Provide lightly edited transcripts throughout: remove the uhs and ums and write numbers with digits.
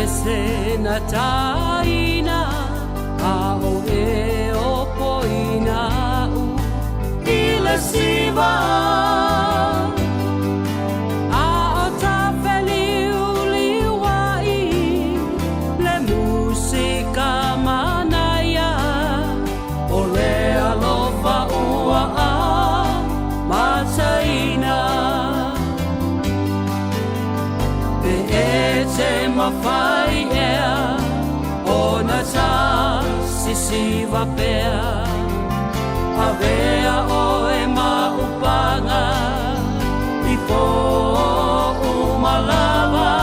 se na taina a o e o poina u i le siva. A o ta feliuliuai le musika manaia o le alofa ua amataina. Pe e te mafai ea ona ta sisiva pea, avea oe ma upaga i pō uma lava,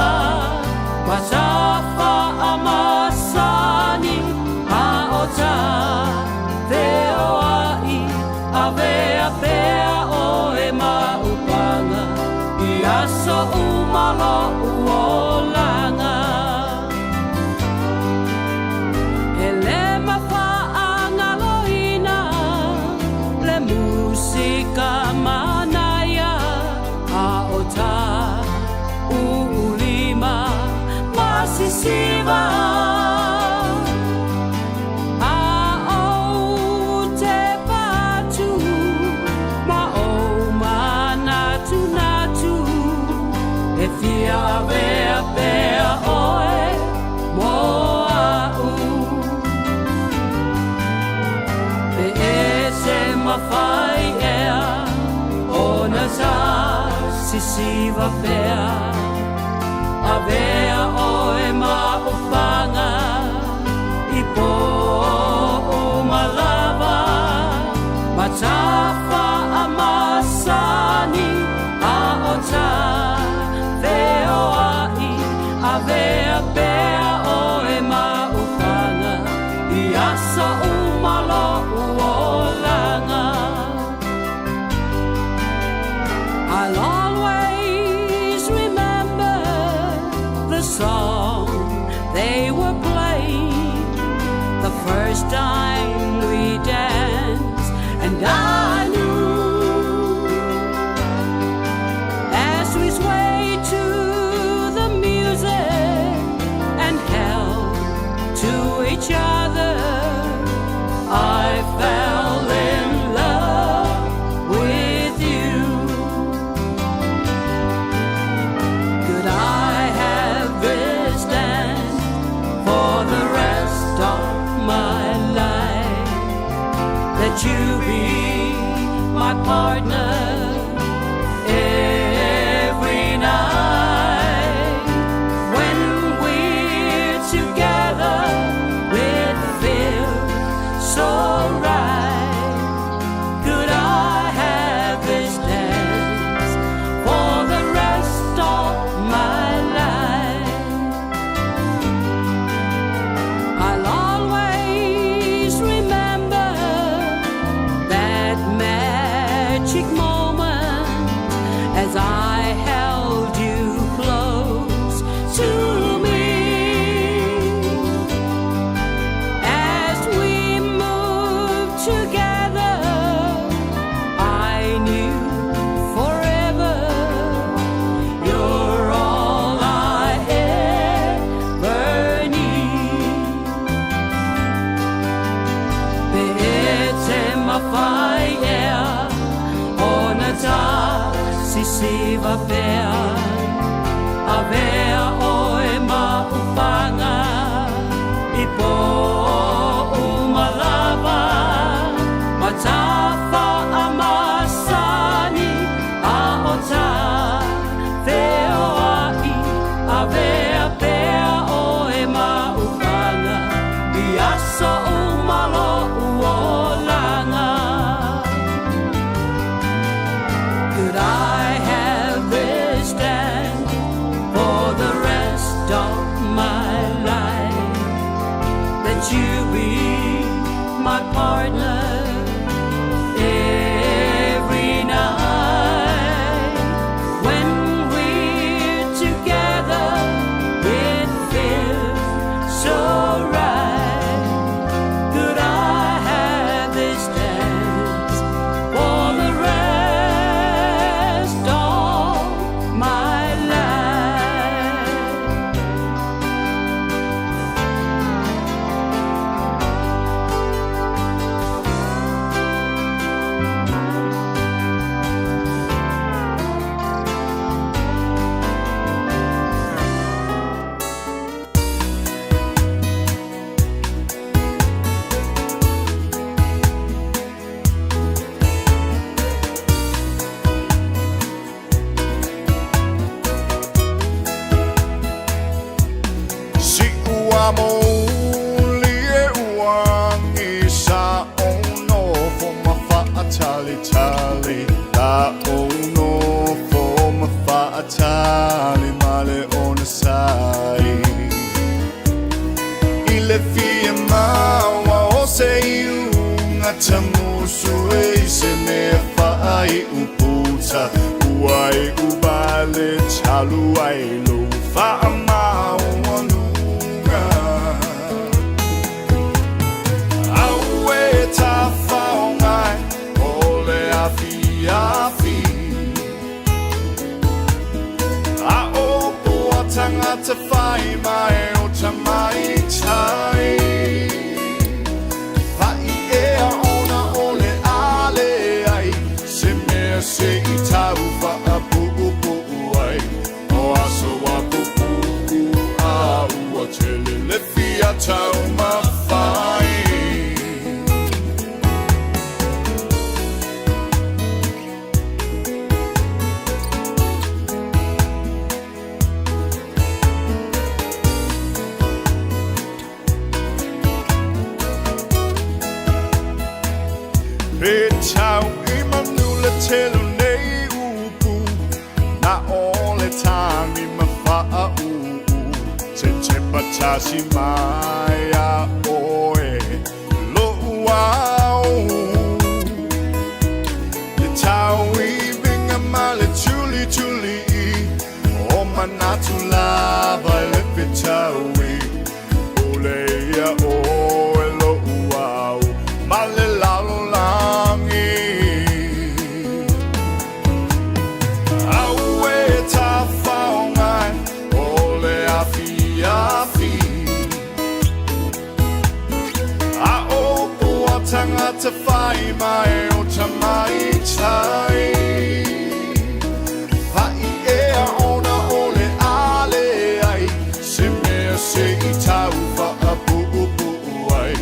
ma ta faamasani a o ta feoai, avea pea oe ma upaga i aso uma loʻu olaga. E le mafaagaloina le musika manaia a o ta uulima ma sisiva. A ou te patu ma ou manatunatu e fia avea pea oe mo a'u. Pe e te mafai ea ona ta sisiva pea, avea oe ma upaga i pō uma lava, ma ta faamasani a o ta feoai, avea pea oe ma upaga i aso uma loʻu olaga. I'll always remember the song they were playing the first time we danced, and I knew as we swayed to the music and held to each other, I fell in love with you. Could I have this dance for the rest of my life? Let you be my partner every night. When we're together, it feels so right. Could I have this dance for the rest of my life? I'll always remember that magic moment as I held you close to me. As we moved together, I knew forever you're all I ever need. Pe e te mafai ea ona ta sisiva pea, avea oe ma upaga i pō uma lava, ma ta faamasani a o ta feoai, avea pea oe ma upaga i aso uma loʻu olaga. Could I have this dance for the rest of my life? Let you be my partner every night. When we're together, it feels so right. Could I have this dance for the rest of my life? Mamouli e uagi sa ou nofo ma faatalitali La ou nofo ma faatali ma le onosai I le fia maua o se iuga tamusu e i se mea faaiu puta Ua iu vale talu ai lou faamaualuga Aue tafaogai o le afiafi A upu a tagata fai mai o tamaitai Paʻi ea ona o le a leai se mea se i tau faapuupuu ai O aso a pupuu a ua tele le fia taumafai. Pe tau i manu le tele o nei upu Na o le tagi ma faauu Tetepa tasi mai ia oe Lo'u ao Le tauiviga ma le tulituli O manatu lava i le fetaui Pule ia oe lo'u ao Ma le lalolagi Aue tafaogai o le afiafi A upu a tagata fai mai o tamaitai Paʻi ea ona o le a leai se mea se i tau faapuupuu ai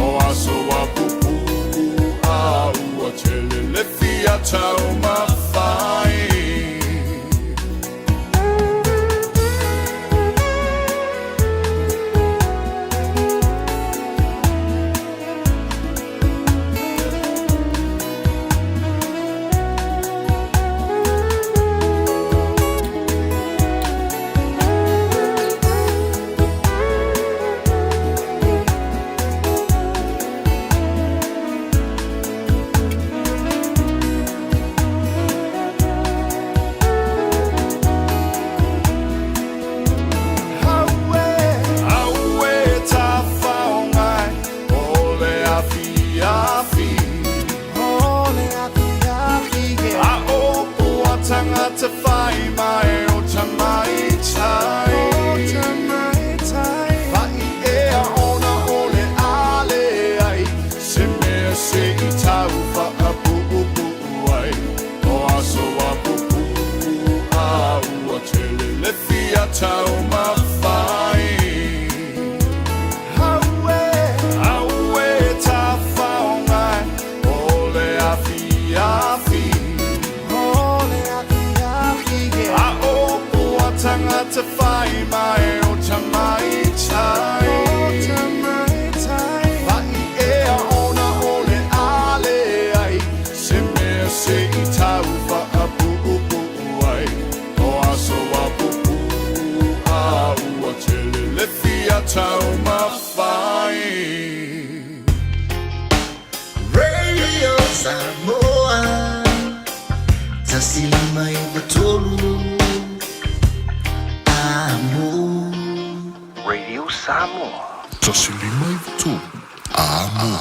O aso a pupuu a ua tele le fia taumafai. Aue tafaogai o le afiafi A upu a tagata fai mai o tamaitai Paʻi ea ona o le a leai se mea se i tau faapuupuu ai O aso a pupuu a ua tele le fia taumafai Aue tafaogai o le afiafi A upu a tagata fai mai o tamaitai Paʻi ea ona o le a leai se mea se i tau faapuupuu ai O aso a pupuu a ua tele le fia taumafai. Radio Samoa 105.3 Amo. Radio Samoa. 105.3 Amo.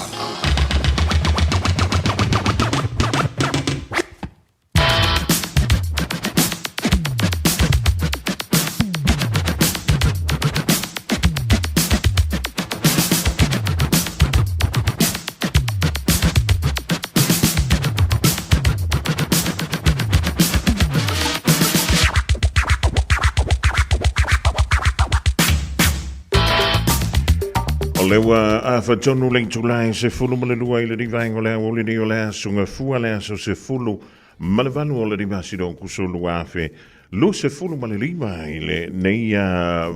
O le ua afatonu le itula e 12 i le vaega o le aoauli nei o le aso Gafua le aso 18 o le masina o Aokuso 2025. 25 i lenei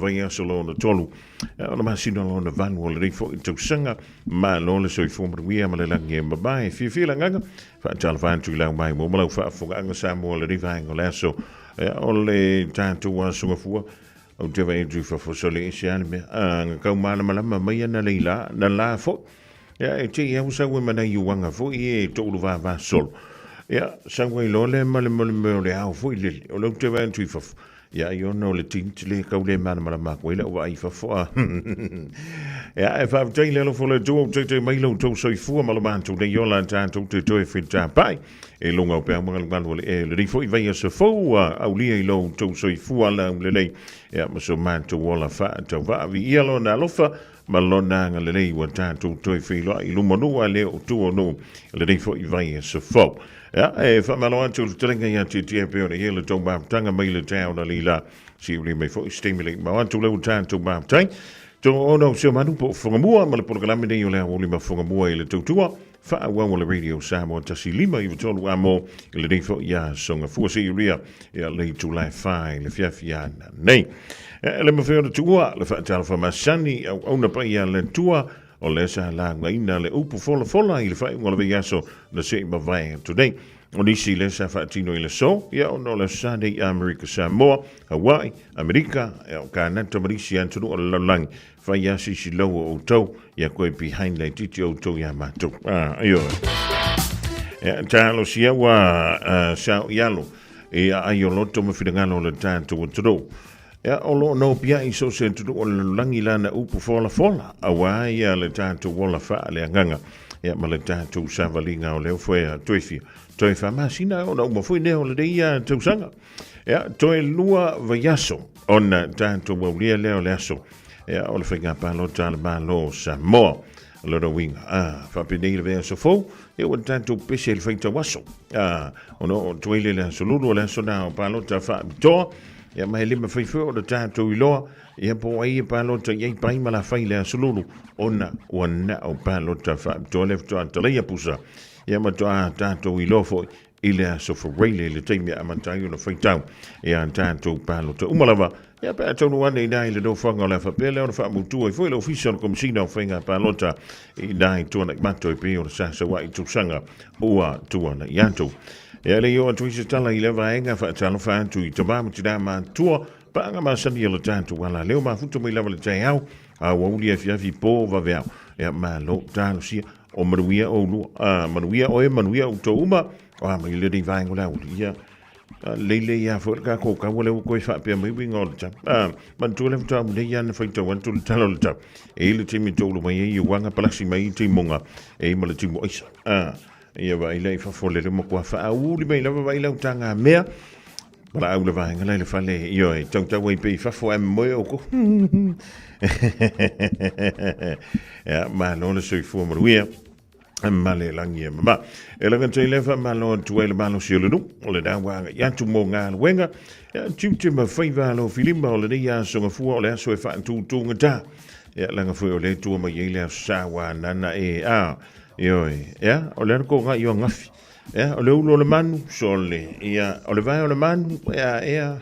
vaiaso lona tolu o le masina lona valu o lenei foi tausaga. Malo le soifua manuia ma le lagi e mamae. Fiafia le agaga faatalofa atu i lau mai mo ma lau faafofogaaga Samoa lenei vaega o le aso o le tatou aso gafua. Ou te vaai atu i fafo sole ese lava le mea. A kau malamalama mai ana lei la, na la foi. Ia, e te i au sau e manai uaga foi e toulu vava solo. Ia, sau ai loa le ma le mea o le ao foi lele. O lea ou te vaai atu i fafo. Ia, ai ona o le tint le kau le malamalama atu ai lau vaai i fafo. A. Ia, e faafetai le alofa o le Atua ua taitai mai lo outou soifua ma lo matou nei ola tatou te toe fetapai e luga o peau magalugalu o le e lenei foi vaiaso fou ua aulia i lo outou soifua laulelei ia ma so matou ola faatauvaa. Viia lona alofa ma lona agalelei ua tatou toe feiloai i luma o nuu a le o tua o nuu lenei foi vaiaso fou. Ia, e faamalo atu i le fetalaiga ia Tietie pei ona i ai le tou mafutaga mai le taeao na lila siuli mai foi se taimi le i mau atu le ua tatou mafutai. Toono o si o manu po o Whangamua ma le polokalame nei o le aoauli ma Whangamua i le tautua faaauau o le Radio Samoa 159 amo i lenei foi aso gafua siulia ia le itula e 4 i le afiafi ana nei. E le mafai ona tuua le faatalofa masani auauna paia a le Atua o lea sa laugaina le upu folafola i le faaiuga o le vaiaso na se i mavae atu nei. O nisi lea sa faatino i le aso, ia ona o le aso Sa nei i Amerika Samoa, Hawaii, Amerika, ia o Kanata ma nisi atunuu o le lalolagi. Fai lava sisi lau o outou, ia koe behind laitiiti outou ia matou. Ah, ioe. Ia, talosia ua sao i alo i aai o loto ma finagalo o le tatou atunuu. Ia, o lo o nopiai so o se atunuu o le lalolagi lana upu folafola, auā ia le tatou ola faaleagaga, ia ma le tatou savaliga o lea foi a toe fia, toe faamasina ona uma foi lea o lenei tausaga. Ia, toe lua vaiaso ona tatou aulia lea o le aso, ia, o le faiga palota a le Malo o Samoa. Lona uiga, a, faapenei le vaiaso fou, ia ua tatou pese i le faitau aso. A, ona oo atu ai lea i le aso lulu o le aso na o palota faapitoa, ia ma e le mafai foi ona tatou iloa, ia po o ai e palota i ai pai ma lafai i le aso lulu, ona ua na o palota faapitoa lea faatoa talaia pusa. Ia matua tatou iloa foi i le aso Faraile i le taimi e amata ai ona faitau i a tatou palota uma lava. Ia pe a taunuu ane inā i le nofoaga o le a faapea lea ona faamautu ai foi le Ofisa o le Komesina o Faiga Palota inā i Tuanaimato e pei ona sa saua'i tausaga ua tuanai atu. Ia e le i oo atu ai se tala i lea vaega, faatalofa atu i tama ma tinā matutua, paaga masani o le tatou alaleo mafuta mai lava le taeao, a ua uli afiafi po vaveao. Ia malo talosia. O manuia oulua, a, manuia oe, manuia outou uma, o a mai lenei vaega o le aoauli. Ia, lei lei lava foi le tatou taua lea ua toe faapea mai uiga o le tau. A, manatua le faatoa nei lava na faitau atu le tala o le tau. E i ai le taimi e toulu mai ai i uaga palasi mai ai timuga e i ai ma le timu aisa. A, ia vaai la i fafo lele matua faauli mai lava vaai lau tagamea. Valaau le vaega la i le fale, ioe, tautau ai pea i fafo ae moe outou. Ia, malo le soifua manuia ma le lagi e mama. E laga tai lea faamalo atu ai le malosi o le nuu, o lena ua agai atu mo galuega. Ia, tiute ma faiva alofilima o lenei aso gafua o le aso e faatutugata. Ia, laga foi o lea tua mai ai le aso sa ua anana e, a, ioe, ia, o le ana kōga i o gafi. Ia, o le ulu o le manu, sole. Ia, o le vae o le manu, ea, ea.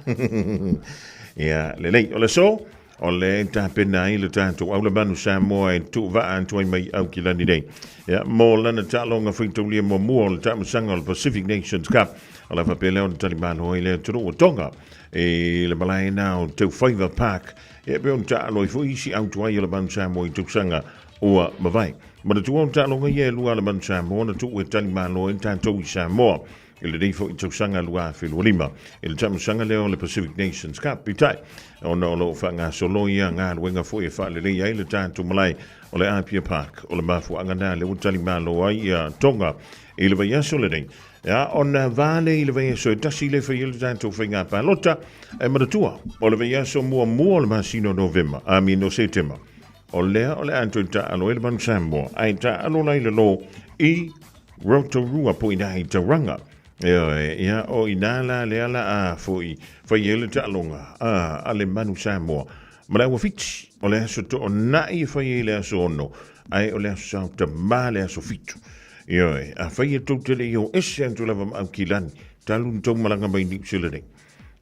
Ia, lelei. O le aso, o le tapena ai le tatou aula manu Samoa e tuuvaa atu ai mai Aukilani nei. Ia, mo lana taaloga faitaulia muamua o le taamilosaga o le Pacific Nations Cup, o le a faapea lea ona talimalo ai le atunuu o Tonga i le malae na o Teufaiva Park. Ia, e pei ona taalo ai foi isi au tuai o le manu Samoa i tausaga ua mavae. Manatua o taaloga ia e lua a le Manu Samoa na tuu e talimalo ai tatou i Samoa i lenei foi tausaga 2025 i le taamilosaga lea o le Pacific Nations Cup. Peitai, ona o lo o faagasolo ia galuega foi e faaleleia ai le tatou malae o le Apia Park, o le mafuaaga na lea ua talimalo ai ia Tonga i le vaiaso lenei. Ia, ona va lea i le vaiaso e tasi le fai ai le tatou faiga palota. E manatua, o le vaiaso muamua o le masina o Novema, a mino Setema, O lea o le a toe taalo ai le Manu Samoa, ae taalo la i lalo i Rotorua po o ina i Tauranga. Ioe, ia, o ina la lea la a foi fai ai le taaloga a, a le Manu Samoa. Ma le auawhiti, o le aso toonai e fai ai le aso 6, ae o le aso Saotamā le aso 7. Ioe, afai e tou te le i o ese atu lava ma Aukilani, talu na tou malaga mai Niu Sila nei.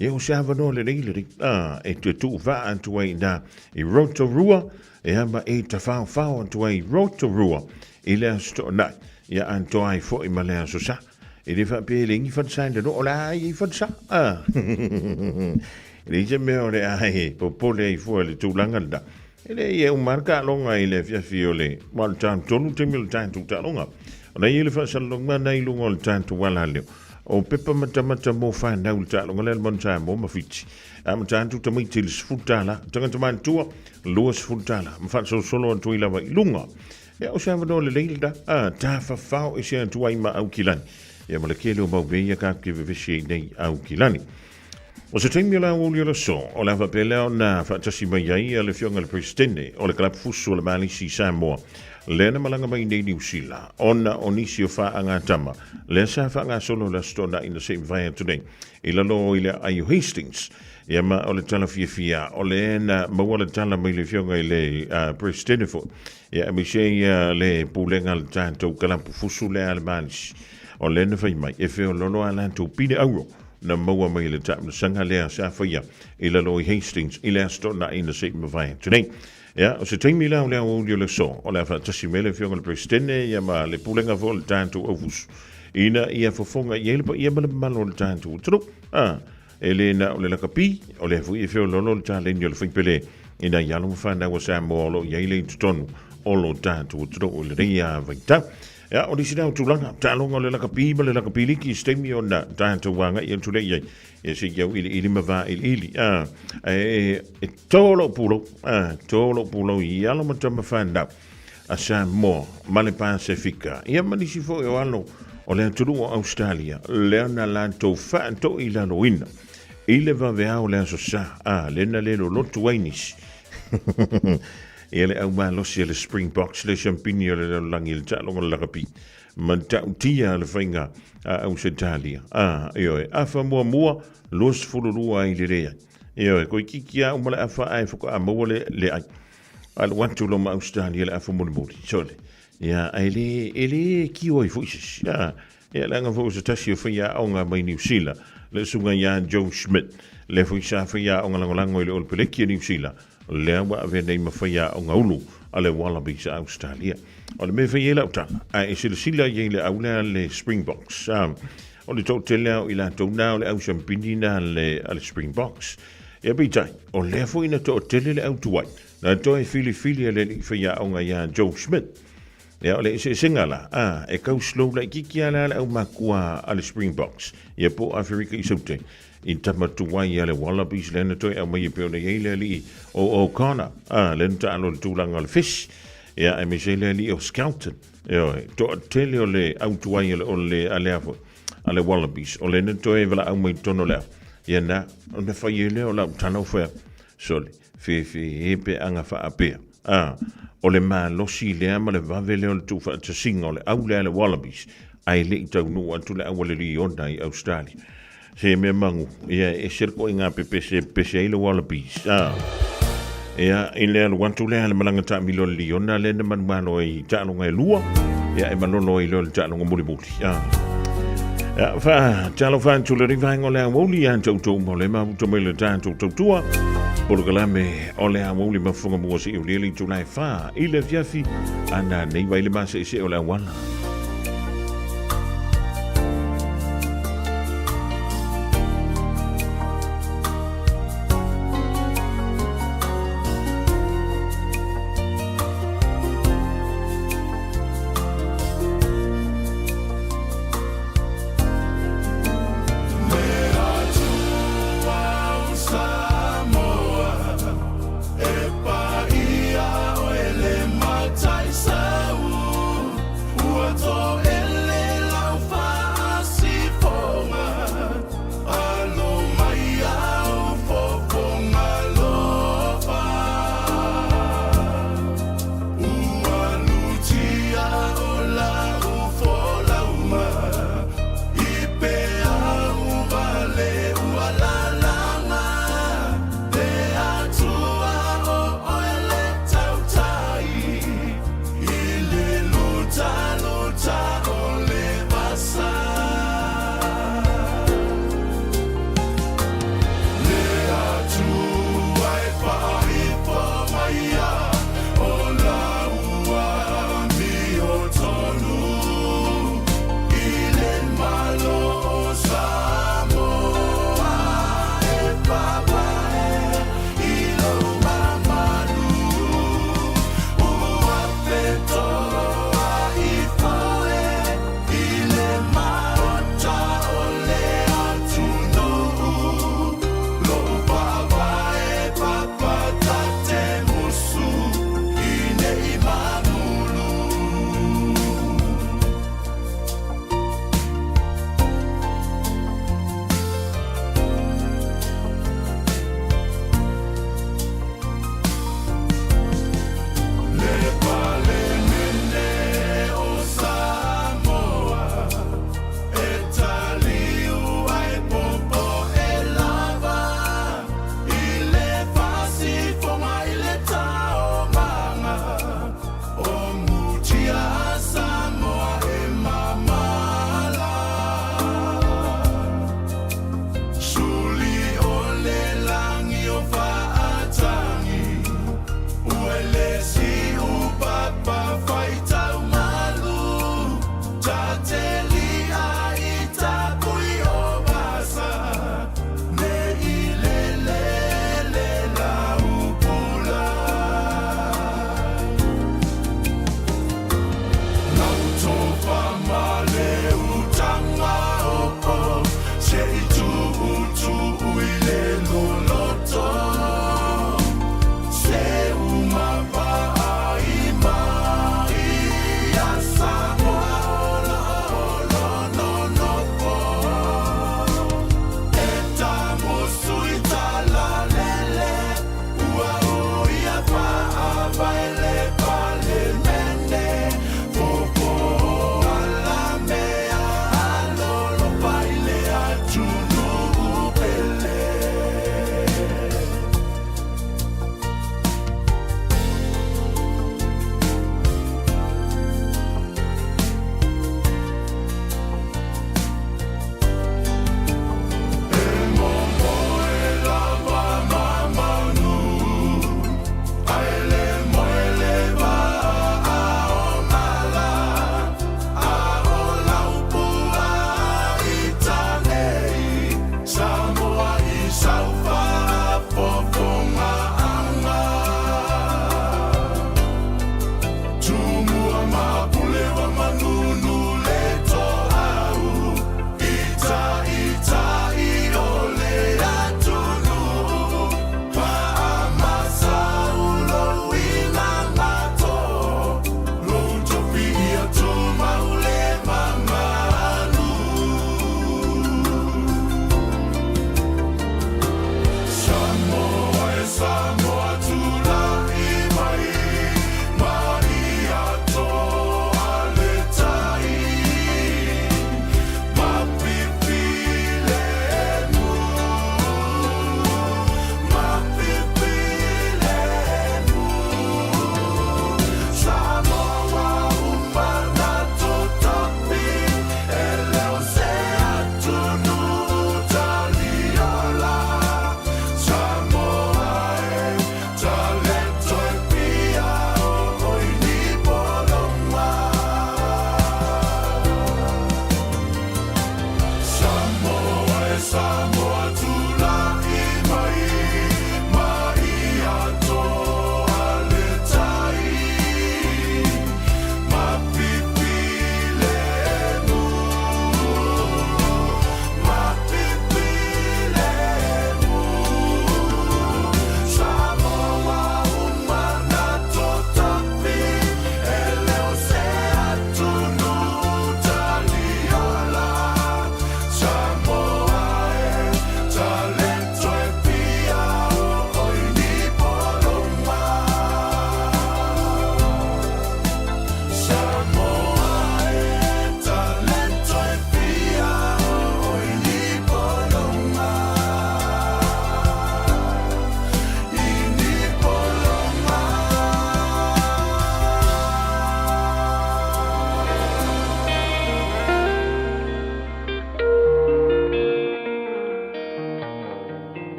Ia o se avanoa lelei lenei e toe tuuvaa atu ai i ina i Rotorua, ia ma e tafaofao atu ai i Rotorua i le Aso Toonai, ia atoa ai foi ma le Aso Sa. E le faapea e leai ni falesa i lalo, o le a i ai falesa. E leai se mea o le a e popole ai fua i le tulaga lena. E leai, e uma lava le taaloga i le afiafi o le, ma o le talu tolu taimi o le tatou taaloga. O la e i ai le faasalalauga lena i luga o le tatou alaleo. O pepa matamata mo fanau i le taaloga lea a le Manu Samoa ma Fiti. E amata atu tamaiti i le $10, tagata matutua $20, ma faasolosolo atu ai lava i luga. Ia, o se avanoa lelei lena, a, tafafao ese atu ai ma Aukilani. Ia, ma le tele o mau mea ia tatou te vevesi ai nei Aukilani. O se taimi o le aoauli o le aso, o le a faapea lea ona faatasi mai ai le Afioga i le Peresetene o le Kalapu Fusu o le Malisi i Samoa, lea na malaga mai nei Niu Sila, ona o nisi o faagatama lea sa faagasolo i le Aso Toonai na se i mavae atu nei i lalo i le aai o Hastings. Ia ma o le tala fiafia, o lea na maua le tala mai le Afioga i le Peresetene foi, ia aemaise ia le pulega a le tatou kalapu fusu lea a le Malisi, o lea na fai mai e feololo a latou pine auro na maua mai i le taamilosaga lea sa faia i lalo i Hastings i le Aso Toonai na se i mavae atu nei. Ia, o se taimi la o le aoauli o le aso, o le a faatasi mai le Afioga i le Peresetene ia ma le pulega foi o le tatou aufusu ina ia fofoga i ai le paia ma le mamalu o le tatou atunuu. A, e le na o le lakapi, o lea foi e feololo le taleni o le faipele i nai alo ma fanau a Samoa o lo o i ai le i totonu o lo tatou atunuu i lenei vaitau. Ia, o nisi na o tulaga, taaloga o le lakapi ma le lakapi liki i se taimi ona tatou agai atu lea i ai. Ia se i auiliili ma vailiili. A, e, e tō lou pulou, a, tō lou pulou i alo ma tama whanau a Samoa ma le Pasefika. Ia ma nisi foi o alo o le atunuu o Australia, lea na latou faatoʻi laloina i le vaveao o le Aso Sa, a, lea na le lolotu ai nisi. Ia le au malosi a le Springboks, le siampini o le lalolagi i le taaloga o le lakapi, ma ta'utia le faiga a Ausetalia. A, ioe, afa muamua, 22 ai le leai. Ioe, toeitiiti lava uma le afa ae faatoa maua le leai. Alu atu loa ma Ausetalia le afa mulimuli, sole. Ia, ae le, e le tio ai foi se isi. A, ia, leaga foi o se tasi o faiaoga mai Niu Sila, le susuga ia Joe Schmidt, lea foi sa faiaoga lagolago i le Olopeleki a Niu Sila, lea ua avea nei ma faiaoga ulu a le Wallabies a Ausetalia. O le mea e fai ai lau tala, a e silasila i ai i le au lea a le Springboks, o le toatele lava o i latou na o le au siampini na a le Springboks. Ia peitai, o lea foi na toatele le au tuai, na toe filifili e le alii faiaoga ia Joe Schmidt. Ia, o le eseesega la, a, e tau slow laitiiti lava la le aumakua a le Springboks, ia po o Aferika i Saute, i tama tuai a le Wallabies lea na toe aumai e pei ona i ai le alii o O'Connor, a, lea na taalo i le tulaga o le fish, ia, aemaise ai le alii o Skelton, ioe, toatele o le au tuai o le, o le, a le a foi, a le Wallabies, o lea na toe valaau mai i totonu o le au, ia na, ona fai ai lea o lau tala o fea, sole, fefe pe aga faapea, a, o le malosi lea ma le vave lea o le tuufaatasiga o le au lea a le Wallabies, ae le i taunuu atu le au a le Liona i Australia. Se mea magu, ia e ese le koiga pepese e pepese ai le Wallabies. A, ia, i le alu atu lea le malaga taamilo a le Liona lea na manumalo ai i taaloga e lua, ia e malolo ai loa i le taaloga mulimuli. A, ia, fa, talofa atu le vaega o le aoauli ia te outou ma o le mafuta mai le tatou tautua. Polokalame o le aoauli mafuga mua se i ulia le itula e 4 i le afiafi ana nei vai le maseese o le auala.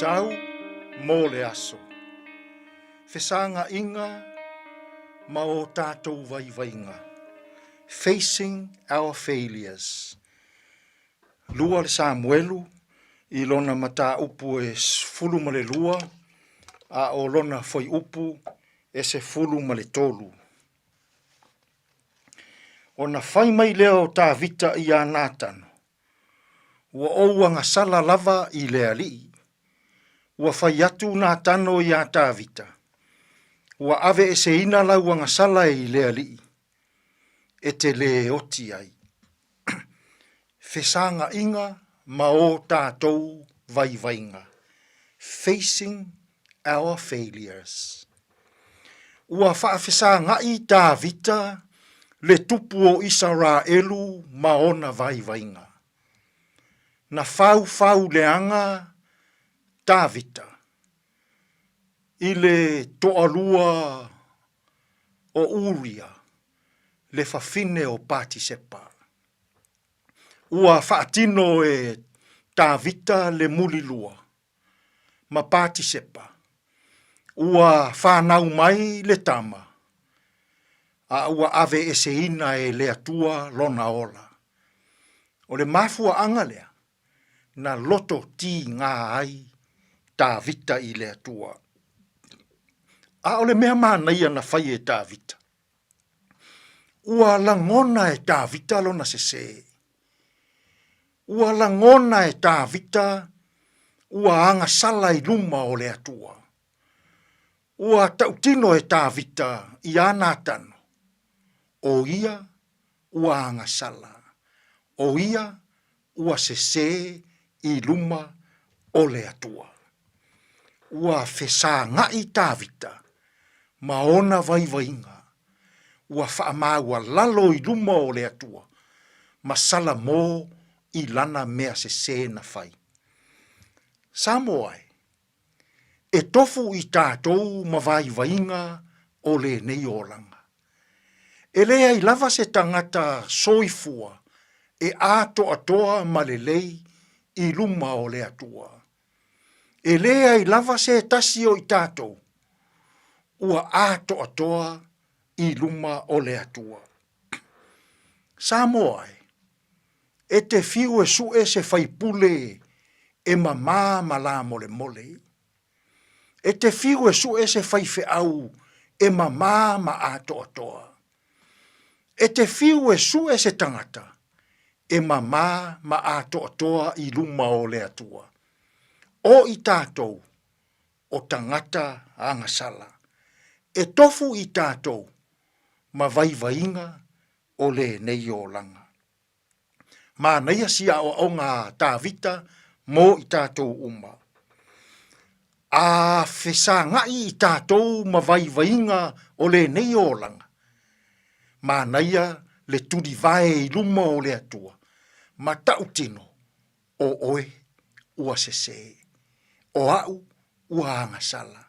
Tau mo le aso. Fesagaʻiga ma o tatou vaivaiga. Facing our failures. 2 le Samuelu i lona mataupu e 12 a o lona fuaiupu e 13. Ona fai mai lea o Tavita iā Natano, Ua ou agasala lava i le Alii. Ua fai atu Natano iā Tavita, Ua aveeseina lau agasala i le Alii, e te lē oti ai. Fesagaʻiga ma o tatou vaivaiga, Facing our failures. Ua faafesagaʻi Tavita le tupu o Isaraelu ma ona vaivaiga. Na faufau leaga Tavita i le toalua o Uria, le fafine o Patisepa. Ua faatino e Tavita le mulilua ma Patisepa. Ua fanau mai le tama, a ua aveeseina e le Atua lona ola. O le mafuaaga lea na loto tigā ai Tavita i le Atua. A o le mea manaia na fai e Tavita, ua lagona e Tavita lona sesē. Ua lagona e Tavita ua agasala i luma o le Atua. Ua tautino e Tavita iā Natano, ʻo ia ua agasala, ʻo ia ua sesē i luma o le Atua. Ua fesagaʻi Tavita ma ona vaivaiga, ua faamaualalo i luma o le Atua ma Salamo i lana mea sesē na fai. Samoa e, e tofu i tatou ma vaivaiga o lenei olaga. E leai lava se tagata soifua e atoatoa ma lelei i luma o le Atua. E leai lava se tasi o i tatou ua atoatoa i luma o le Atua. Samoa e, e te fiu e suʻe se faipule e mamā ma lamolemole. E te fiu e suʻe se faifeau e mamā ma atoatoa. E te fiu e suʻe se tagata e mamā ma atoatoa i luma o le Atua. O i tatou o tagata agasala. E tofu i tatou ma vaivaiga o lenei olaga. Manaia si aoaoga a Tavita mo i tatou uma. A fesagaʻi i tatou ma vaivaiga o lenei olaga, manaia le tulivae i luma o le Atua, ma tautino o oe ua sesē, o aʻu ua agasala,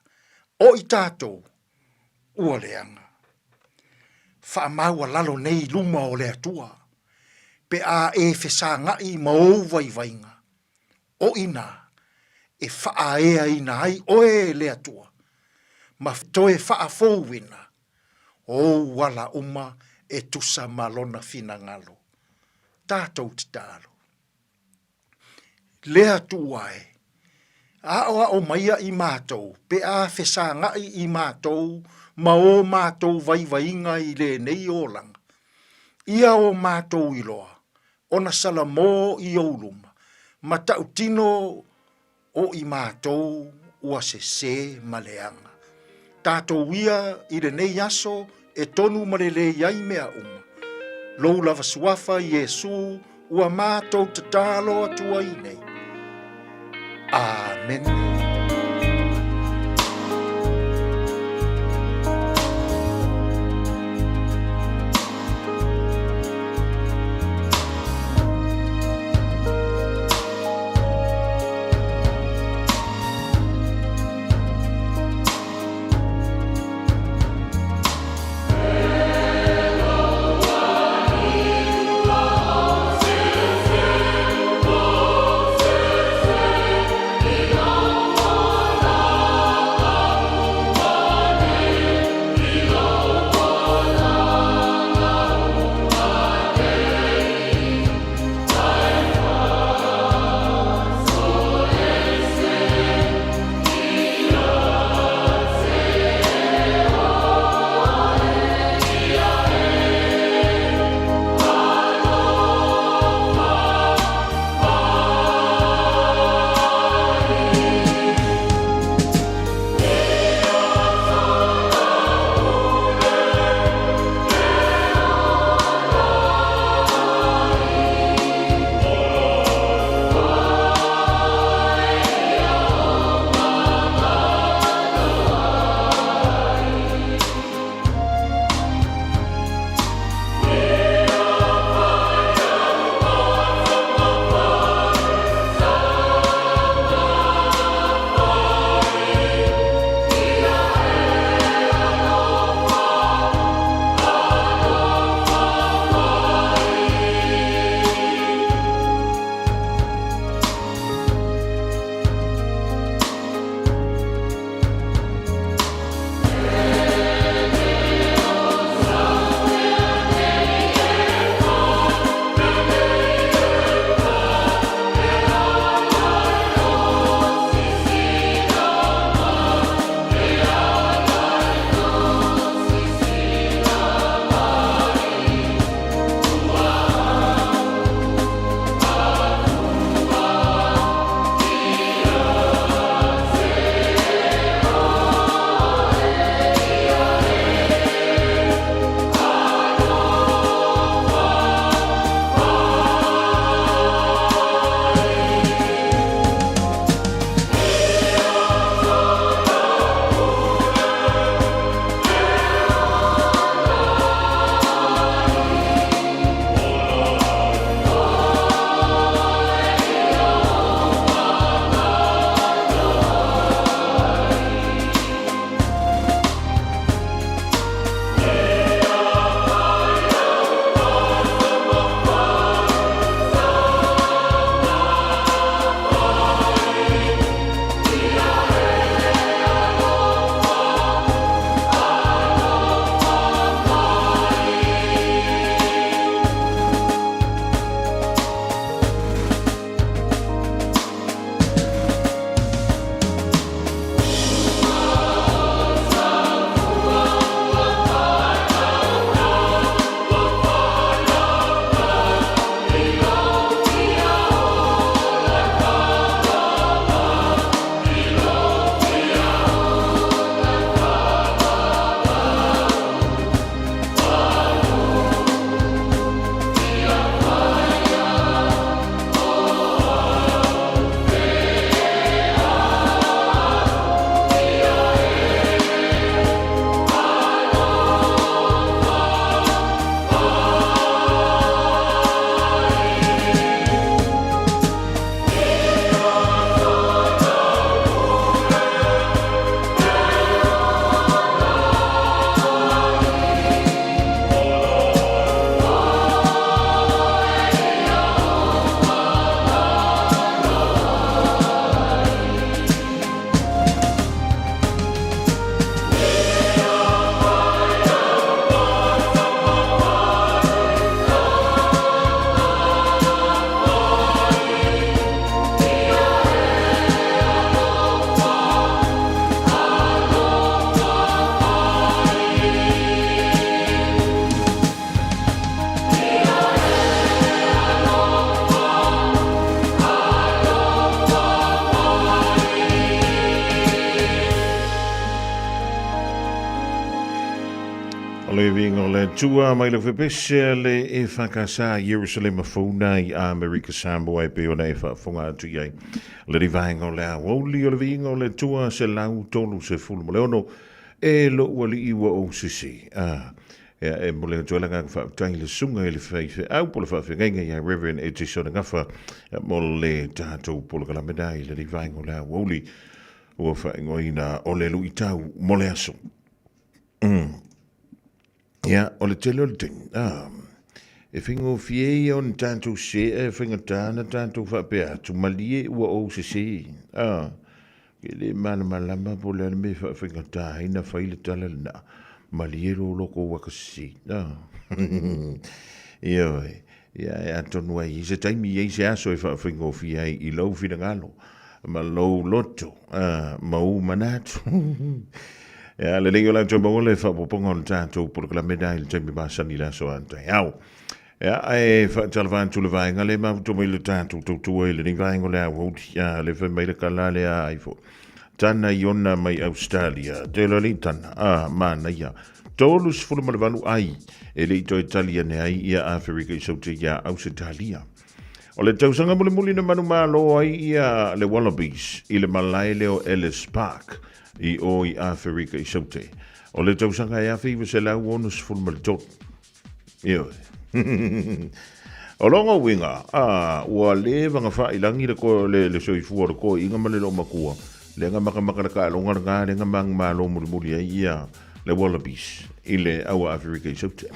o i tatou ua leaga. Faamaualalo nei i luma o le Atua, pe a e fesagaʻi ma ou vaivaiga, o inā e faaeaina ai oe e le Atua, ma toe faafouina ou ala uma e tusa ma Lona finagalo. Tatou tatalo. Le Atua e, aʻoaʻo maia i matou pe a fesagaʻi i matou ma o matou vaivaiga i lenei olaga. Ia o matou iloa, ona Salamo i ou luma, ma tautino o i matou ua sesē ma leaga. Tatou ia i lenei aso e tonu ma lelei ai mea uma. Lou lava suafa Iesū ua matou tatalo atu ai nei. Amene. O le viiga o le Atua mai le fepese le e whakasa Ierusalema founa i Amerika Samoa e pei ona e faafofoga atu i ai. Le rivaenga o le aoauli o le viiga o le Atua 136 e lou alii ua ou sese. Ah, Ea e mole atu ai le agaga faafetai i le susuga i le faifeau po o le faafeagaiga ia Reverend Etesona Gafa mo le tatou polokalame na i lenei vaega o le aoauli ua faaigoaina o le luitau mo le aso. Ia, o le tele o le taimi, ah, e faigofie ia ona tatou sese ae faigata ona tatou faapea atu, malie ua ou sese. Ah, E le malamalama po o le a le mea e faafaigata ai na fai le tala lena, malie lo loko ua ka sese. Ah. Ioe, ia e atonu ai i se taimi i ai se aso e faafaigofie ai i lou finagalo ma lou loto, ah, ma ou manatu. Ia, lelei o le a toe maua le faaopoopoga o le tatou polokalame lena i le taimi masani i le aso a taeao. Ia, ae faatalofa atu le vaega lea mafuta mai le tatou tautua i lenei vaega o le aoauli. Ia, le fai mai le kala lea ai foi. Tana Iona mai Australia. Te loa lei tana. Ah, manaia. 38 ai e le i toe tali ane ai ia Aferika i Saute ia Ausetalia. O le tausaga mulimuli na manumalo ai ia le Wallabies i le malae lea o Ellis Park i o i Aferika i Saute. O le tausaga e 1963. Ioe. O lona uiga, a, ua leva na faailangi le, ko, le, le soifua o le toeaina ma le loomatua, lea na makamaka le taaloga lena, lea na manumalo mulimuli ai ia le Wallabies i le Aua Aferika i Saute.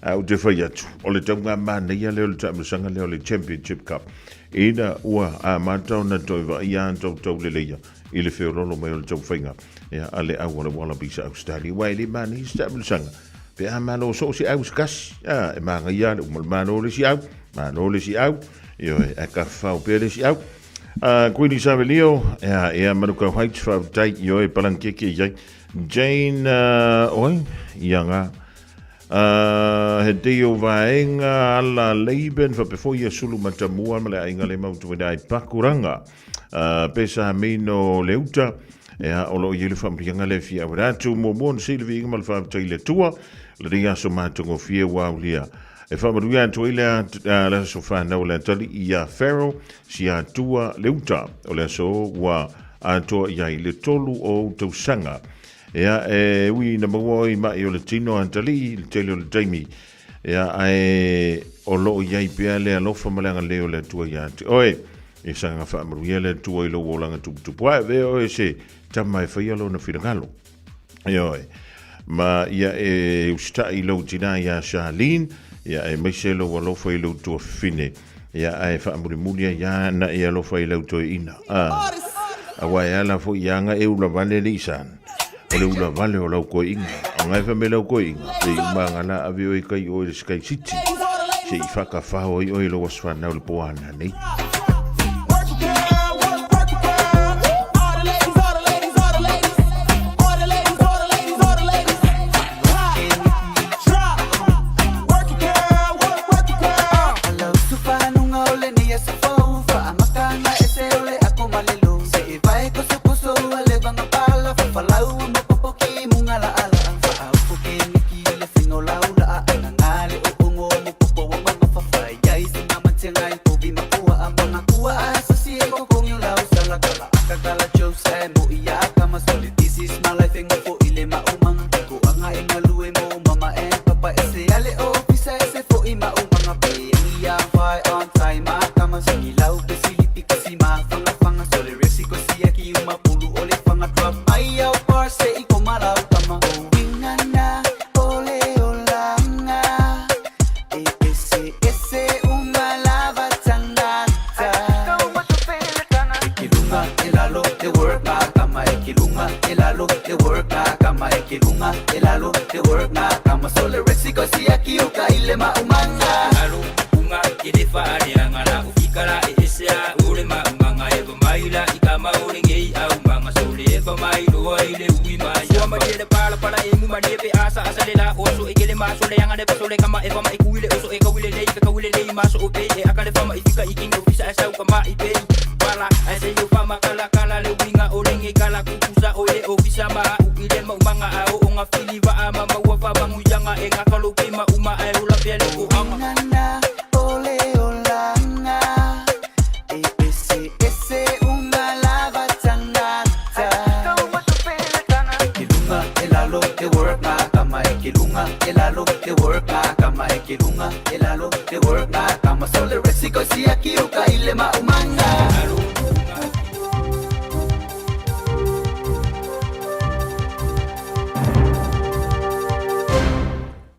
Ae ou te fai atu, o le tauga manaia lea o le taamilosaga lea o le Championship Cup, ina ua amata ona toe vaaia tautauleleia i le feoloolo mai o le taumafaiga ia, a le au o le Wallabies a Australia. Aua e le manaia se taamilosaga pe a malo soo se au se kasi, a, e manaia le uma le malo le isi au, malo le isi au, ioe, ae tafafao pea le isi au. Queenie Savelio, ia, ia Manukau Heights, faafetai, ioe, palangikeke i ai. Jane, oi, ia ngā. He tei o vaenga ala Laban, faapea foi ia Sulu Matamua ma le aiga le mautuina ai Pakuranga. Pesa Mino Leuta, ea, o lo o i ai le faamanuiaga lea e fia auina atu. Muamua ona sili viiga ma le faafetai i le Atua, lenei aso matagofie ua aulia. E faamanuia atu ai le aso fanau o le atalii ia Pharaoh si Atua Leuta, o le aso ua atoa i ai le 3 o ou tausaga. Ea, e ui ina maua oe i mai o le tino atalii i le tele o le taimi, Ia, ae o lo o i ai pea le alofa ma le agalelei o le Atua ia te oe. E saga faamanuia le Atua i lou olaga tuputupu ae avea oe se tama e faia lona finagalo. Ioe. Ma ia e usitai i lou tinā iā Charlene, ia aemaise lou alofa i lou tuafafine, ia ae faamulimuli ai lava na e alofa i lau toeaina. A, aua e ala foi ia aga e ulavale le isan, o le ulavale o lau toeaina. O nga e fai mai lau toeaina, pe i uma aga la ave oe kai oe i le Sky City, se i whakawhao ai oe i lou aso whanau le po ana nei.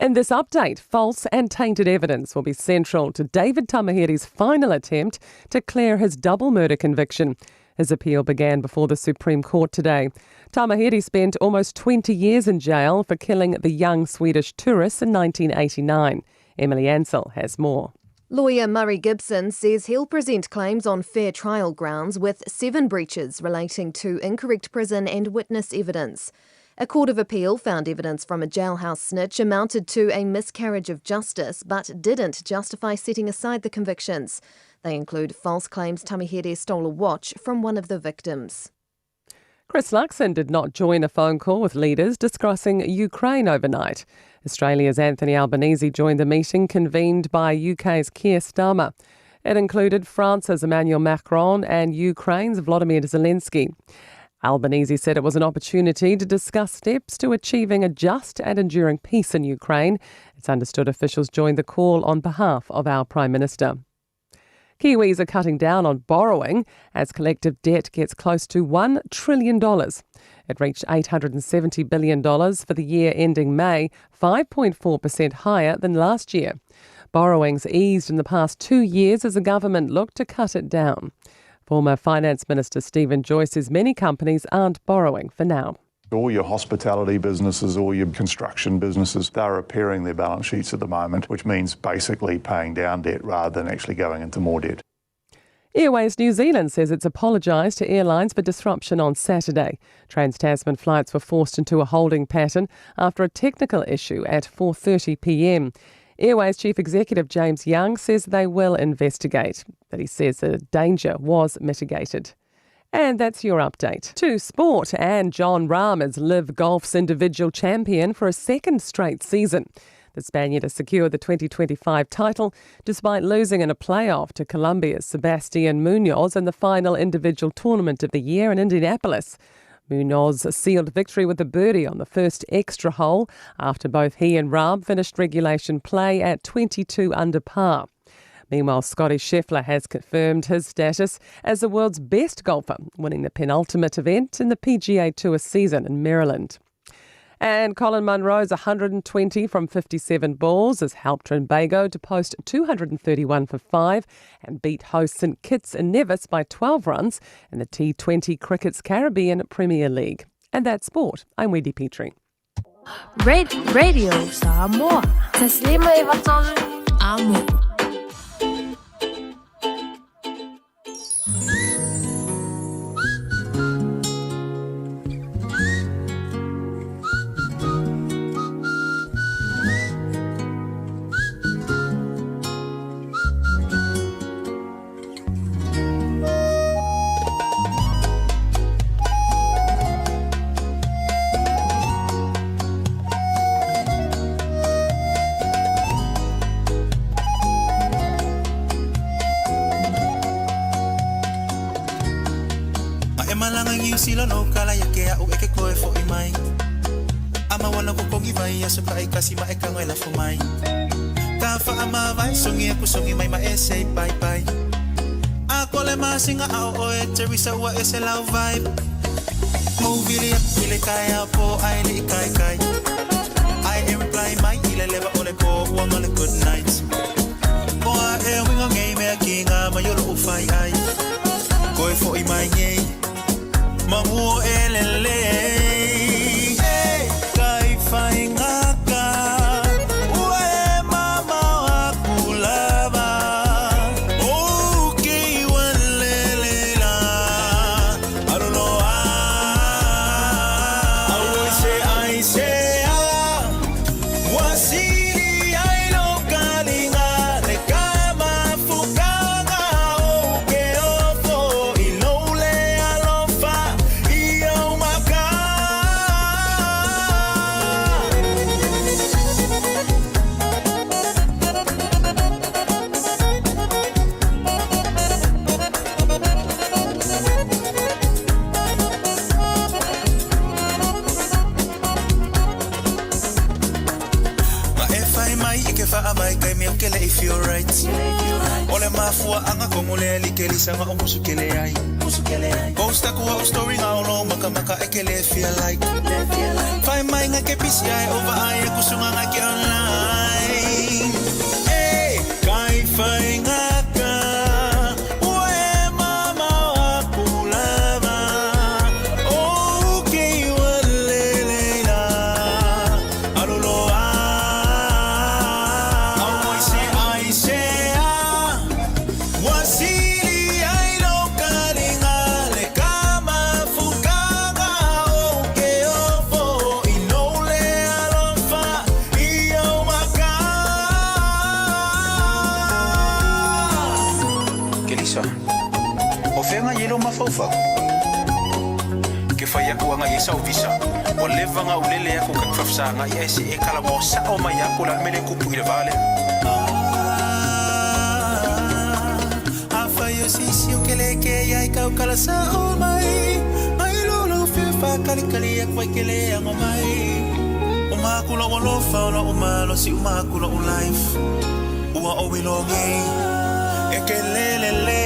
In this update, false and tainted evidence will be central to David Tamihere's final attempt to clear his double murder conviction. His appeal began before the Supreme Court today. Tamihere spent almost 20 years in jail for killing the young Swedish tourists in 1989. Emily Ansell has more. Lawyer Murray Gibson says he'll present claims on fair trial grounds with seven breaches relating to incorrect prison and witness evidence. A court of appeal found evidence from a jailhouse snitch amounted to a miscarriage of justice but didn't justify setting aside the convictions. They include false claims Tamihere stole a watch from one of the victims. Chris Luxon did not join a phone call with leaders discussing Ukraine overnight. Australia's Anthony Albanese joined the meeting convened by UK's Keir Starmer. It included France's Emmanuel Macron and Ukraine's Volodymyr Zelensky. Albanese said it was an opportunity to discuss steps to achieving a just and enduring peace in Ukraine. It's understood officials joined the call on behalf of our Prime Minister. Kiwis are cutting down on borrowing as collective debt gets close to $1 trillion. It reached $870 billion for the year ending May, 5.4% higher than last year. Borrowings eased in the past two years as the government looked to cut it down. Former Finance Minister Steven Joyce says many companies aren't borrowing for now. All your hospitality businesses, all your construction businesses, they're repairing their balance sheets at the moment, which means basically paying down debt rather than actually going into more debt. Airways New Zealand says it's apologised to airlines for disruption on Saturday. Trans Tasman flights were forced into a holding pattern after a technical issue at 4:30 p.m. Airways Chief Executive James Young says they will investigate, but he says the danger was mitigated. And that's your update. To sport, and Jon Rahm is LIV Golf's individual champion for a second straight season. The Spaniard has secured the 2025 title despite losing in a playoff to Colombia's Sebastian Munoz in the final individual tournament of the year in Indianapolis. Munoz sealed victory with a birdie on the first extra hole after both he and Rahm finished regulation play at 22 under par. Meanwhile, Scottie Scheffler has confirmed his status as the world's best golfer, winning the penultimate event in the PGA Tour season in Maryland. And Colin Munro's 120 from 57 balls has helped Trinbago to post 231 for 5 and beat host St Kitts and Nevis by 12 runs in the T20 Cricket's Caribbean Premier League. And that's sport. I'm Wendy Petrie. Radio Samoa. Taslima Amu. Malanga ngi sila no kala ya ke au eke koe fo i mai. Ama wana ko kongi vai aso kai kasi ma eka ngai la fo mai. Ka fa ama vai songi aku songi mai ma ese bye bye. A kole ma singa au oe Teresa ua ese lau vibe. Movili ile kai au po ai li kai kai. I am reply mai ile leva ole po ua ngale good night. Oa e winga ngei mea ki ngā mai olo u whai ai. Koe fo i mai ngei. Manguo elele. Hey, kai whai ngaka. Ua e mama aku lava. O ki walele la. Arono a. Au se ai se a. Wasili ai lo kalinga. Le kama fukanga o ke ofo. I lole alofa. I au makana. feel right. O le mafuaʻaga kogo lea like lisaga o musu kele ai. Post aku au story nga o lo makamaka e ke le feel like. Fai mai nga ke pisi ai over ai aku sunga nga ke online. Hey, kai fai nga ka. Ua e mama aku lava. O ke ua lele la. Aluloa. Au ai se ai se a. Wasili ai lo kalinga le kama fukanga o ke ofo i lo le alofa i au maka. Kelisa, o fea i lo mafaufau? Ke fai aku anga i sau visa. O leva nga ulele aku ka fafsa nga i ese e kala mo sa o mai aku la mele kupu i le vale. A fai o sisi o ke le ke ia i kau kala sa o mai. Mai lo lo fe fa kali kali aku ai ke le anga mai. O makula o lofa o la o malo si o makula o life. Ua o wilongi e ke lele le.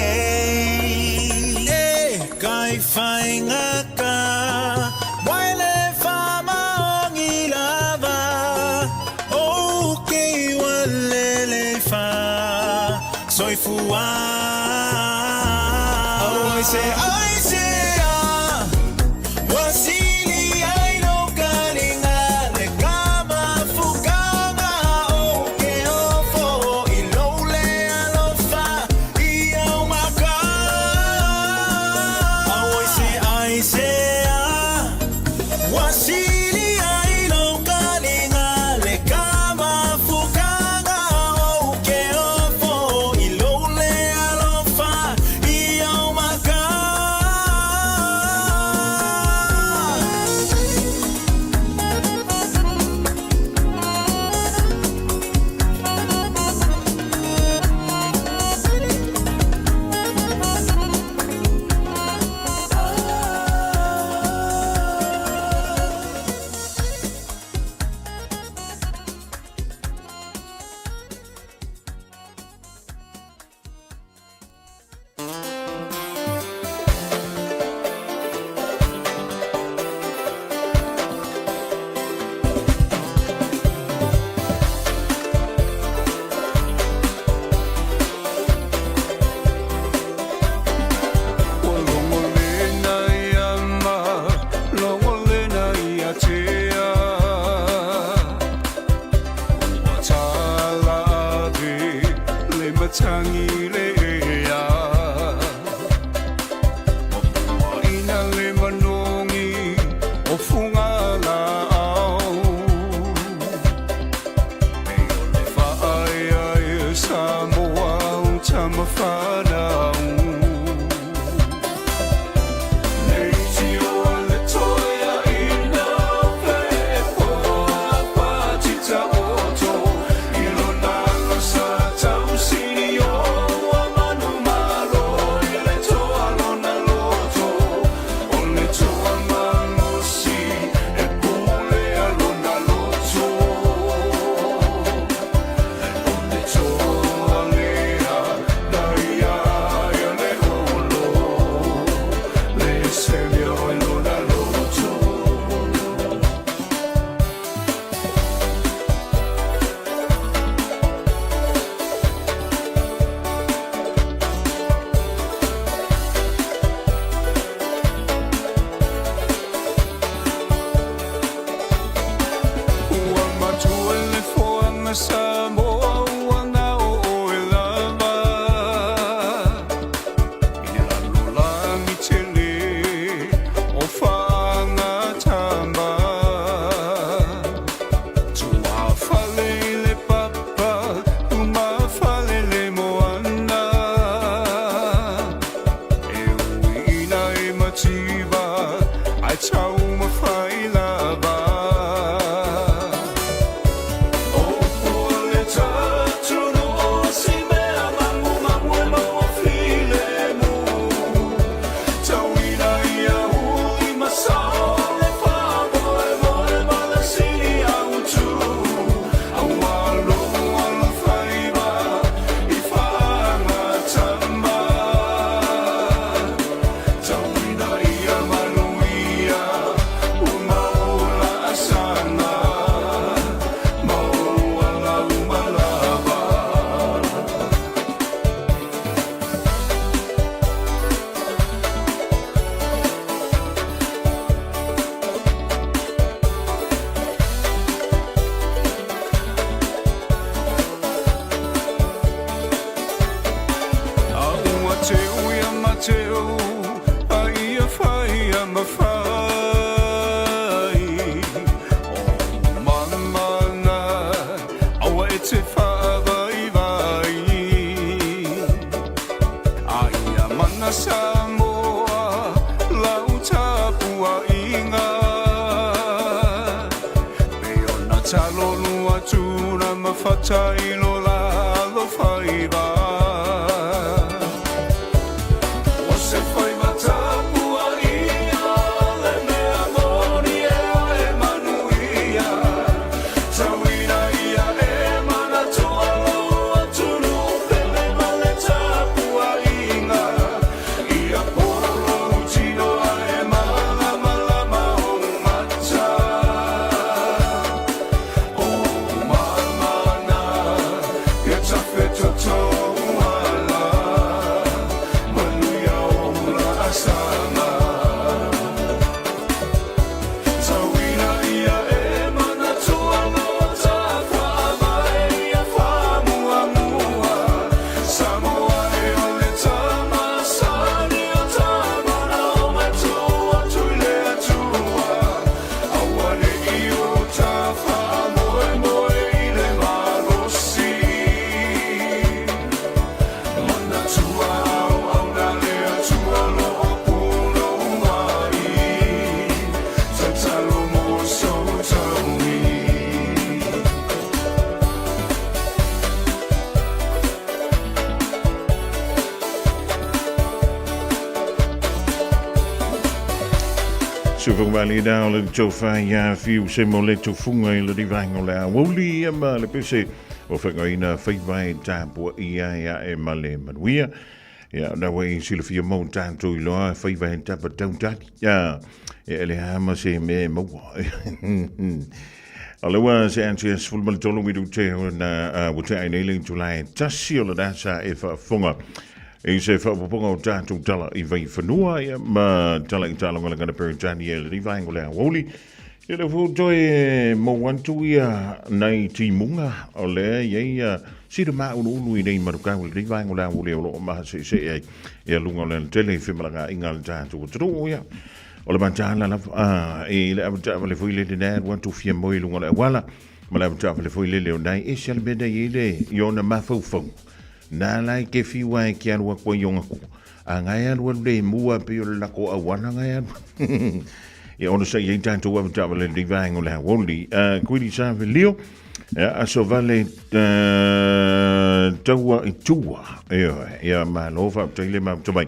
E kai whai ngaka. Waile wha maongi lava. O ke wa lele wha. Soifua. Oh, I say, I say, ah. Wasili ai lo kalinga le kama fukanga o ke ofo i lo le alofa i au maka. Oh, I say, ah. Wasili ai lo kalinga le kama fukanga o ke ofo i lo le alofa i au maka. Ua logolena ia ma logolena ia tea. Ua tala ave le matangi le ea. Ua puaina le manogi o fuga laau. E o le faaeaea Samoa o tamafanau. Ua matua le foaga Samoa ua gao oe lava. I le lalolagi tele o faagatama. Tuafale i le papa, umafale le moana. E uiina e mativa, ae taumafai lava. O le tatunu o si mea magumagu e maua filemu. Tauina ia hui masao le faamoemoe ma le sili autu. Aua logo alofaiva tapuaiga. Pei ona talonu atu na mafata i lo la alofaiva. O se faiva tapuaia le mea moni e ae manuia. Tauina ia e manatua lou atunuu pele ma le tapuaiga. Ia polo lou tino ae malamalama ou mata. O ou mamana, ia tafetotou ala. Manuia ou laasaga. Tauina ia e manatua lo tafaavae ia faamuamua. Samoa e o le tama sani o tama na o matua atu i le Atua. Aua ne i o ta faamoemoe i le malosi. Manatua auauna le Atua lo o punou mai. Tatalo mo sou taui. Sufumali na o le tofa ia fiu se mo le tufunga i le rivainga o le aouli ia ma le pese o whangaina whaiwai tāpua ia ia e ma le manuia. Ia, na wei silafia mau tātou i loa whaiwai tapa tautali. Ia, e le hama se me maua. O le ua se anti e sefulu ma le tolu minute na ua tea ai nei le itula e tasi o le dasa e faafofoga i se faaopoopoga o tatou tala i Vaifanua ia ma tala i Taalagalaga na Peretania i lenei vaega o le aoauli. Ia lea foi ua toe mou atu ia nai timuga o lea e i ai ia sida māuluulu i nei manukau i lenei vaega o le aoauli o lo o mahaseesee ai ia luga o le alatele i femalagaaiga a le tatou atunuu. Ia o le mataala lava i le avetaavale foi lele na alu atu fia moe i luga o le auala ma le avetaavale foi lele o nai ese a le mea na i ai le i ona mafaufau na la e ke fiu ai ke alu aku ai ona ku a ngai alu alu le mua pe o le lako auala ngai alu ia ona sa i ai tatou avetaavale i lenei vaega o le aoauli. Kuili sa felio ia aso vale taua i tua ioe ia malo faafetai le mafuta mai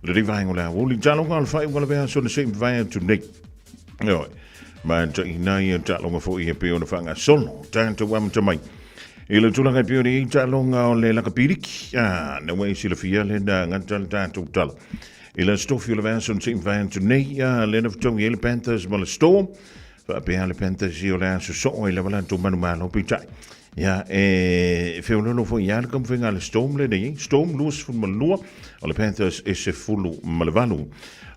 lenei vaega o le aoauli. Taloga o le faaiuga o le vaiaso na se i mavae atu nei. Ioe. Ma taina ia taaloga foi e pei ona faagasolo tatou amata mai i le tulaga e pei ona i ai taaloga o le lakapiriki. Ah, na ua e silafia le na gata le tatou tala i le aso tofi o le vaiaso na se i mavae atu nei, ah, lea na fetaui ai le Panthers ma le Storm. Faapea le Panthers i o le aso soo ai lava latou manumalo peitai. Ia, e feololo foi ia le taumafaiga a le Storm lenei, eh? Storm 22, o le Panthers e 18.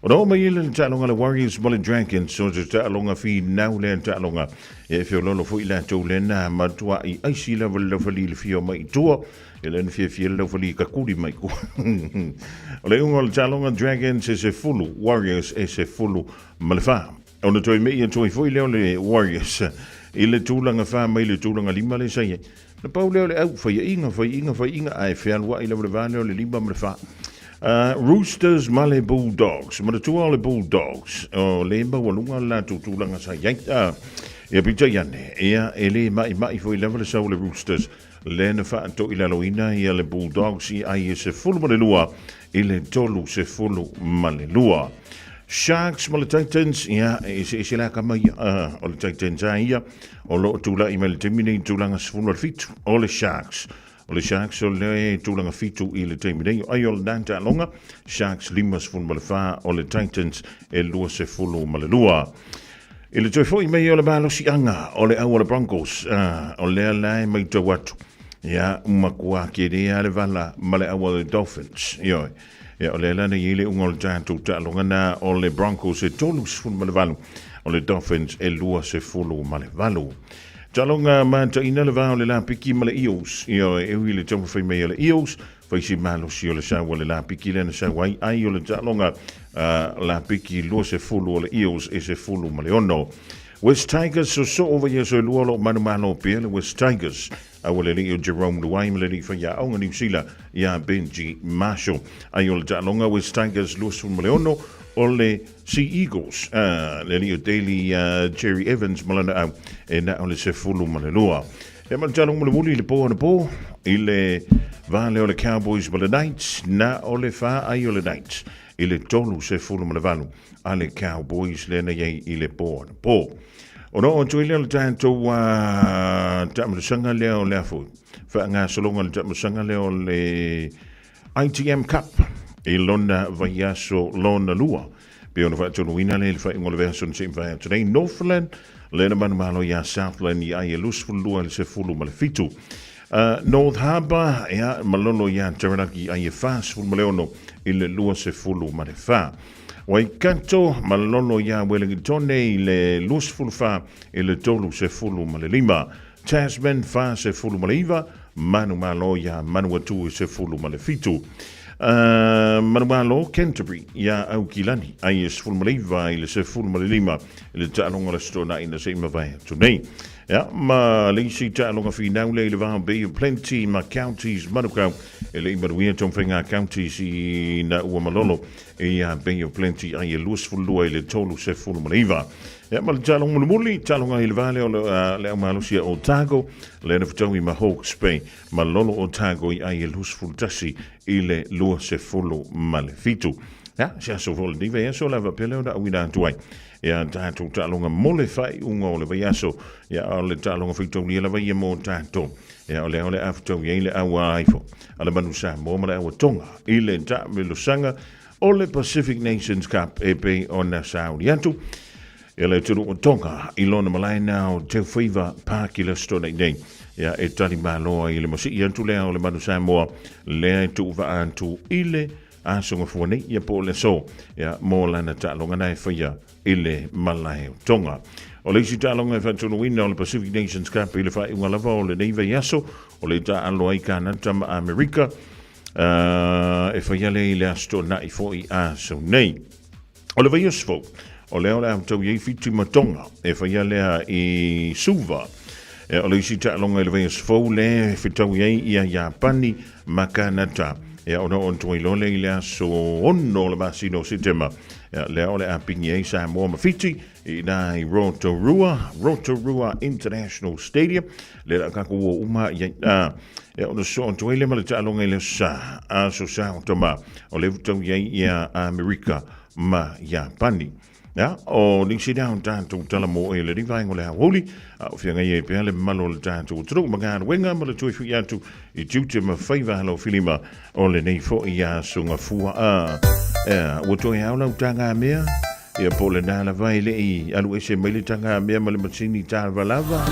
Ona oo mai le taaloga a le Warriors ma le Dragons, o se taaloga finau lea taaloga. Ia, e feololo foi latou lena matua i aisi lava le laufali i le fia o mai i tua. Ia lea na fiafia le laufali i kakuli mai tua. O le iuga o le taaloga Dragons e 10, Warriors e 14. Ona toe mei atu ai foi lea o le Warriors i le tulaga fa mai le tulaga lima lea sa i ai. Na pau lea o le au, faiaiga, faiaiga, faiaiga, ae fealuai lava le va lea o le lima ma le fa. Roosters ma le Bulldogs. Manatua o le Bulldogs, o le maualuga le latou tulaga sa i ai. Ia peitai ane, ia e le maimai foi lava le sau o le Roosters lea na faatoilaloina ia le Bulldogs i ai e 12 i le 32. Sharks ma le Titans, ia, e eseese la kama ia, o le Titans a ia, o lo o tula'i mai le taimi nei i tulaga 17, o le Sharks. O le Sharks o le tulaga 7 i le taimi nei, ai o le taaloga, Sharks 54, o le Titans e 22. I le toe foi mai o le malosiaga o le au a le Broncos, o lea la e matau atu, ia, matua kele lava le vala ma le au a le Dolphins. Ioe. Ia, o lea la na i ai le uga o le tatou taaloga na o le Broncos e 38, o le Dolphins e 28. Taaloga mataina le va o le Lapiki ma le Eels. Ioe, e ui i le taumafai mai a le Eels, Fai si malosi o le sau a le lapiki lea na sau ai, ai o le taaloga a lapiki 20 o le Eels e 16. West Tigers sosoo vaiaso e lua o lo o manumalo pea le West Tigers. A ua le alii o Jerome Luai ma le alii faiaoga Niu Sila ia Benji Marshall. Ai o le taaloga West Tigers 26 o le Sea Eagles, le alii o Daly Jerry Evans ma lana au e na o le 12. Ia ma le taaloga mulimuli i le po anapo i le va lea o le Cowboys ma le Knights, na o le fa ai o le Knights i le 38 a le Cowboys lea na i ai i le po anapo. Ona oo atu ai lea o le tatou taamilosaga lea o le a foi, faagasologa o le taamilosaga lea o le ITM Cup i lona vaiaso lona lua. Pei ona faatonuina lea i le faaiuga o le vaiaso na se'i mavae atu nei, Northland lea na manumalo iā Southland i ai e 22 i le 17. North Harbour, ia, malolo iā Taranaki i ai e 46 i le 24. Waikato, malolo iā Wellingtone i le 24 i le 35. Tasman, 49, manumalo iā Manuatu i 17. Manumalo, Canterbury iā Aukilani, ai e 19 i le 15 i le taaloga o le Aso Toonai na se i mavae atu nei. Ia, ma le isi taaloga finau lea i le va o Bay of Plenty ma Counties Manukau, e le i manuia taumafaiga a Counties ina ua malolo iā Bay of Plenty ai e 22 i le 39. Ia, ma le taaloga mulimuli, taaloga i le va lea o le aumalosi a Otago, lea na fetaui ma Hawke's Bay, malolo Otago i ai e 21 i le 27. Ia, se aso foi lenei vaiaso lava pea lea ona auina atu ai. Ia, tatou taaloga mo le faaiuga o le vaiaso, ia, o le taaloga faitaulia lava ia mo tatou. Ia, o lea o le a fetaui ai le auaifo a le manu Samoa ma le aua Tonga i le taamilosaga o le Pacific Nations Cup e pei ona sauni atu. Ia le atunuu o Tonga i lona malae na o Teufaiva Park i le Aso Toonai nei. Ia, e tali malo ai i le masii atu lea o le manu Samoa lea e tuuvaa atu i le aso gafua nei, ia po o le aso, ia, mo lana taaloga na e faia i le malae o Tonga. O le isi taaloga e faatunuina o le Pacific Nations Cup i le faaiuga lava o lenei vaiaso, o le taaalo ai Kanata ma Amerika, e faia lea i le Aso Toonai foi aso nei. O le vaiaso fou, o lea o le a tau i ai Fiti ma Tonga, e faia lea i Suva. E, o le isi taaloga i le vaiaso fou lea e fetau i ai ia Iapani ma Kanata. E, ona o atu ai loa lea i le aso 6 o le masina o Setema, e, lea o le a pigi ai Samoa ma Fiti i ina i Rotorua, Rotorua International Stadium, lea la kakou o uma i ai. A, e ona so atu ai lea ma le taaloga i le aso Sa, aso Sa o tama, o lea ua tau i ai ia Amerika ma Iapani. Ia, o nisi lea o tatou tala mo e le vaenga o le aoauli, a o feagai ai pea le mamalu o le tatou atunuu ma galuega ma le toe fui atu i tiute ma faiva alo filima o lenei foi aso gafua. A, ea, ua toe ao lau tagamea, Ia po o lena lava e le i alu ese mai le tagamea ma le masini talavalava.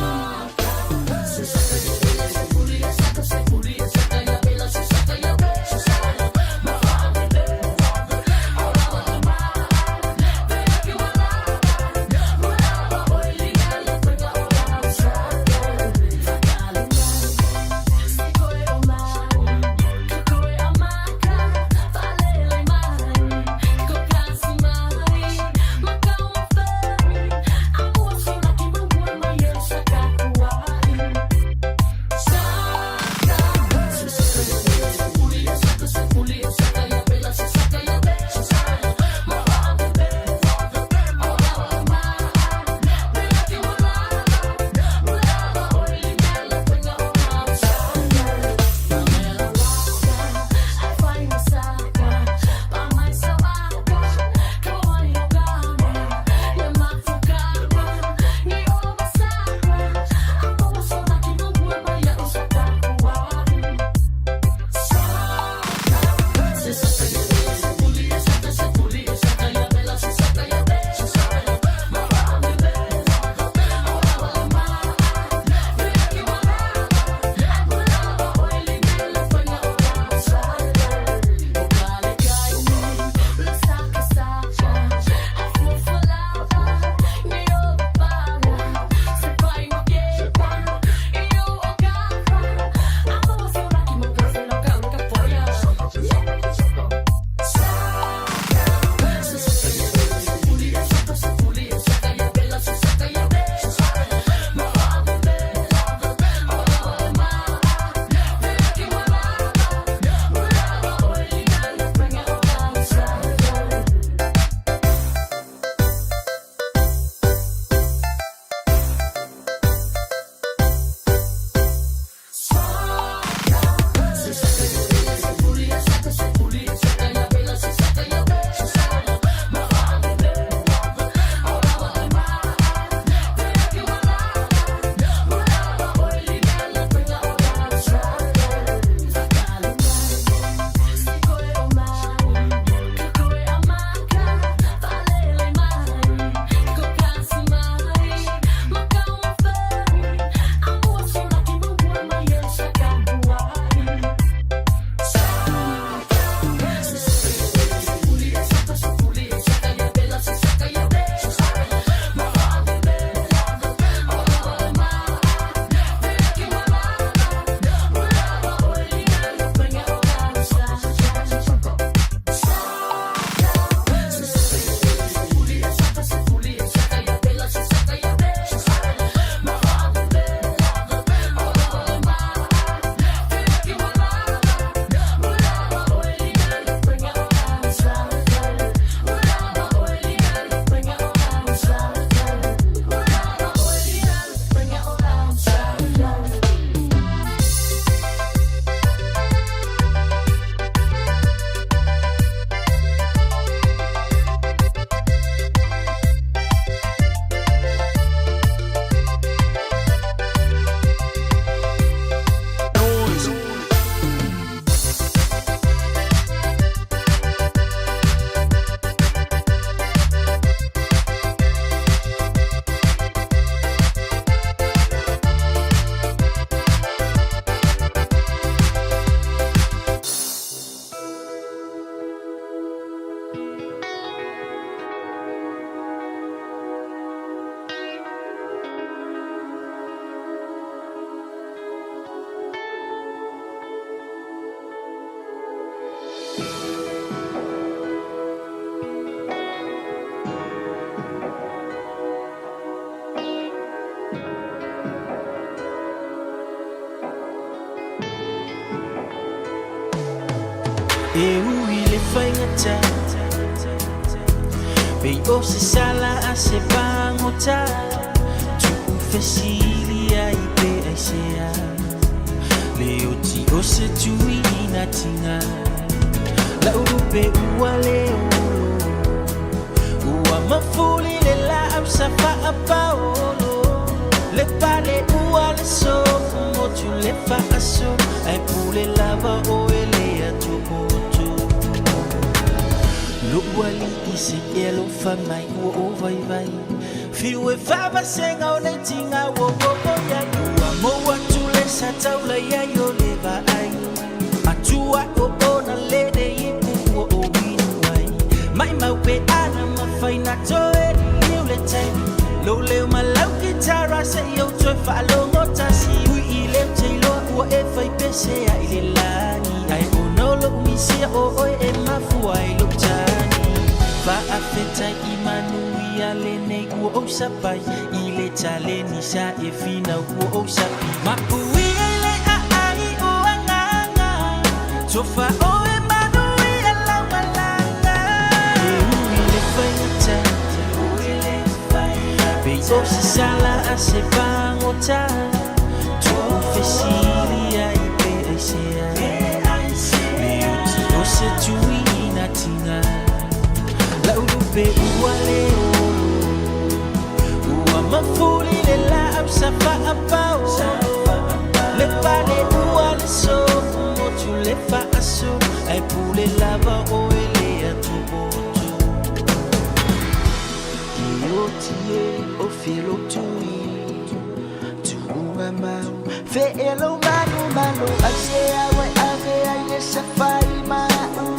E ui le faigata Pei o se sala a se pagota Tuu fesili ai pe aisea Le oti o se tui ina tiga Lau lupe ua le olo Ua mafuli le laau sa faapaolo Le pale ua le sofu motu le faaso Ae pule lava oe le atomotu Lou alii se i e alofa mai ua ou vaivai Fiu e faavasega o nei tiga ua oo i ai Ua mou atu le sa taula i ai o le vaai Atua o ona lele ipu ua ou inu ai Maimau pe ana mafai na toe liliu le taimi Lou leo ma lau kitara se i ou toe faalogo tasi Ui i le ou te iloa ua e fai pese ai le lagi Ae ona o lou misia o oe e mafua ai lou tagi Faafetai i manuia lenei ua ou sapai I le taleni sa e finau ua ou sapi Mapuia i le aai o agaga Tofa oe manuia lau malaga E ui le faigata Pei o se sala a se pagota Tuu fesili ai pe aisea Le oti o se tui ina tiga Lau lupe ua le olo Ua mafuli le laau sa faapaolo Le pale ua le sofu motu le faaso Ae pule lava oe le atomotu E oti e o felo tui Tuuga mau Fe e lo manu malo Ai se au e ave ai le safai ma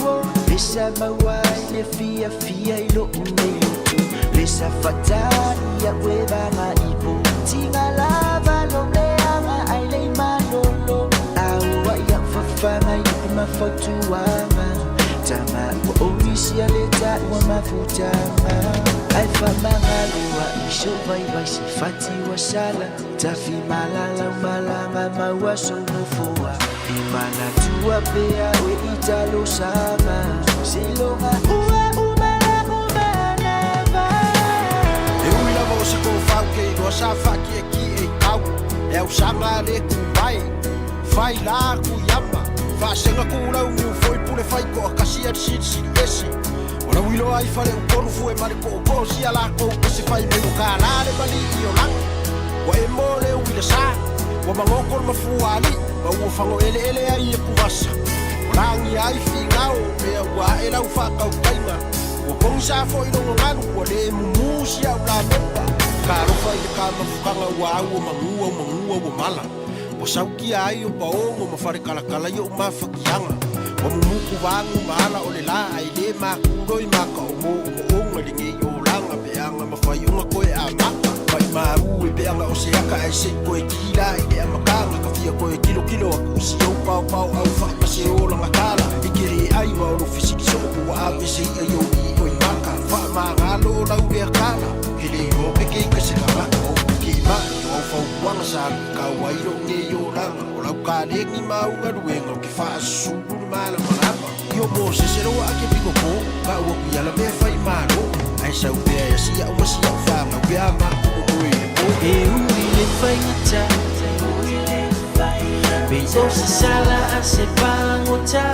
uo Le sa maua ai le fia fia i lou nei loto Le sa fatali au e vaga ipo Tiga lava lo leaga ai le malolo Au ai au fafaga i upu ma fautuaga Tama ua omisia le taua mafutaga Ae faamagalo ai sou vaivai se fati ua sala Tafi malalau malaga maua sou nofoa E manatua pea oe i talosaga Seiloga ua uma lau manava. E ui lava o se tofau ke iloa sa faakiekie i tau E ausaga a le tu mai Fai la ku iama Faasega kulau mu foi pule fai koa kasi a le silisili ese O lau iloa ai fale upolu fue ma le poopoo sia lakou ese fai mai o kālā le malii o lagi Ua e mo le uila sa Ua magoko le mafua alii Ma ua fago eleele ai e kuvasa Ua lagia ai figao mea ua ae lau faatautaiga Ua pogisa foi logo galu ua le mumu si au lamepa Talofa i le kamafukaga ua au o magu au magu au o mala Ua saukia ai o paogo ma falekalakala i ou mafatiaga Ua mumuku vagu ma ala o le la ae le makuloi maka o mo o moonga i lenei olaga peaga ma faioga koe amata Maimau e peaga o se aka ae sei koe kila i le amataga Ka fia koe kilokilo aku i si ou paopao au fai ma se olaga tala I ke le ai ma o lou fesili soo po ua ave se ia i ou i oi maka Faamagalo o lau lea tala Ke le iloa pe ke ika se tagata o ke mai o au fautuaga sa luitau ai lou nei olaga O lau kalegi ma au galuega o ke faasusulu le malamalama I o Mosese loa a ke piko po ka ua kui ala mea fai malo Ae sau pea e asi au ma si au whāngau pe a mākou o moe i le pō. E ui le faigata Pei o se sala a se pagota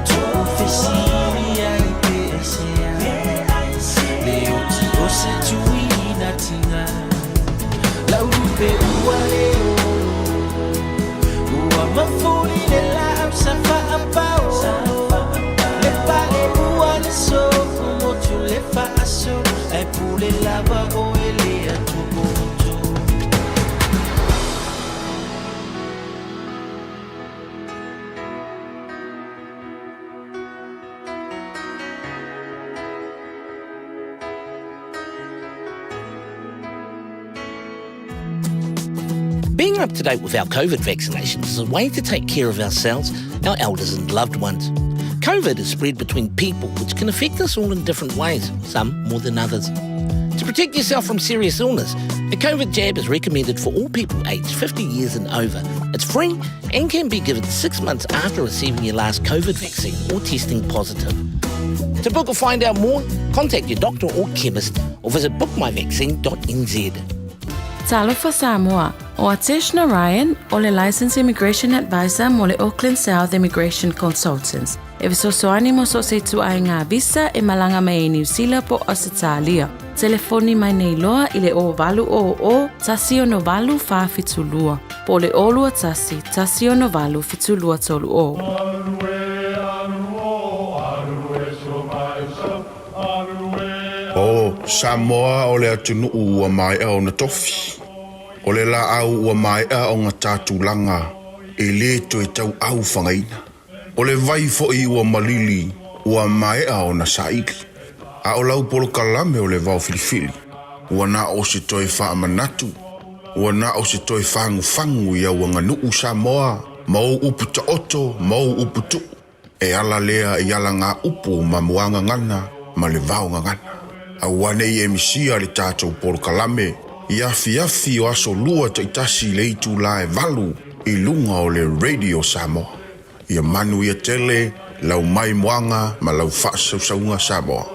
Tuu fesili ai pe aisea Le oti o se tui ina tiga Lau lupe ua le olo Ua mafuli le laau sa faapaolo Le pale ua le sofu motu le faaso Ae pule lava oe le atomotu Being up to date with our COVID vaccinations is a way to take care of ourselves, our elders, and loved ones. COVID is spread between people, which can affect us all in different ways, some more than others. To protect yourself from serious illness, a COVID jab is recommended for all people aged 50 years and over. It's free and can be given six months after receiving your last COVID vaccine or testing positive. To book or find out more, contact your doctor or chemist or visit bookmyvaccine.nz. Talofa Samoa, ʻO Atesh Narayan, o le Licensed Immigration Advisor mo le Auckland South Immigration Consultants, e fesoasoani mo so o se ituaiga visa e malaga mai ai Niu Sila po o Ausetalia. Telefoni mai nei loa i le 0800 168 472 po o le 021 168 7230. O Samoa o le atunuu ua maea ona tofi. O le laau ua maea ona ta tulaga e le toe tauau fagaina. O le vai foi ua malili ua maea ona saili. A o lau polokalame o le vao filifili, ua na o se toe faamanatu, ua na o se toe fagufagu i au aganuu Samoa ma ou upu taoto ma ou upu tuu. E ala lea i alagaupu ma muagagana ma le vaogagana. Aua ne i e misia le tatou polokalame i afiafi o aso lua taitasi i le itula e valu i luga o le Radio Samoa. Ia manuia tele lau maimoaga ma lau faasausauga Samoa.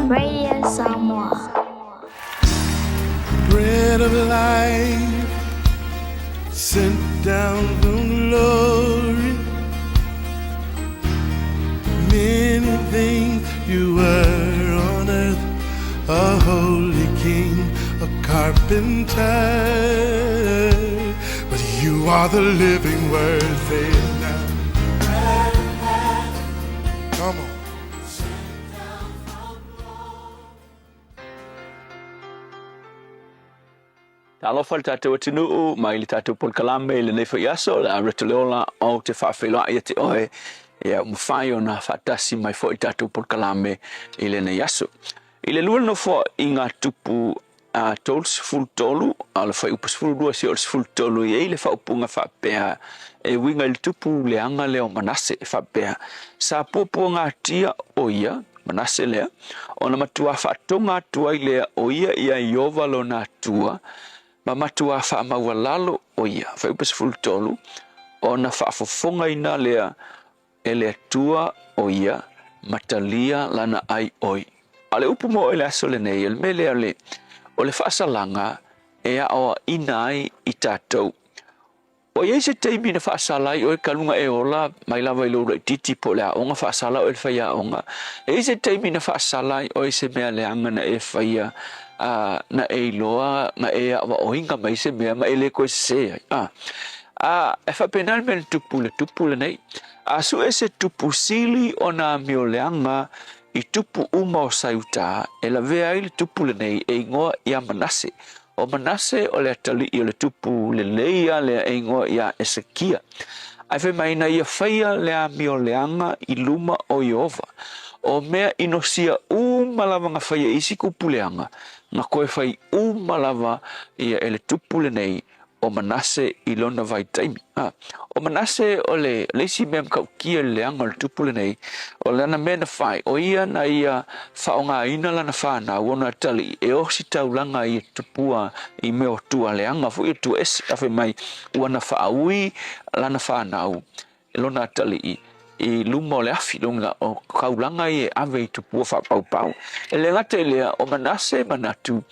Radio Samoa. Bread of life sent down from glory. Many things you were on earth, a holy king, a carpenter. But you are the living word, say it now. Come on. Talofa le tatou atunuu mai le tatou polokalame i lenei foi aso, o le a reto le ola ou te faafeiloai ia te oe, ia ua mafai ona faatasi mai foi i le tatou polokalame i lenei aso. I le lua nofoaiga tupu a 33, a o le fuaiupu 12 seia oo i le 13, e i ai le faaupuga faapea e uiga i le tupu leaga lea o Manase, e faapea, Sa puapuagatia o ia, Manase lea, ona matuā faatoga atu ai lea o ia iā Ieova lona Atua, ma matuā faamaualalo o ia, fuaiupu 13, ona faafofogaina lea e le Atua o ia, ma talia lana ai oi. A o le upu mo oe i le aso lenei, o le mea lea o le, o le faasalaga e aoaʻina ai i tatou. Ua i ai se taimi na faasala ai oe talu na e ola mai lava i lou laitiiti po o le aoga, faasala oe i le faiaoga. E i ai se taimi na faasala ai oe i se mea leaga na e faia, a, na e iloa, na e aoaoina mai se mea ma e le toe sese ai. A, a, e faapena le mea na tupu i le tupu lenei. A sue se tupu sili ona amioleaga i tupu uma o Saiutā, e lavea ai le tupu lenei e igoa ia Manase. O Manase o le atalii o le tupu lelei a lea e igoa iā Esekia. Ae fai mai na ia faia le amioleaga i luma o Ieova. O mea inosia uma lava na faia e isi kupuleaga, na koe fai uma lava ia e le tupu lenei o Manase i lona vaitaimi. A, o Manase o le, le isi mea matautia i le leaga o le tupu lenei, o lana mea na fai, o ia na ia faaaogaina lana fanau ona atalii e ositaulaga ai e tupua i mea o tua leaga foi o tua ese. A fai mai, ua na faaui lana fanau e lona atalii i luma o le afi, lona o kaulaga ia e ave i tupua faapaupau. E le gata i lea, o Manase e manatu,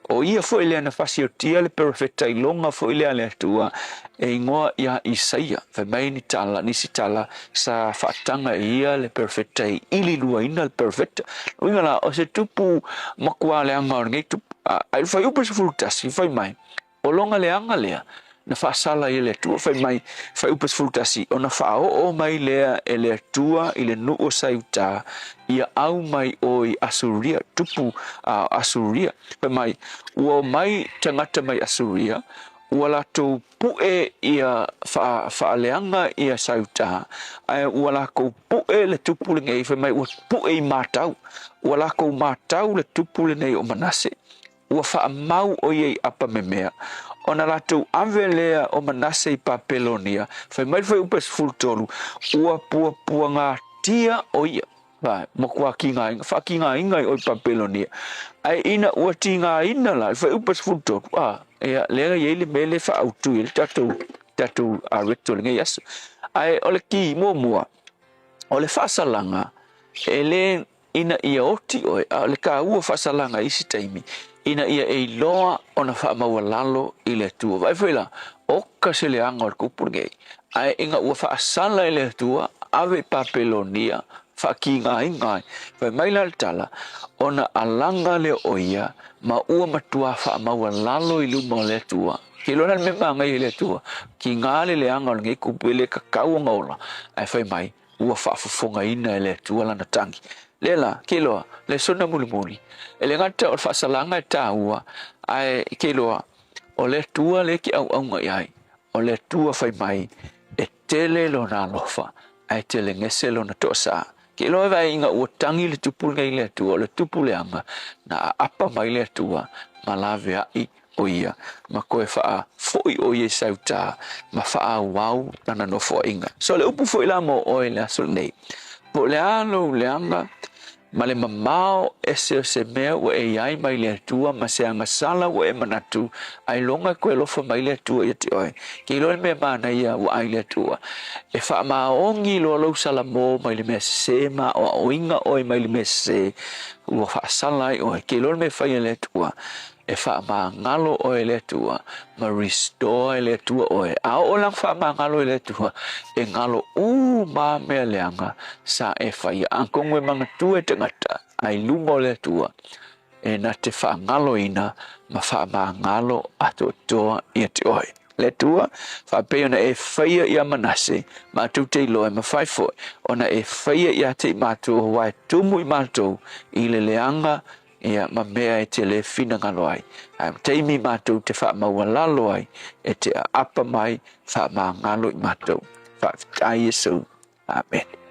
o ia foi lea na fasiotia le perofeta iloga foi lea a le Atua e igoa ia Isaia. Fai mai ni tala, nisi tala sa faataga e ia le perofeta e ililuaina le perofeta. Uiga la, o se tupu makuā leaga o lenei tupu. A i le fuaiupu 11, fai mai, O lona leaga lea, na faasala ai e le Atua, fai mai, fuaiupu 11, ona faaoo mai lea e le Atua i le nuu o Saiutā, ia au mai oe i Asuria, tupu a Asuria. Fai mai, ua omai tagata mai Asuria, Ua latou puʻe ia faaleaga ia Sauta, ae ua lakou puʻe le tupu lenei, fai mai ua puʻe i matau, ua lakou matau le tupu lenei o Manase, ua faamau ʻo ia i apamemea. Ona latou ave lea o Manase i Papelonia, fai mai le fuaiupu e 13, ua puapuagatia ʻo ia. Ā, matua tigaina, faatigaina ai ʻoe i Papelonia. Ae ina ua tigaina la, i le fuaiupu e 13, ā, ia, lea e i ai le mea lea e faaautu ai le tatou, tatou recto i lenei aso. Ae o le ki muamua, o le faasalaga, e le ina ia oti ʻoe, a o le taua o faasalaga i isi taimi, ina ia e iloa ona faamaualalo i le Atua. Vaai foi la, oka se leaga o le kupu lenei, Ae ina ua faasala e le Atua, ave i Papelonia, faatigaina ai. Fai mai la le tala, ona alaga lea o ia, ma ua matua faamaualalo i luma o le Atua. Ke iloa la le mea manaia i le Atua, tiga le leaga o lenei kupu e le tatau ona ola, ae fai mai, ua faafofogaina e le Atua lana tagi. Lea la, ke iloa, le sona mulimuli, e le gata o le faasalaga e taua, ae ke iloa, o le Atua lea e te auauna i ai, O le Atua fai mai, e tele lona alofa, ae telegese lona toasā. Ke iloa e vaai ina ua tagi le tupu lenei i le Atua, o le tupu leaga, na aapa mai le Atua ma laveai o ia, ma toe faafoʻi o ia i Sautā, ma faaauau lana nofoaiga. So o le upu foi la mo oe i le aso lenei, po o le a lou leaga, Ma le mamao ese o se mea ua e i ai mai le Atua ma se agasala ua e manatu, ailoga e koe alofa mai le Atua ia te oe. Ke iloa le mea manaia ua ai le Atua. E faamaoni loa lou salamo mai le mea sese ma aoaoina oe mai le mea sese ua faasala ai oe. Ke iloa le mea e fai e le Atua. E faamagalo oe e le Atua, ma restore e le Atua oe. A oo la faamagalo e le Atua, e galo uma mea leaga sa e faia. Atonu e manatua e tagata, a i luma o le Atua, e na te faagaloina ma faamagalo atoatoa ia te oe. Le Atua, faapei ona e faia ia Manase, matou te iloa e mafai foi ona e faia ia te i matou aua e tumu i matou i le leaga ia ma mea e te le finagalo ai. Ae o taimi matou te faamaualalo ai, e te aapa mai, faamagalo i matou. Faafetai Iesu. Amene.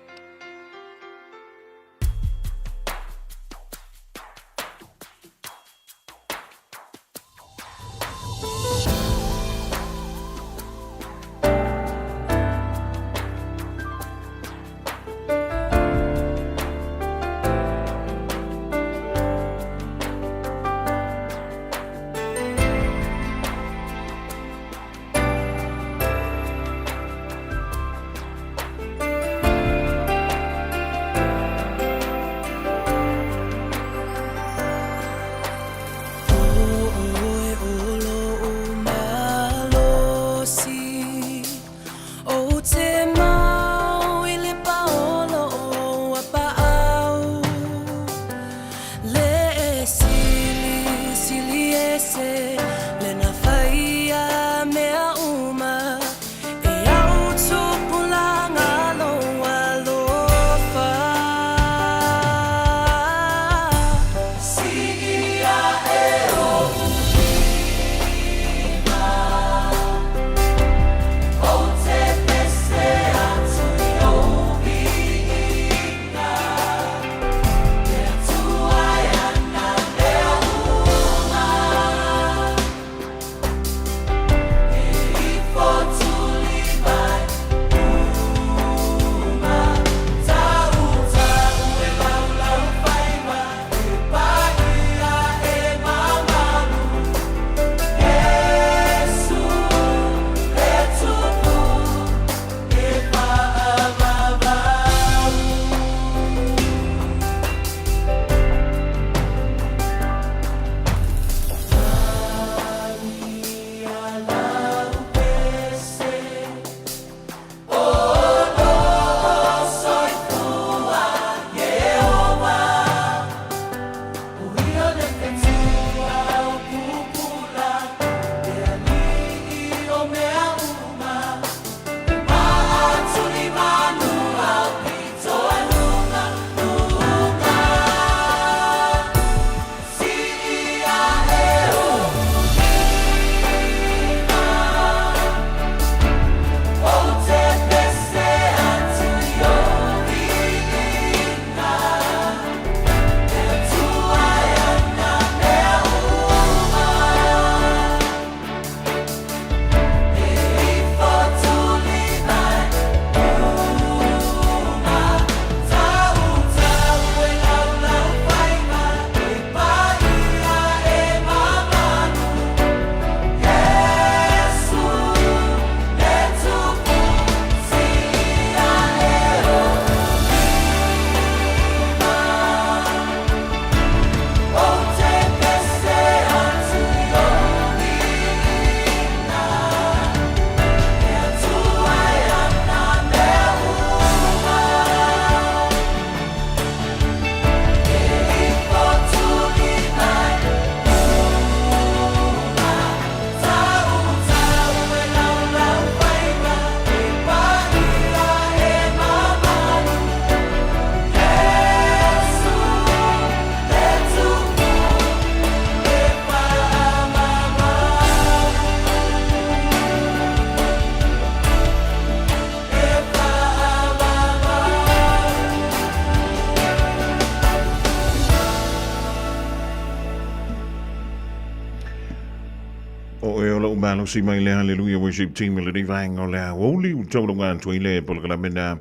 O oe o lou malosi mai le Haleluia Worship Team i lenei vaega o le aoauli ua taulaga atu ai le polokalame na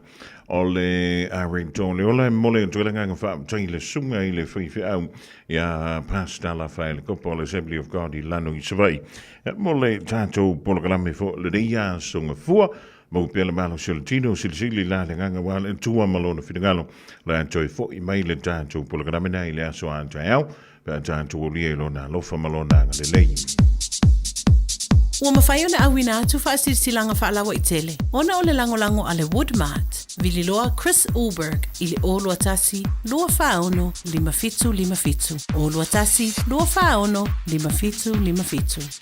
o le Areto le ola e momoli atu ai le agaga faafetai i le susuga i le faifeau ia Pastor Lafaele Kopa o le Assembly of God i Lano i Savaii mo le tatou polokalame foi lenei aso gafua. Maua pea le malosi o le tino, silisili la le agaga ua le Atua ma lona finagalo le a toe foi mai le tatou polokalame na i le aso a taeao pe a tatou aulia i lona alofa ma lona agalelei. Ua mafai ona auina atu faasilasilaga faalauaitele ona o le lagolago a le Woodmart, Vililoa Chris Ulberg i le 021 246 5757, 021 246 5757.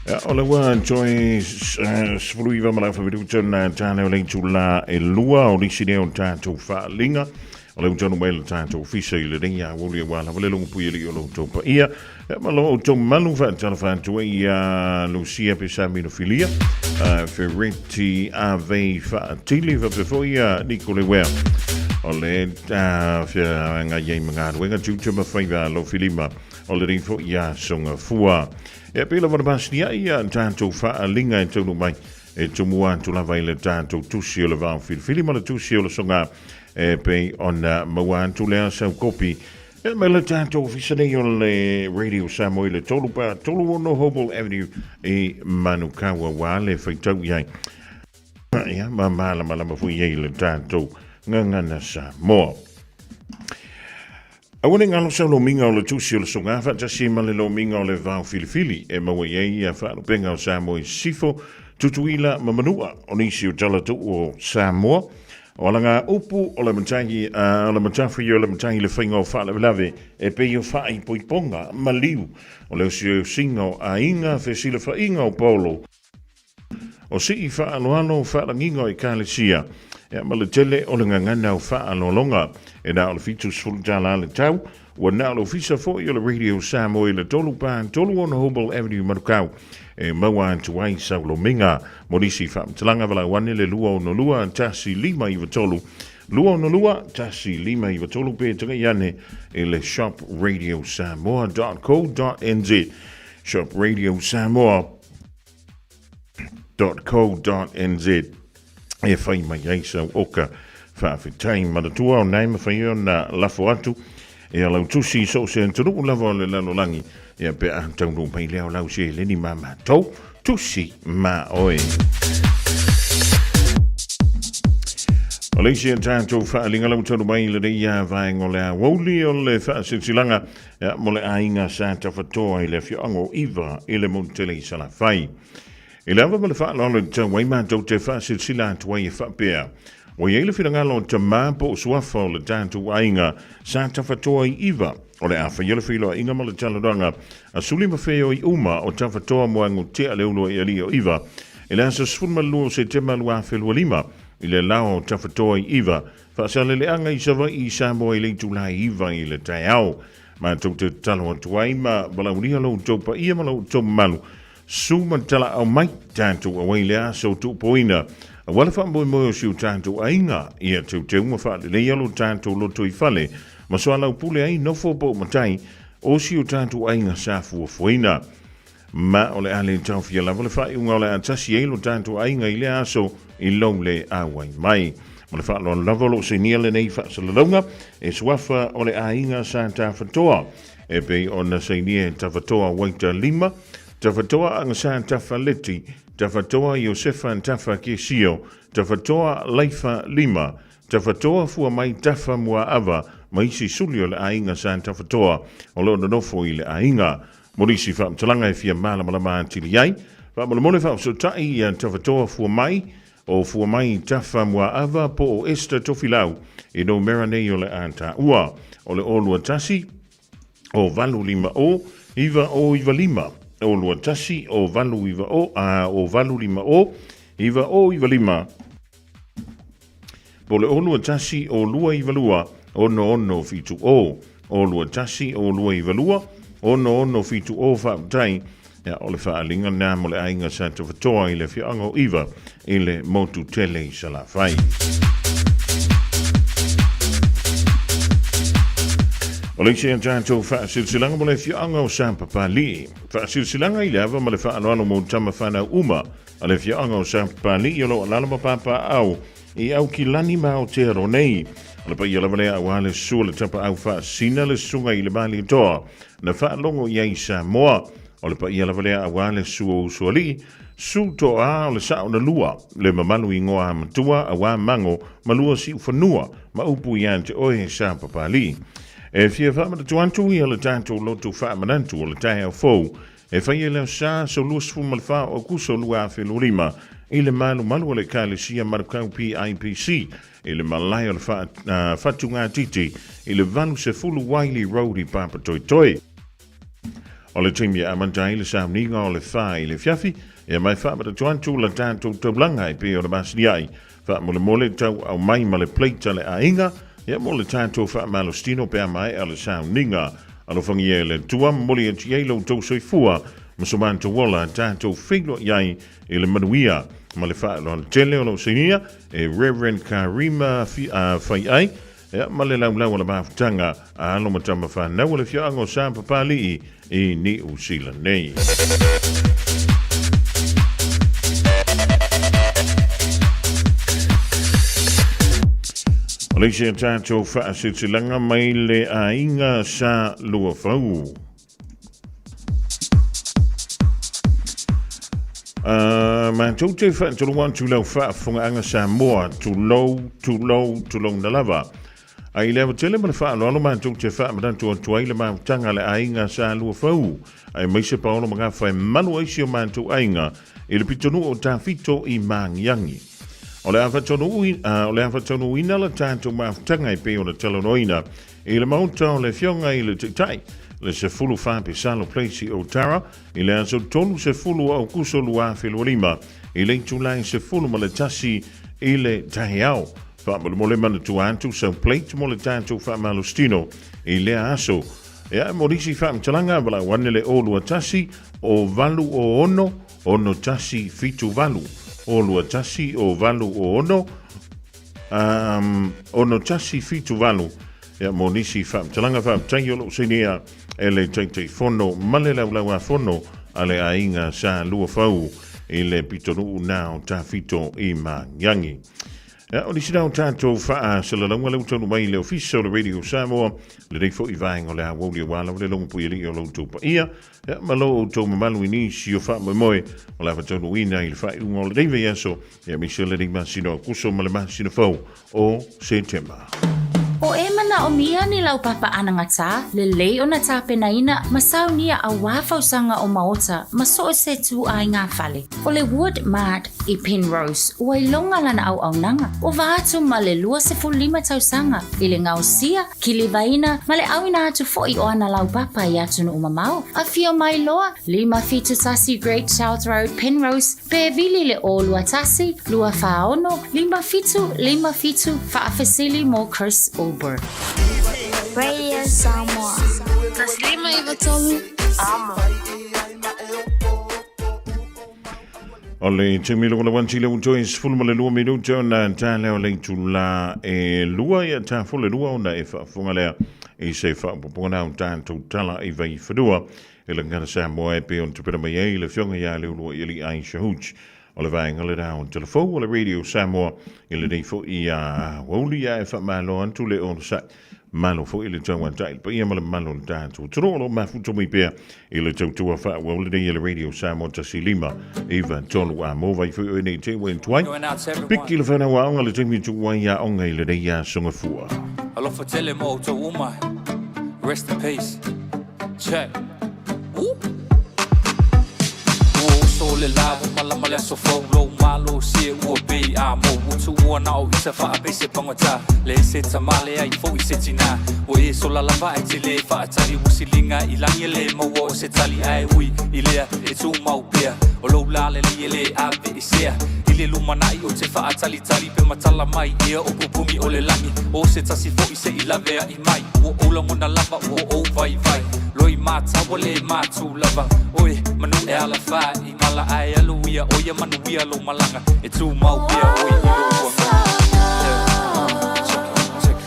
Ia, o le ua toe 19 ma le afa minuta na tāleo le itula e lua o nisi lea o tatou faaaliga. O le ua mai le tatou ofisa i lenei aoauli aua lava le logopui alii o lo outou paia. Ia, ma lo outou malu faatalofa atu ai ia Lucia Pesamino Filia, Fereti Avei Faatili, faapea foi ia Niko Lewea. O le feagai ai ma galuega tiute ma faiva alofilima o lenei foi aso gafua. Ia, pei lava ona masiniai ia tatou faaaliga e taunuu mai e tumua atu lava i le tatou tusi o le vao filifili ma le tusi o le soga e pei ona maua atu lea sau kopi e mai le tatou ofisa nei o le Radio Samoa i le 3 pa 36 Hobel Avenue i Manukau aua le faitau i ai. Ia, ma malamalama foi i ai le tatou gagana Samoa. Aua ne i galo sau lomiga o le tusi o le soga faatasi ma le lomiga o le vao filifili e maua i ai ia faalupega o Samoa i Sisifo, Tutuila ma Manua. O nisi o tala tuu o Samoa, o alaga upu o le matai, o le matafi o le matai le faiga o faalavelave e pei o faaipoipoga, maliu, o le osiosiga o aiga, fesilafaiga o paolo, O sii faaaloalo faalagiga o Ekalesia, ia ma le tele o le gagana o faaaloaloga. E na o le $70 le tau, ua na o le ofisa foi o le Radio Samoa i le 3 pa 36 Hobel Avenue Manukau e maua atu ai sau lomiga. Mo nisi faamatalaga valaau ane le 262 1593 262 1593 pe tagai ane i le shopradiosamoa.co.nz Shop Radio Samoa .co.nz e whai mai ai sau oka faafetai manatua o nai mawhai ona lafo atu e a lau tusi so se atunuu lava o le lalolagi ia pe a taunuu mai lea o lau seleni ma matou tusi ma oe. O le isi a tatou faaaliga lau talu mai lenei ia vaega o le aoauli o le faasilasilaga ia, mo le aiga sa tafatoa i le afioaga o Iva i le motu tele i Salafai. I le ava ma le faaaloalo i tau ai matou te faasilasila atu ai e faapea, ua i ai le finagalo o tamā po o suafa o le tatou aiga sa tafatoa i Iva, o le a faia le feiloaiga ma le talanoaga a suli ma feoi uma o tafatoa moagutea le ulu ai alii o Iva i le aso 12 o Setema 2025 i le lao o tafatoa i Iva, Faasaleleaga i Savaii i Samoa i le itula e 9 i le taeao. Matou te tatalo atu ai ma valaaulia lo outou paia ma lo outou mamalu, su ma talaau mai, tatou auai le aso tuupoina, aua le faamoemoe o si o tatou aiga, ia teuteu ma faaleleia lo tatou lotoifale, ma soalaupule ai nofo po o matai o si o tatou aiga sa fuafuaina. Ma o le a le taofia lava le faaiuga o le a tasi ai lo tatou aiga i lea aso i lou le auai mai. Ma le faaaloalo lava o lo o sainia lenei faasalalauga e suafa o le aiga sa Tafatoa e pei ona sainia e Tafatoa Waita Lima, Tafatoa Agasa Tafaleti, Tafatoa Iosefa Tafa Kesio, Tafatoa Laifa Lima, Tafatoa fua mai Tafa Muaava ma isi suli o le aiga sa Tafatoa o lo o nonofo i le aiga. Mo nisi faamatalaga e fia malamalama atili ai, faamolemole faafesootai ia Tafatoa fua mai, o fua mai Tafa Muaava po o Esther Tofilau i numera nei o le a taua, o le 021 o 850 9095, 021 o 890 a o 850 9095, Po o le 01 o 292 6670, 01 o 292 6670 Faafetai, ia, o le faaaliga lena mo le aiga sa tafatoa i le afioaga o Iva i le motu tele i Salafai. O le isi a tatou faasilasilaga mo le afioaga o Sapapalii. Faasilasilaga i le ava ma le faaaloalo mo tama fanau uma a le afioaga o Sapapalii o lo o alaala ma papaaao i Aukilani ma Aotearoa nei. O le paia lava lea aua le susu o le tapaau faasina le susuga i le Malietoa na faalogo i ai Samoa. O le paia lava lea aua le susu o Usoalii, Su Toa o le sao na lua, le mamalu igoa matua aua Mago ma lua Siufanua ma upu ia te oe Sapapalii. E fia faamanatu atu ia le tatou lotu faamanatu o le taeao fou e fai e le Aso Sa 24 o Aokuso 2025 i le malumalu o le Ekalesia Marukau PIPC i le malae o le Fatugatiti i le 80 Wiley Road i Papatoetoe. O le taimi e amata ai le sauniga o le 4 i le afiafi, ia mai faamanatu atu la tatou taulaga e pei o le masini ai. Faamolemole tau aumai ma le plate a le aiga, ia mo le tatou faamalositino pe a maea le sauniga. Alofagia e le Atua, momoli atu i ai lo outou soifua ma so matou ola, tatou feiloai ai i le manuia ma le faaaloalo tele o lo o sainia e Reverend Karima Faiai, Ia, ma le laulau o le mafutaga a alo ma tama fanau o le afioaga o Sapapalii i Niu Sila nei. O le isi a tatou faasilasilaga mai le aiga sa Luafau. Matou te faatulou atu i lau faafofogaaga Samoa, tulou, tulou, tulouna lava. A i le ava tele ma le faaaloalo matou te faamanatu atu ai le mafutaga a le aiga Sa Luafau, aemaise Paolo Magafa e malu ai si o matou aiga i le pitonuu o Tafito i Magiagi. O le a faataunuuina la tatou mafutaga e pei ona talanoaina I le maota o le Afioga i le Taitai, le 14 Pesalo Place i Otara, i le aso 30 o Aokuso 2025, i le itula e 11 i le taeao. Faamolemole manatua atu sau plate mo le tatou faamalositino i lea aso. Ia, mo nisi faamatalaga, valaau ane le 021 o 8 06 178, 021 o 8 06 6178 ia mo nisi faamatalaga faafetai o loo sainia e le Taitaifono ma le Laulauafono a le aiga Sa Luafau i le pitonuu na o Tafito i Magiagi. Ia, o nisi na o tatou faasalalauga lea ua taunuu mai i le Ofisa o le Radio Samoa, lenei foi vaega o le aoauli aua lava le logopuialii o lo outou paia. Ia, ma lo outou mamalu i nisi o faamoemoe o le a faataunuuina i le faaiuga o lenei vaiaso, ia aemaise lenei masina o Aokuso ma le masina fou o Setema. O e manaomia ni laupapa anagatā, lelei ona tapenaina ma saunia auā fausaga o maota ma so o se tūāiga fale. O le Wood Mart i Penrose ua iloga lana auaunaga, ua atu ma le 25 tausaga i le gaosia, kilivaina ma le ʻauina atu foʻi o ana laupapa i atunuu mamao. Afio mai loa, 571 Great South Road, Penrose, pe vili le 021 246 5757 faafesili mo Chris Ulber. Radio Samoa. 153 Amo. O le taimi loko lau anti le uto e 12 minute ona tā leo le itula e lua ia tā fo le lua ona e whaafonga lea i se whaapoponga nā o tātou tala i vai whanua e le ngana Samoa e pe on te pera mai ai le fionga ia le ulua i ali Aisha Hooch o le vaenga le rā o telefou o le Radio Samoa i le nei fo i a wauli ia e whaamalo antu le ono sai Malo foi le tauatai le paia ma le mamalu o le tatou atunuu o lo o mafuta mai pea i le tautua faaauau lenei e le Radio Samoa 1 5 9 3 a mo vai foi oe nei te ua tuai Going out to everyone. Piki le whanau aoga le taimi tu ai aoga i lenei asoga fua. Alofa tele mo outou uma. Rest in peace. Check. Woo. Ua uso le la ua malama le aso fou Lou malosi e ua bei a mou Ua tuua na o isa faapei se pagata Leai se tama leai foʻi se tinā Ua e sola lava ae te lē faatali Ua siliga i lagi e lē maua o se tali Ae ui i lea e tumau pea O lou lā lelei e lē aveesea I le lumanai o te faatalitali Pe matala mai ea o pupuni o le lagi O se tasi foʻi seʻi laveaʻi mai Ua ou lagona lava ua ou vaivai Loi mātau ua lē mātū lava Oe manu e alafā i mala Ae alu ia ʻo ia manuia lou malaga E tumau pea ʻoe i loʻu agaga. Yeah, check it, check it.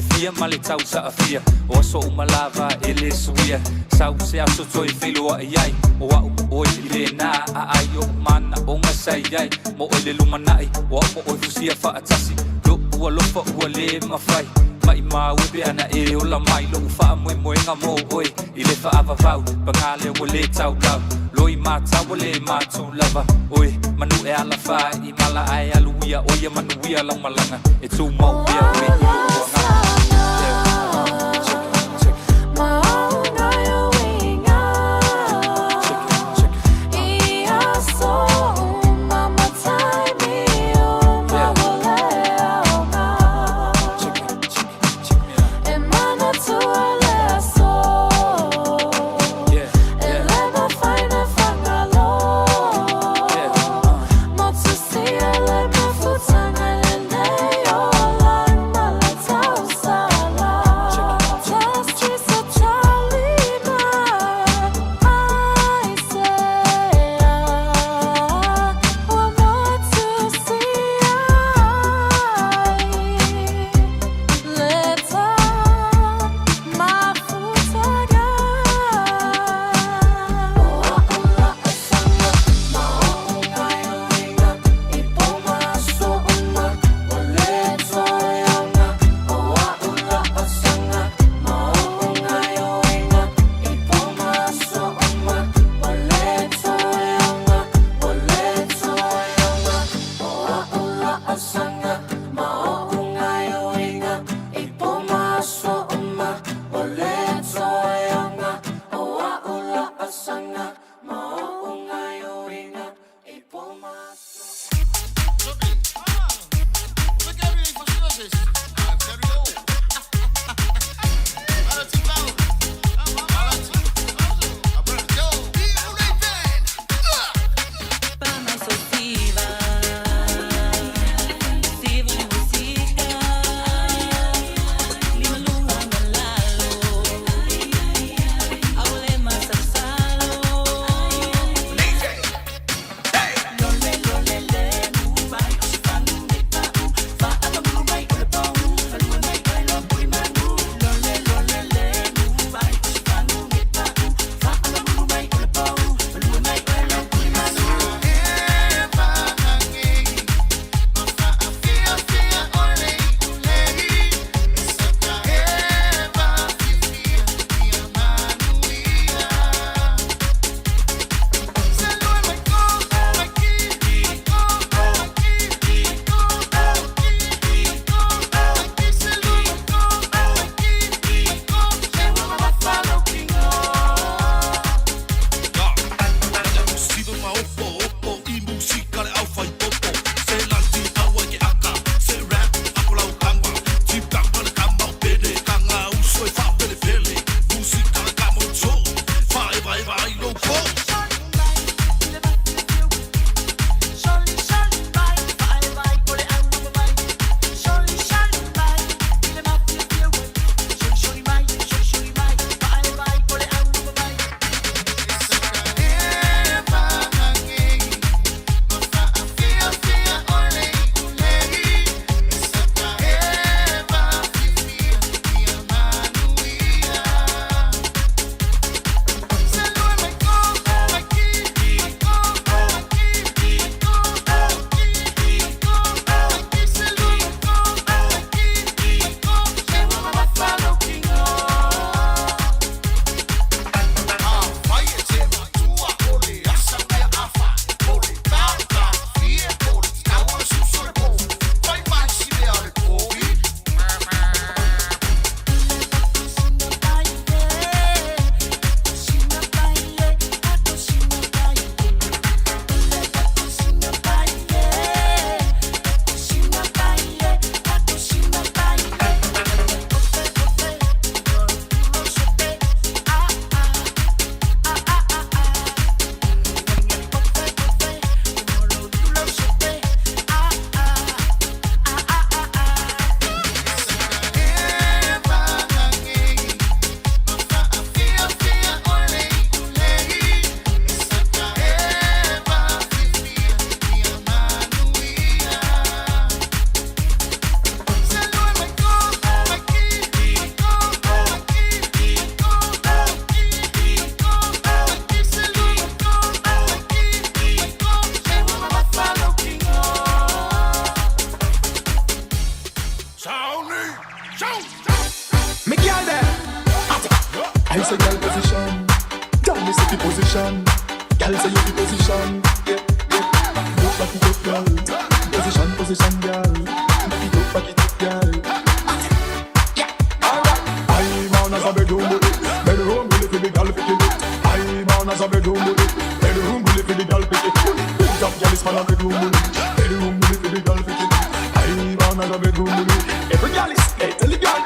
fiafia ma le tausaafia O aso uma lava e lē suia Sau se aso toe feiloaʻi ai O aʻu ma ʻoe i lēnā Aai oʻu manaʻoga sa iai Mo ʻoe le lumanaʻi O aʻu ma ʻoe fusia faʻatasi Loʻu alofa ua lē mafai Maʻimau e pe ana e ola mai Loʻu faamoemoega mo ʻoe I le faavavau Pagā lea ua lē taulau Loi matau ua lē matū lava ʻOe Manu e alafā i mala Ae alu ia ʻoe ia manuia lau malaga E tumau pea ʻoe i loʻu agaga. Me girl there. I say girl position. Tell me say the position. Girl say you the position. Yeah, yeah. Look back it up, girl. Position, position, girl. Back it up, back it up, girl. Yeah. Alright. I man as a bedroom bully. Bedroom bully for the girl fi kill it. I man as a bedroom bully. Bedroom bully for the girl fi kill it. Big top girl is man a bedroom bully. Bedroom bully for the girl fi kill it. I man as a bedroom bully. Every girl is hey, tell the girl.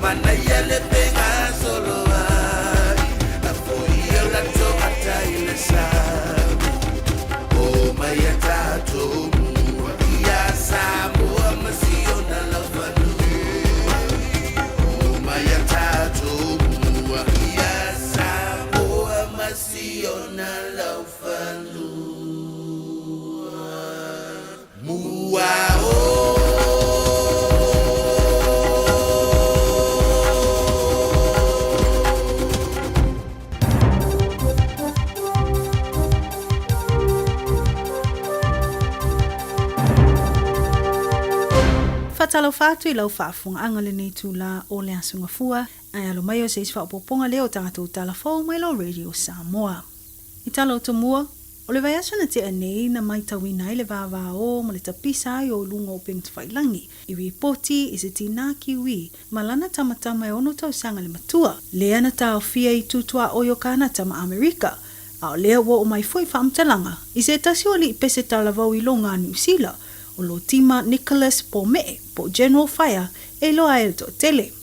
Manayele penga solo ai, la foia la to atai le Laufanua Mua o. Faatalofa atu i lau faafofogaaga lenei itulā o le Aso Gafua, ae alo mai o se isi faaopoopoga lea o tatou tala fou mai lau Radio Samoa. I tala o tomua, o le vaiaso na tea nei na maitauina ai le vāvāō ma le tapisa ai o luga o upegatafailagi i ripoti i se tinā Kiwi ma lana tamatama e ono tausaga le matua, lea na taofia i tutuaoi o Kanata ma Amerika, a o lea ua oo mai foi faamatalaga i se tasi o alii pese talavou i loga a Niu Sila, o Lotima Nicholas Pome'e po o General Fire e iloa ai e le toatele.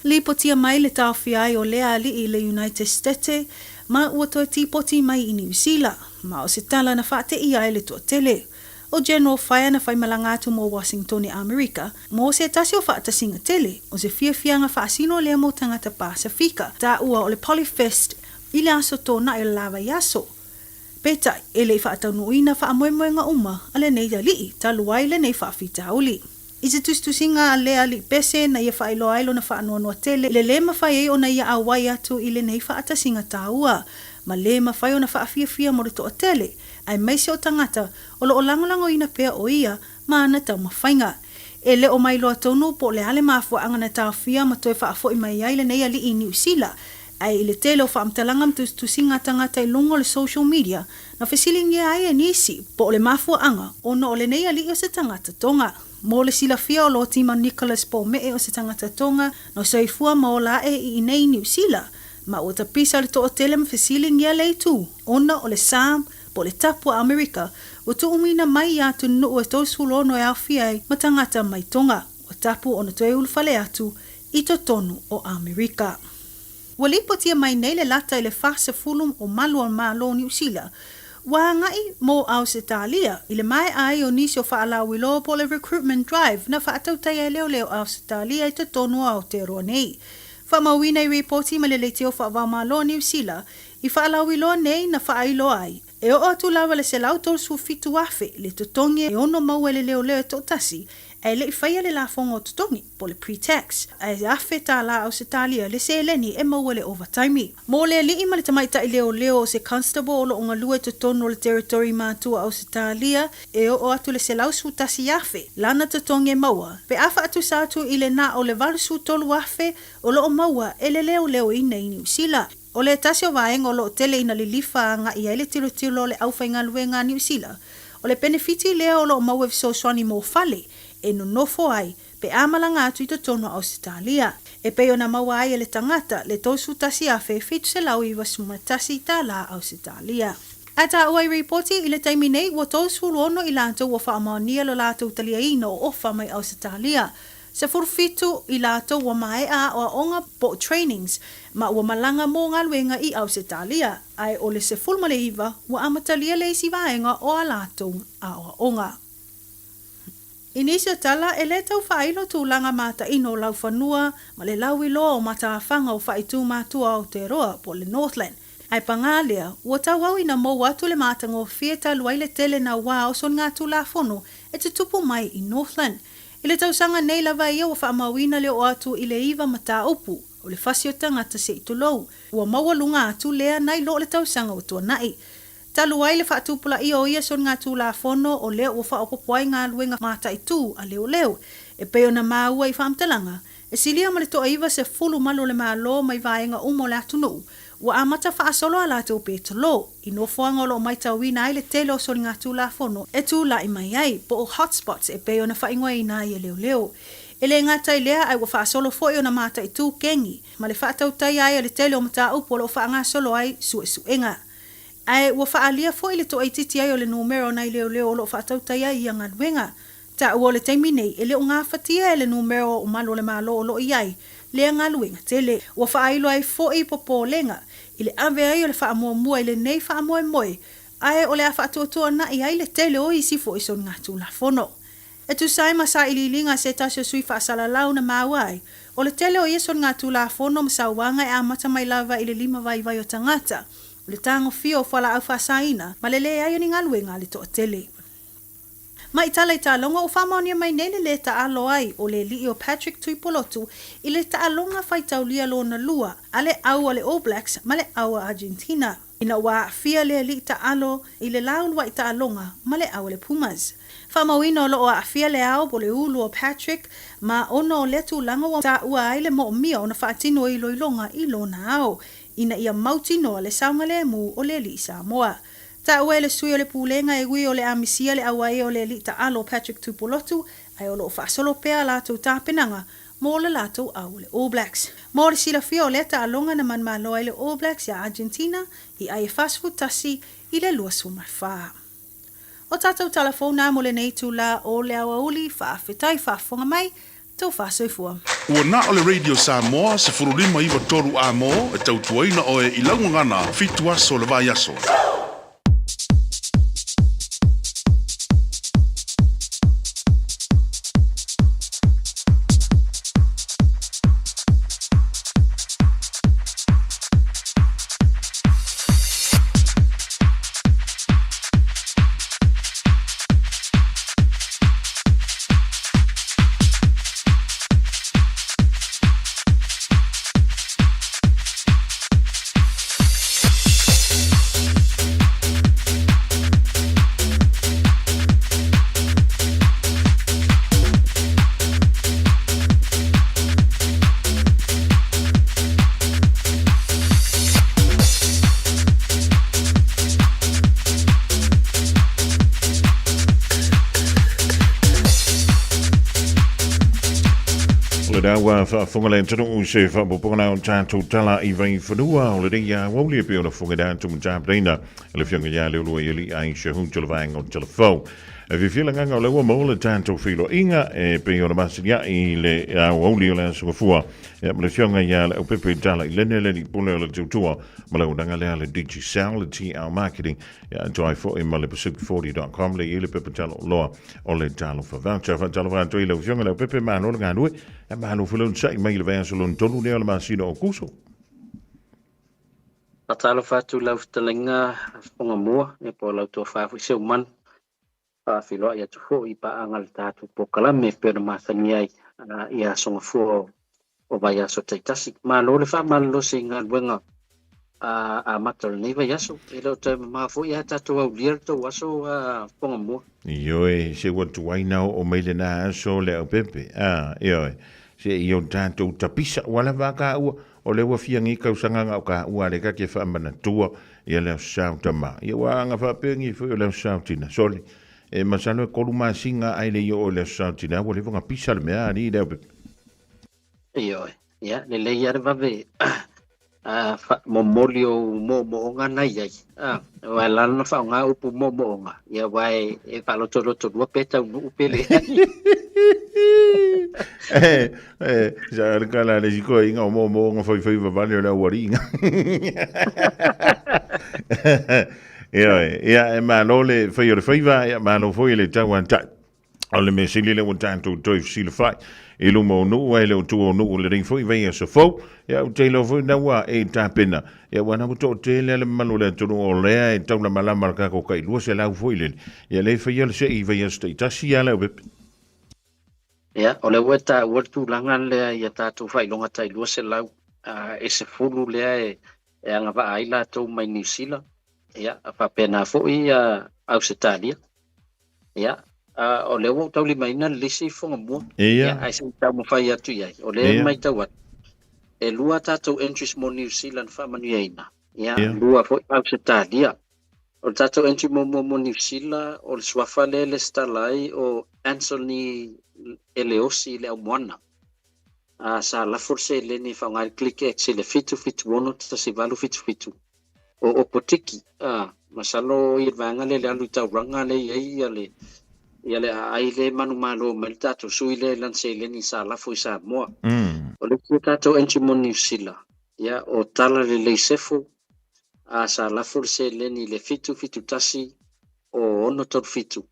Lipotia mai le taofia ai o lea alii i le United Stete ma ua toe tipoti mai i Niu Sila, ma o se tala na faateia ai le toatele. O General Fire na faimalaga atu mo Wasingtone Amerika mo se tasi o faatasiga tele o se fiafiaga faasino lea mo tagata Pasefika, taua o le Polyfest i le aso tonaʻi o le la vaiaso. Peitai, e le i faataunuuina faamoemoega uma a lenei alii talu ai lenei faafitauli. I se tusitusiga a lea alii pese na ia faailoa ai lona faanoanoa tele i le lē mafai ai ona ia auai atu i lenei faatasiga taua ma lē mafai ona faafiafia mo le toatele aemaise o tagata o lo o lagolagoina pea o ia ma ana taumafaiga. E le o mailoa tonu po o le a le mafuaaga na taofia ma toe faafoi mai ai lenei alii i Niu Sila, ae i le tele o faamatalaga ma tusitusiga a tagata i luga o le social media na fesiligia ai e nisi po o le mafuaaga ona o lenei alii o se tagata Tonga. Mo le silafia o Lotima Nicholas Pome'e o se tagata Tonga na soifua ma ola ae i inei i Niu Sila, ma ua tapisa le toatele ma fesiligia le itu ona o le sa po o le tapu a Amerika ua tuuina mai i atunuu e 36 e aofia ai ma tagata mai Tonga, ua tapu ona toe ulufale atu i totonu o Amerika. Ua lipotia mai nei le lata i le 40 o malu o Malo o Niu Sila ua agai mo Ausetalia i le maea ai o nisi o faalauiloa po o le recruitment drive na faatautaia e leoleo Ausetalia i totonu o Aotearoa nei. Faamauina i ripoti ma le leitio faavaomalo o Niu Sila i faalauiloa nei na faailoa ai e oo atu lava le 137,000 le totogi e ono maua e le leoleo e toatasi ae le i faia le lafoga o totogi, po o le pre-tax, ae $1,000 Ausetalia le seleni e maua i le ovataimi. Mo le alii ma le tamaitai leoleo o se constable o lo o galue i totonu o le Territory Matua Ausetalia, e oo atu le 111,000 lana totogi e maua pe a faatusa atu i le na o le 83,000 o lo o maua e le leoleo i nei Niu Sila. O le tasi o vaega o lo o tele ina lilifa agai ai le tilotilo o le aufaigaluega a Niu Sila, o le penefiti lea o lo o maua e fesoasoani mo fale e nonofo ai pe a malaga atu i totonu o Ausetalia, e pei ona maua ai e le tagata le $31,791 Ausetalia. Ae taua i ripoti i le taimi nei ua 36 i latou ua faamaonia lo latou taliaina o ofa mai Ausetalia, 17 i latou ua maea aoaoga po o trainings ma ua malaga mo galuega i Ausetalia, ae o le 19 ua amatalia le isi vaega o a latou aoaoga. I nisi o tala, e le tau faailo tulaga mataino o laufanua ma le lauiloa o matafaga o faaitu matua o Aotearoa po o le Northland. Ae pagā lea, ua tauau ina mou atu le matagofie talu ai le tele nauā o soligatulafono e tutupu mai i Northland. I le tausaga nei lava ia ua faamauina le oo atu i le iva mataupu o le fasi o tagata se i tulou, ua maualuga atu lea nai lo le tausaga ua tuanai. Talu ai le faatupulaia o ia soligatulafono o lea ua faaopoopo ai galuega mataitū a leoleo e pei ona maua i faamatalaga e silia ma le toaiva sefulu malu o le Malo mai vaega uma o le atunuu ua amata faasolo a latou petolo i nofoaga o lo o maitauina ai le tele o soligatulafono e tulai mai ai po o hotspots e pei ona faaigoaina ai e leoleo. E le gata i lea ae ua faasolo foi ona mataitū kengi ma le faatautaia ai o le tele o mataupu o lo o faagasolo ai suesuega. Ae ua faaalia foi le toaitiiti ai o le numera o nai leoleo o lo o faatautaia ai ia galuega. Taua o le taimi nei, e le o gafatia e le numera o malu o le Malo o lo o i ai lea galuega tele. Ua faailo ai foi popolega i le ave ai o le faamuamua i lenei faamoemoe, ae o le a faatuatuanai ai le tele o isi foi soligatulafono. E tusa ai ma sailiiliga a se tasi o sui faasalalau na maua ai, o le tele o ia soligatulafono ma sauaga e amata mai lava i le limavaivai o tagata. o le tagofia o fualaau faasaina ma le leai o ni galuega a le toatele. Ma i tala i taaloga ua faamaonia mai nei le lē taalo ai o le alii o Patrick Tuipolotu i le taaloga faitaulia lona lua a le au a le All Blacks ma le au a Argentina ina ua aafia le alii taalo i le la uluai taaloga ma le au a le Pumas. Faamauina o loo aafia le ao po o le ulu o Patrick ma ona o lea tulaga ua taua ai le moomia ona faatino iloiloga i lona ao ina ia mautinoa le saogalemu o le alii Samoa. Taua e le sui o le Pulega e ui o le a misia le auae o le alii taalo Patrick Tupulotu, ae o lo o faasolo pea a latou tapenaga mo le latou au o le All Blacks. Mo le silafia o lea taaloga na manumalo ai le All Blacks iā Argentina i ai e 41 i le 24. O tatou tala fou na mo lenei itulā o le aoauli, faafetai faafofoga mai, tou faasoifua. Ua na o le Radio Samoa 15 93 A-mo e tautuaina oe i lau gagana fitu aso o le vaiaso. O le ua faafofoga le atunuu se faaopoopoga o tatou tala i Vaifanua o lenei aoauli e pei ona fofoga atu ma tapenaina e le Afioga ia Leuluai Alii Aisha Hu Tolovaega o Talafou. E fiafia le agaga o lea ua maua le tatou feiloaiga e pei ona masiniai i le aoauli o le Aso Gafua ia ma le Afioga ia Leaupepe Tala i Lene le Alii Pule o le Tautua ma le auaunaga lea a le Digicel, le TL Marketing, ia atoa ai foi ma le Pacific40.com le i ai le pepa tala oloa o le Talofa Voucher. Faatalofa atu ai lau Afioga Leaupepe, malo le galue, ia malo foi le onosai mai i le vaiaso lona tolu lea o le masina o Aokuso. Faatalofa atu i lau fetalaiga Fogamua, ia po o lau tofa foi Seumanu. Faafeiloai atu foi i paaga le tatou polokalame e pei ona masani ai i aso gafua o vaiaso taitasi. Malo le faamalolosi i galuega amata o lenei vaiaso. E le o toe mamao foi ae tatou aulia le tou aso Fogamua. Ioe, se ua tuai na oo mai lena aso Leaupepe. A, ioe, se i o tatou tapisa ua lava ka ua, o lea ua fia nei tausaga na o ka ua le ka ke faamanatua ia le aso sao tama. Ia ua aga faapengi foi o le aso sao tina. Sole, e masalo e 3 masina ae le i oo i le aso sao tina, ua leva ona pisa le mea alii Leaupepe. Ioe, ia, lelei lava le vave momoli o moomooga na i ai. Aua e ala ona faaaoga upu moomooga, ia aua e faalotolotolua pe taunuu pe leai. Sa le kala le isi toeaiina o moomooga faifai vavane o le aualiiga. Ioe, ia e malo le fai o le faiva, ia malo foi le tauatai. O le mea sili lea ua tatou toe fesilafai i luma o nuu ae le o tua o nuu lenei foi vaiaso fou. Ia ou te iloa foi na ua e tapena. Ia ua na ua toatele le mamalu o le atunuu o lea e taulamalama le tatou tai 200 foi lele. Ia le faia le sei i vaiaso taitasi ia Leaupepe. Ia, o lea ua e taua le tulaga lea i a tatou faailoga tai 200 e 10 lea e agavaa ai latou mai Niu Sila, ia, faapena foi Ausetalia. Ia, o lea ua ou taulimaina le lisi Fogamua. Ia, ae se i taumafai atu i ai. O lea e matau atu, e lua tatou entries mo New Zealand faamanuiaina. Ia, lua foi Ausetalia. O le tatou entry muamua mo Niu Sila, o le suafa lea e lesitala ai o Anthony Eleosi le aumoana. Sa lafo le seleni e faaaoga ai le Click X i le 776 1877 o Opotiki. Masalo i le vaega lea i le alu i taulaga lea e i ai ia le ia le aai lea e manumalo mai le tatou sui lea i lana seleni sa lafo i Samoa. O le isi tatou entry mo Niu Sila, ia o Tala Lelei Sefo, a sa lafo le seleni i le 771 o 637,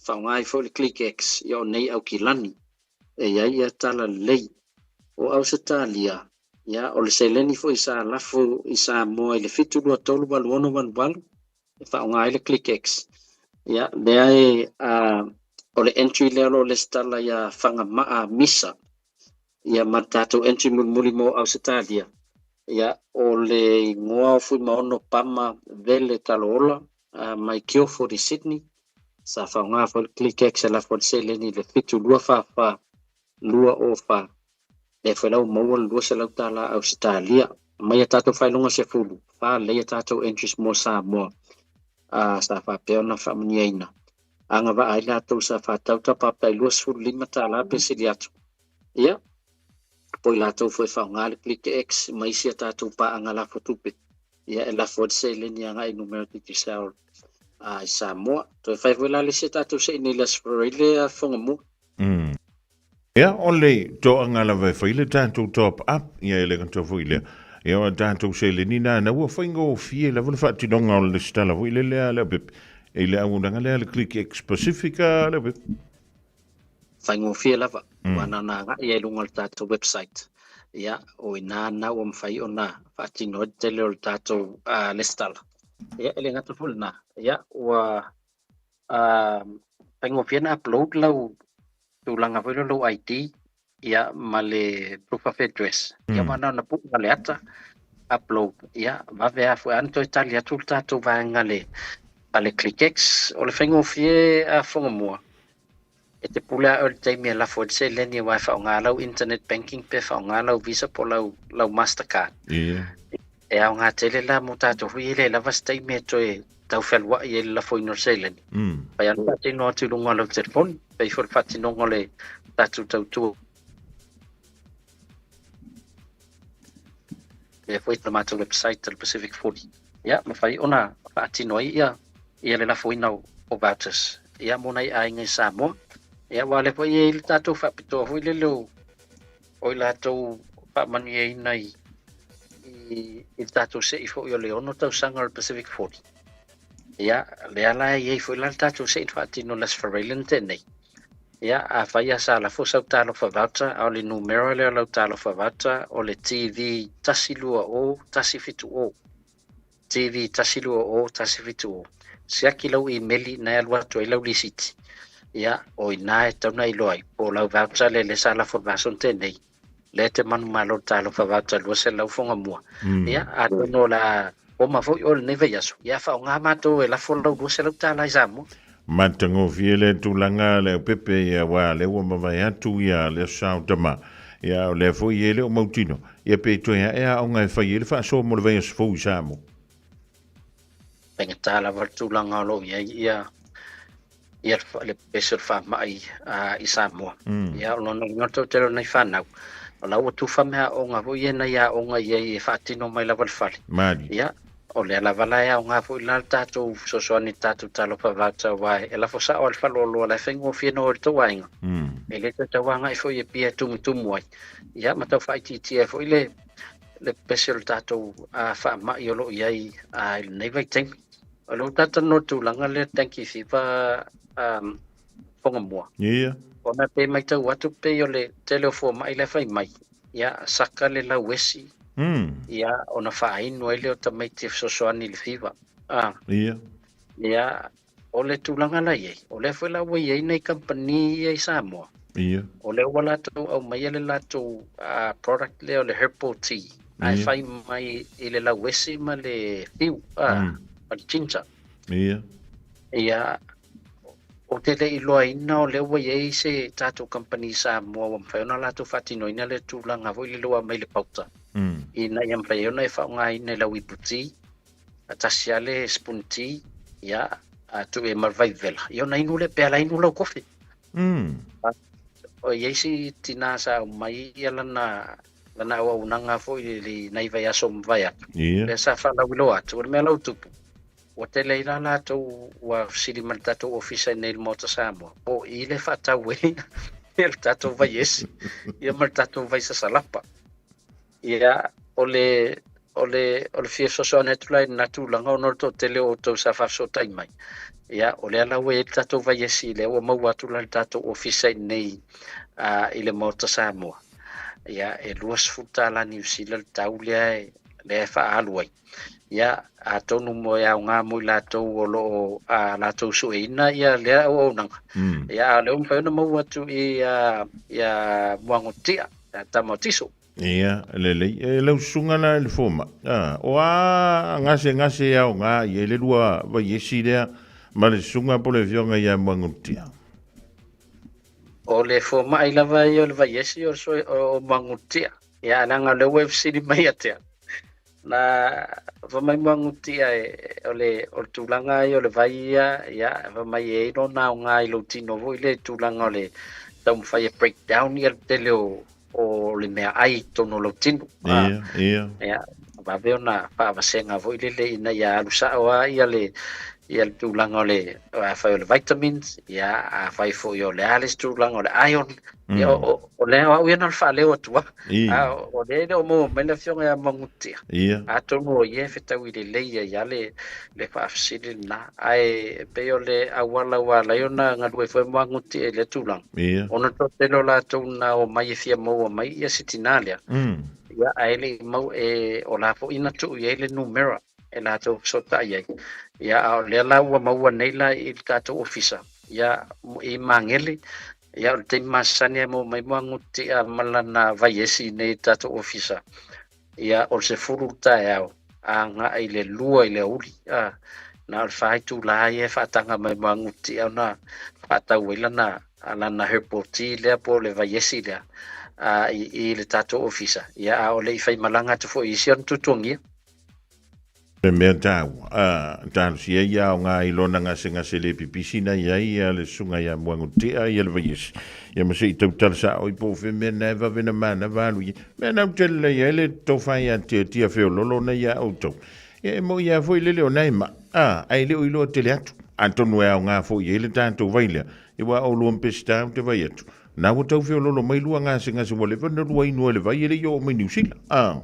faaaoga ai foi le Click X, ia o nei Aukilani e i ai ia Tala Lelei. O Ausetalia, Ia, o le seleni foi sa lafo i Samoa i le 723 86 88 e faaaoga ai le ClickX. Ia, lea e o le entry lea o lo o lesitala ia Fagamaa Misa. Ia ma le tatou entry mulimuli mo Ausetalia. Ia, o le igoa o Fuimaono Pama Vele Taloola mai Guildford i Sydney. Sa faaaoga foi le ClickX e lafo ai le seleni i le 7244 204. Lea foi la ua maua le $200 Ausetalia. Mai a tatou faailoga 10, fa lelei a tatou entries mo Samoa sa faapea ona faamanuiaina. Agavaa ai latou sa faatau tapa tai $25 pe sili atu. Ia, po i latou foi e faaaoga le ClickX ma isi a tatou paaga lafo tupe. Ia, e lafo ai le seleni agai i numera Digicel i Samoa. Toe fai foi la le isi a tatou seini i le Aso Faraile a Fogamua. Ia, o le toaga lava e fai le tatou top up, ia e le gata foi lea. Ia, o tatou seleni na, na ua faigofie lava le faatinoga o le lesitala foi lele a Leaupepe. I le auaunaga lea a le Click X Pacifica, Leaupepe. Faigofie lava, ua na ona agai ai i luga o le tatou website. Ia, o i ina na ua mafai ona faatino ai le tele o le tatou lesitala. Ia, e le gata foi lena, ia, ua faigofie na upload lau tulaga foi lea o lou ID ia ma le proof of address. Ia aua na ona puu ma le ata upload ia vave lava foi lava ona toe tali atu le tatou vaega a le ClickX. O le faigofie a Fogamua, e te pule lava oe i le taimi e lafo ai le seleni aua e faaaoga lau internet banking pe faaaoga lau Visa po o lau Mastercard. E aoga tele la mo tatou foi e le lava se taimi e toe tau fealuai ai le lafoina o le seleni. Fai lava le faatino atu i luga o lau telefoni, pei foi le faatinoga o le tatou tautua. Lea foi le matou website o le Pacific 40. Ia, mafai ona faatino ai ia ia le lafoina o vouchers ia mo nai aiga i Samoa. Ia, aua o lea foi e i ai le tatou faapitoa foi lele o o i latou faamanuiaina i i le tatou sei foi o le 6 tausaga o le Pacific 40. Ia, lea la e i ai foi la le tatou sei na faatino i le Aso Faraile na tea nei. Ia, afai lava sa lafo sau talofa voucher, a o le numera lea o lau talofa voucher o le TV 120 170. TV 120 170. Siaki lau imeli na e alu atu ai lau lisiti. Ia, o i ina e tatau ona iloa ai po o lau voucher lea lea sa lafo i le vaiaso na tea nei. Lea e te manumalo i le talofa voucher 200 Fogamua. Ia, atonu o le a oma foi oe i lenei vaiaso, ia faaaoga matou e lafo lau $200 i Samoa. Matagofie lea tulaga Leaupepe ia aua lea ua mavae atu ia le Aso Sa o Tama ia o lea foi e le o mautino ia pe toe ae aoga e fai ai le faasoa mo le vaiaso fou i Samoa. Faigata lava le tulaga o lo o i ai ia ia le pese o le faamai i Samoa. Ia o lona uiga o le toatele o nai fanau, o la ua tufa meaaoga foi ia nai aoga i ai e faatino mai lava i le fale. Mali. Ia o lea lava la e aoga foi la le tatou fesoasoani i le tatou talofa voucher aua e lafo sao lava i le faleoloa la e faigofie na o i le tou aiga. E le toe tau agai foi e pia e tumutumu ai. Ia ma tau faaitiitia ai foi le le pese o le tatou faamai o lo o i ai i lenei vaitaimi. O lea ua talatalanoa i le tulaga lea dengue fever Fogamua. Ia. Ona pei matau atu pei o le tele o fomai la e fai mai, ia saka le lauesi, ia ona faainu ai lea o tamaiti e fesoasoani i le fiva. Ia. Ia, o le tulaga la i ai, o lea foi la ua i ai nai kamupani ia i Samoa. Ia. O lea ua latou aumaia le latou product lea o le herbal tea, ae fai mai i le lauesi ma le fiu, ma le ginger. Ia. Ia, ou te le iloaina o lea ua i ai se tatou kamupani i Samoa ua mafai ona latou faatinoina le tulaga foi lele ua aumai le pauta, ina ia mafai ai ona e faaaogaina i lau ipu ti, tasi lava le spoon tea, ia, tuu i ai ma le vaivela, ia ona inu lea, pe ala inu lau kofi. O i ai si tinā sa aumai ia lana lana auaunaga foi i nai vaiaso ua mavae atu, lea sa faalauiloa atu, o le mea la ua tupu, Ua tele ai la latou ua fesili mai le tatou ofisa i nei i le Maota Samoa, po o i le faatau ai le tatou vaiesi ia ma le tatou vai sasalapa. Ia, o le, o le, o le fia fesoasoani atu la i lena tulaga ona o le toatele o outou sa faafesootai mai. Ia, o lea la ua i ai le tatou vaiesi lea ua maua atu la i le tatou ofisa i nei i le Maota Samoa. Ia, e $20 Niu Sila le tau lea e, lea e faaalu ai. Ia, atonu mo e aoga mo i latou o lo o a latou sueina ia lea auaunaga. Ia, a o lea ua mafai ona maua atu i ia Muagutia, ia tama o Tiso. Ia, lelei. E lau susuga la i le fomai, a, o a gasegase e aoga i ai le lua vaiesi lea ma le susuga po o le afioga ia Muagutia? O le fomai lava ia o le vaiesi o le soe, o Muagutia. Ia, leaga o lea ua e fesili mai ia te au. Na fai mai Muagutia e, o le, o le tulaga ia o le vai ia, ia, fai mai e i ai lona aoga i lou tino foi lea i tulaga o le taumafai e break down ia le tele o, o le meaai i totonu o lou tino. Ia, ia. Ia, vave ona faavasega foi lele ina ia alu sao lava ia le, ia le tulaga o le, afai o le vitamins, ia, afai foi o le a le isi tulaga o le iron, ia, o, o lea o au ia na o le faaleo atu lava. A o lea e le o maua mai le afioga ia Magutia. Atonu o ia e fetaui lelei ai lava le, le faafesili lena. Ae e pei o le auala ua ala ai ona galue foi Magutia i lea tulaga. Ona toatele o latou na omai e fia maua mai ia si tinā lea. Ia, ae le i mau, e, o la foi na tuu i ai le numera e latou fesootai ai. Ia, a o lea la ua maua nei la i le tatou ofisa, ia, i Magele, Ia, o le taimi masani e maua mai Muagututia ma lana vaiesi i nei i le tatou ofisa, ia, o le 10 le taeao agai i le 2 i le aoauli. A, na o le 4 itula ia e faataga mai Muagututia ona faatau ai lana, lana herbal tea lea po o le vaiesi lea a, i, i le tatou ofisa. Ia, a o le i faimalaga atu foi i isi ona tuatuagia. Le mea taua, a, talosia ia aoga i lona gasegase le pipisi na i ai ia le susuga ia Muagututia ia le vaiesi. Ia ma se i tautala sao i po o fea mea na e vave na manava alu i ai. Mea na ou tele lei ai le tofa ia Tiatia Feololo na ia outou. Ia e moi a foi lele o na e ma, a, ae le o iloa tele atu. Atonu e aoga foi i ai le tatou vai lea, ia ua oulua ma Peseta ou te vai atu. Na ua tau feololo mai lua gasegase ua leva na lua inu ai le vai e le i oo mai Niu Sila, a.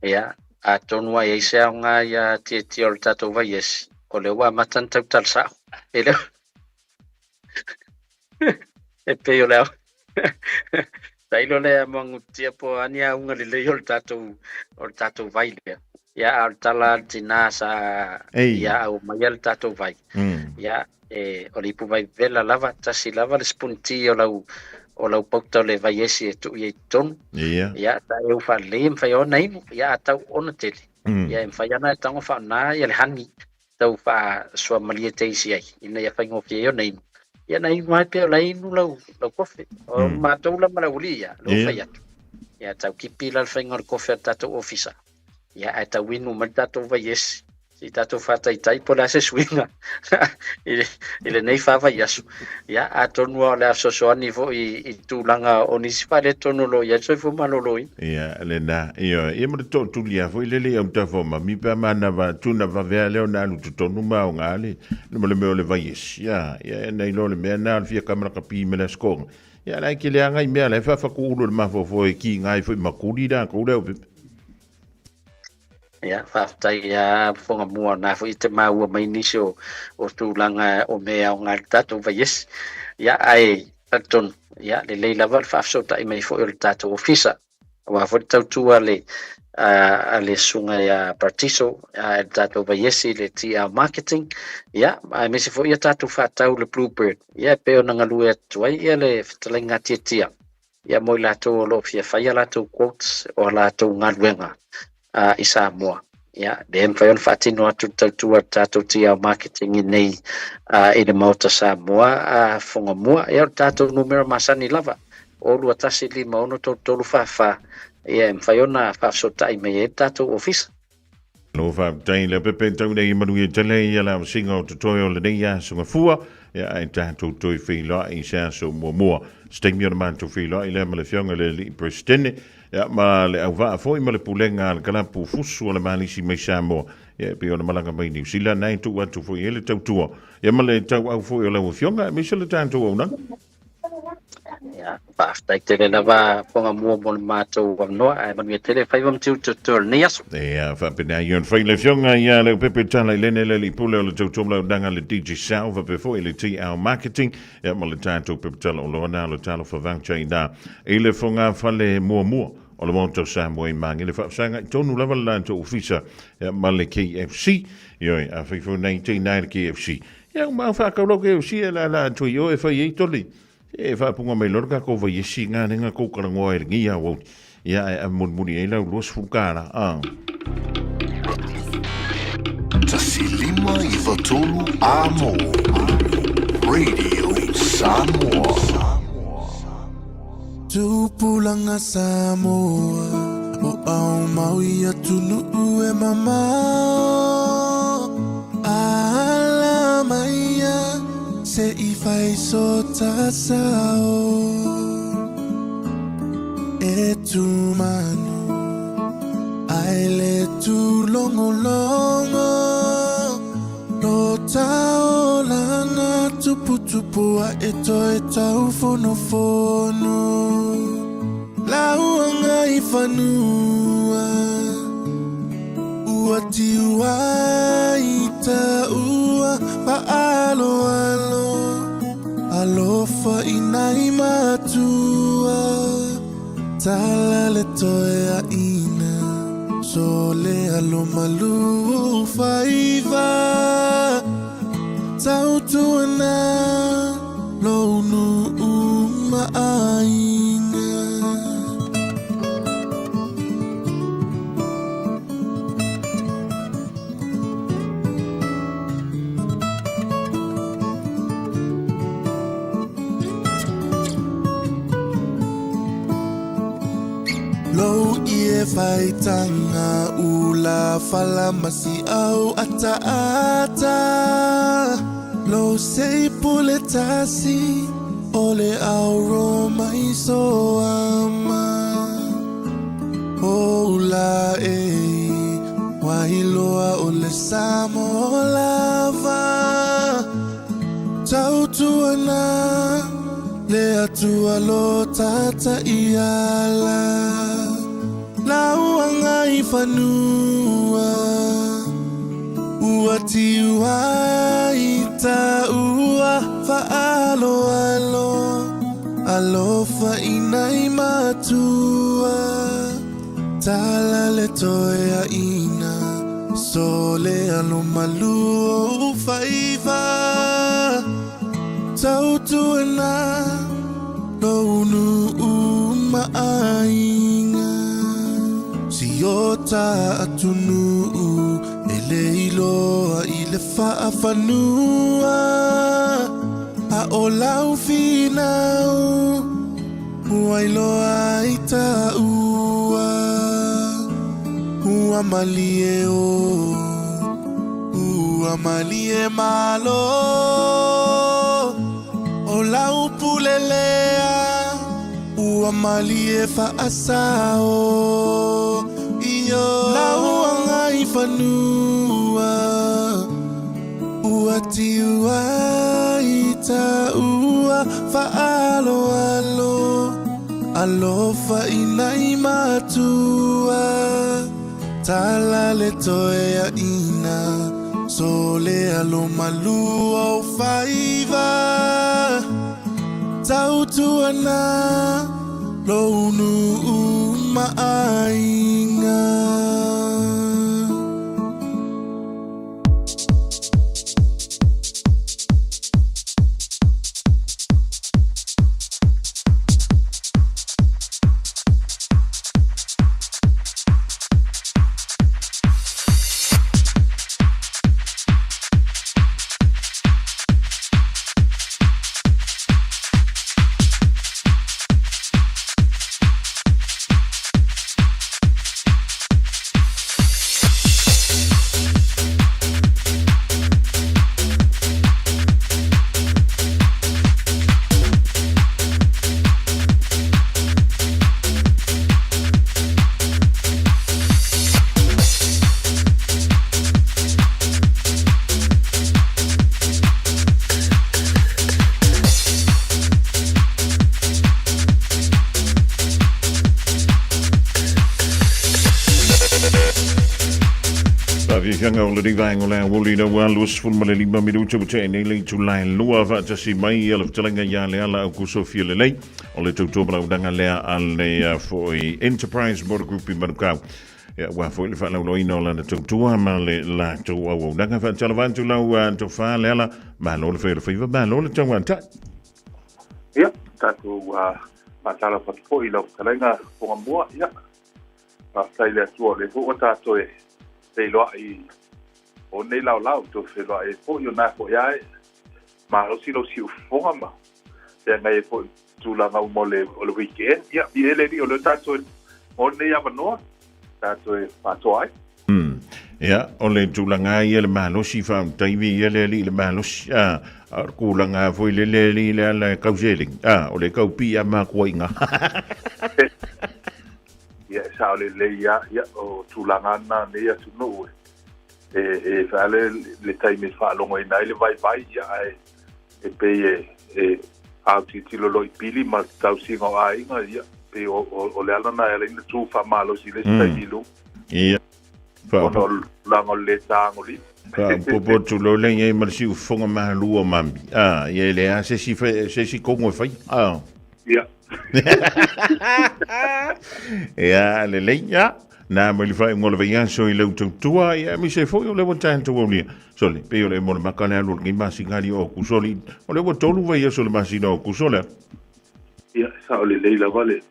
Ia, atonu a i ai se aoga ia Tietia o le tatou vaiesi, o lea ua amata ona tautala sao. E le e pei o le ao. Tailo lea Muagututia po o a ni auga lelei o le tatou o le tatou vai lea. Ia, a o le tala a le tinā sa ia aumaia le tatou vai. Ia, e, o le ipu vai vela lava, tasi lava le spoon tea o lau, o lau pauta o le vaiesi e tuu i ai i totonu. Ia. Ia, ta eu faalelei e mafai ona inu, ia a tau ona tele. Ia e mafai ona e tago faaaoga ia le honey tau faasoamalie teisi ai, ina ia faigofie ai ona inu. Ia na inu ai pea o la e inu lau, lau kofe. O matou la ma le aualii ia, lea ua fai atu. Ia tau kipi la le faiga o le kofe a le tatou ofisa. Ia, ae tau inu mai le tatou vaiesi, se i tatou faataitai po o le a se suiga i, i lenei fa vaiaso. Ia, atonu lava o le a fesoasoani foi i, i tulaga o nisi faaletonu o lo o i ai le soifua maloloina. Ia, lena, ioe. Ia ma le tootuli lava foi lele i autafa o mami pe a manava tuna vave lava lea ona alu totonu ma aoga le, le, le mea o le vaiesi. Ia, ia, na iloa o le mea lena o le fia kamalakapi ma le asikoga. Ia, la e tele lava nai mea la e faafakuulu e le mafaufau e kiga ai foi ma kuli latou le aupepe. Ia, faafetai a fofoga mua na foi te maua mai nisi o, o tulaga o mea aoga i le tatou vaiesi. Ia, ae talitonu, ia, lelei lava le faafesootai mai foi o le tatou ofisa. Aua foi le tautua a le, a, a le susuga ia Partiso, a, i le tatou vaiesi i le TR Marketing, ia, aemaise foi ia tatou faatau le Bluebird, ia, e pei ona galue atu ai ia le fetalaiga Tiatia. Ia mo i latou o lo o fia fai a latou quotes o a latou galuega i Samoa. Ia, lea e mafai ona faatino atu le tautua a le tatou TL Marketing i nei i le Maota Samoa a Fofoga Mua. Ia, o le tatou numera masani lava, o 2 1 5 6 3 3 4 4, ia e mafai ona faafesootai mai ai le tatou ofisa. Malo faafetai le pepe tau nei manuia tele ia le avasiga o totoe o lenei aso gafua ia ae tatou toe feiloai i se aso muamua. Se taimi ona matou feiloai lea ma le afioga i le alii Peresetene ia ma le auvaa foi ma le pulega a le kalapu fusu o le Malisi mai Samoa ia e pei ona malaga mai Niu Sila na e tuu atu foi i ai le tautua ia ma le tauau foi o lau afioga aemaise le tatou auaunaga. Ia, faafetai tele lava Fogamua mo le matou avanoa, ae manuia tele faiva ma tiute o lenei aso. Ia, faapena ia ona fai le Afioga ia Leaupepe Tala i Lene le Alii Pule o le Tautua ma le Auaunaga a le Digicel faapea foi le TL Marketing ia ma le tatou pepa tala oloa na o le Talofa Voucher ina i le fogafale muamua o le Maota o Samoa i Magele faafesagai tonu lava le latou ofisa ia ma le KFC. Ioe, afai foi na i te ina i le KFC, ia uma au faatau lau KFC e la la atu i o e fai ai toli. E faapuga mai loa le tatou vaiesi i lenei tou talanoa i lenei aoauli. Ia, ae ave mulimuli ai lau 20 tala, a. 153 Amo Radio Samoa. Tupulaga Samoa o aumau i atunuu e mamao Ala maia se i fai so ta sao E tumanu ai le tūlongolongo Lo taolanga tuputupu a e toe taufonofono Lauanga i fanua Ua tiu ai taua faaaloalo Alofa i nai matua Tala le toe aina Sole alo malu o faiva Tautuana lou nuu ma aiga. Lou ie faitaga ula fala ma si au ataata Lou sei pule tasi o le auro mai soama O ula e Wailoa o le Samoa lava Tautuana le Atua lo tata iala Lauanga i fanua Ua tiu ai taua faaaloalo Alofa i nai matua Tala le toeaina Sole alo malu o faiva Tautuana lou nuu ma aiga Si o ta atunuu e le iloa i le faafanua A o lau finau Ua iloa ai taua Ua malie o Ua malie malo O lau pule lea Ua malie faasao Io lau agai fanua Ua tiu ai taua faaaloalo Alofa i nai matua Tala le toeaina Sole alo malu o faiva Tautuana lou nuu ma aiga. faaofiaga o lenei vaega o le aoauli ina ua 25 minuta ua tea nei le itula e lua faatasi mai le fetalaiga ia Leala Aukuso Fialelei o le tautua malaunaga lea a le foi Enterprise Motor Group i Manukau. Ia, ua foi le faalauloaina o lana tautua ma le latou auaunaga. Faatalofa atu lau tofa Leala, malo le fai o le faiva, malo le tauatai. Ia, tatou faatalofa atu foi i lau fetalaiga Fogamua. Ia, faafetai i le Atua o lea foi ua tatou e feiloai o nei laolao, toe feiloai ai foi o na foi a e malosi lou siufofoga ma feagai ai foi tulaga uma o le weekend. Ia, i ele li o lea tatou o nei avanoa tatou e faatoa ai. Ia, o le tulaga ia le malosi fautaivi ia le alii le malosi. A, a o le tulaga foi le le alii le ala e kauselegi. A, o le kaupi a makuaiga. Ia, e sao lelei lava, ia, o tulaga na nei atunuu e, e, e faale le taimi e faalogoina ai le vaivai, ia, ae e pei e, e autilotilo loa i pili ma tausiga o aiga, ia, pei o, o, o le ala na e ala ai ona tu faamalosi i le isi taimi i luma. Ia. Ona o le tulaga o le lē tagolima. Faaopoopo atu loa lea i ai ma le siufofoga malu o mami. A, ia e leai lava se isi, se isi kogo e faia. A. Ia. Ia, lelei, ia. Na mai le faaiuga o le vaiaso i lau tautua, ia aemaise foi o lea ua tatou aulia. Sole, pei o le emo o le maka le alu o lenei masina ali o Aokuso, ali, o lea ua tolu vaiaso o le masina o Aokuso lea. Ia, sao lelei lava le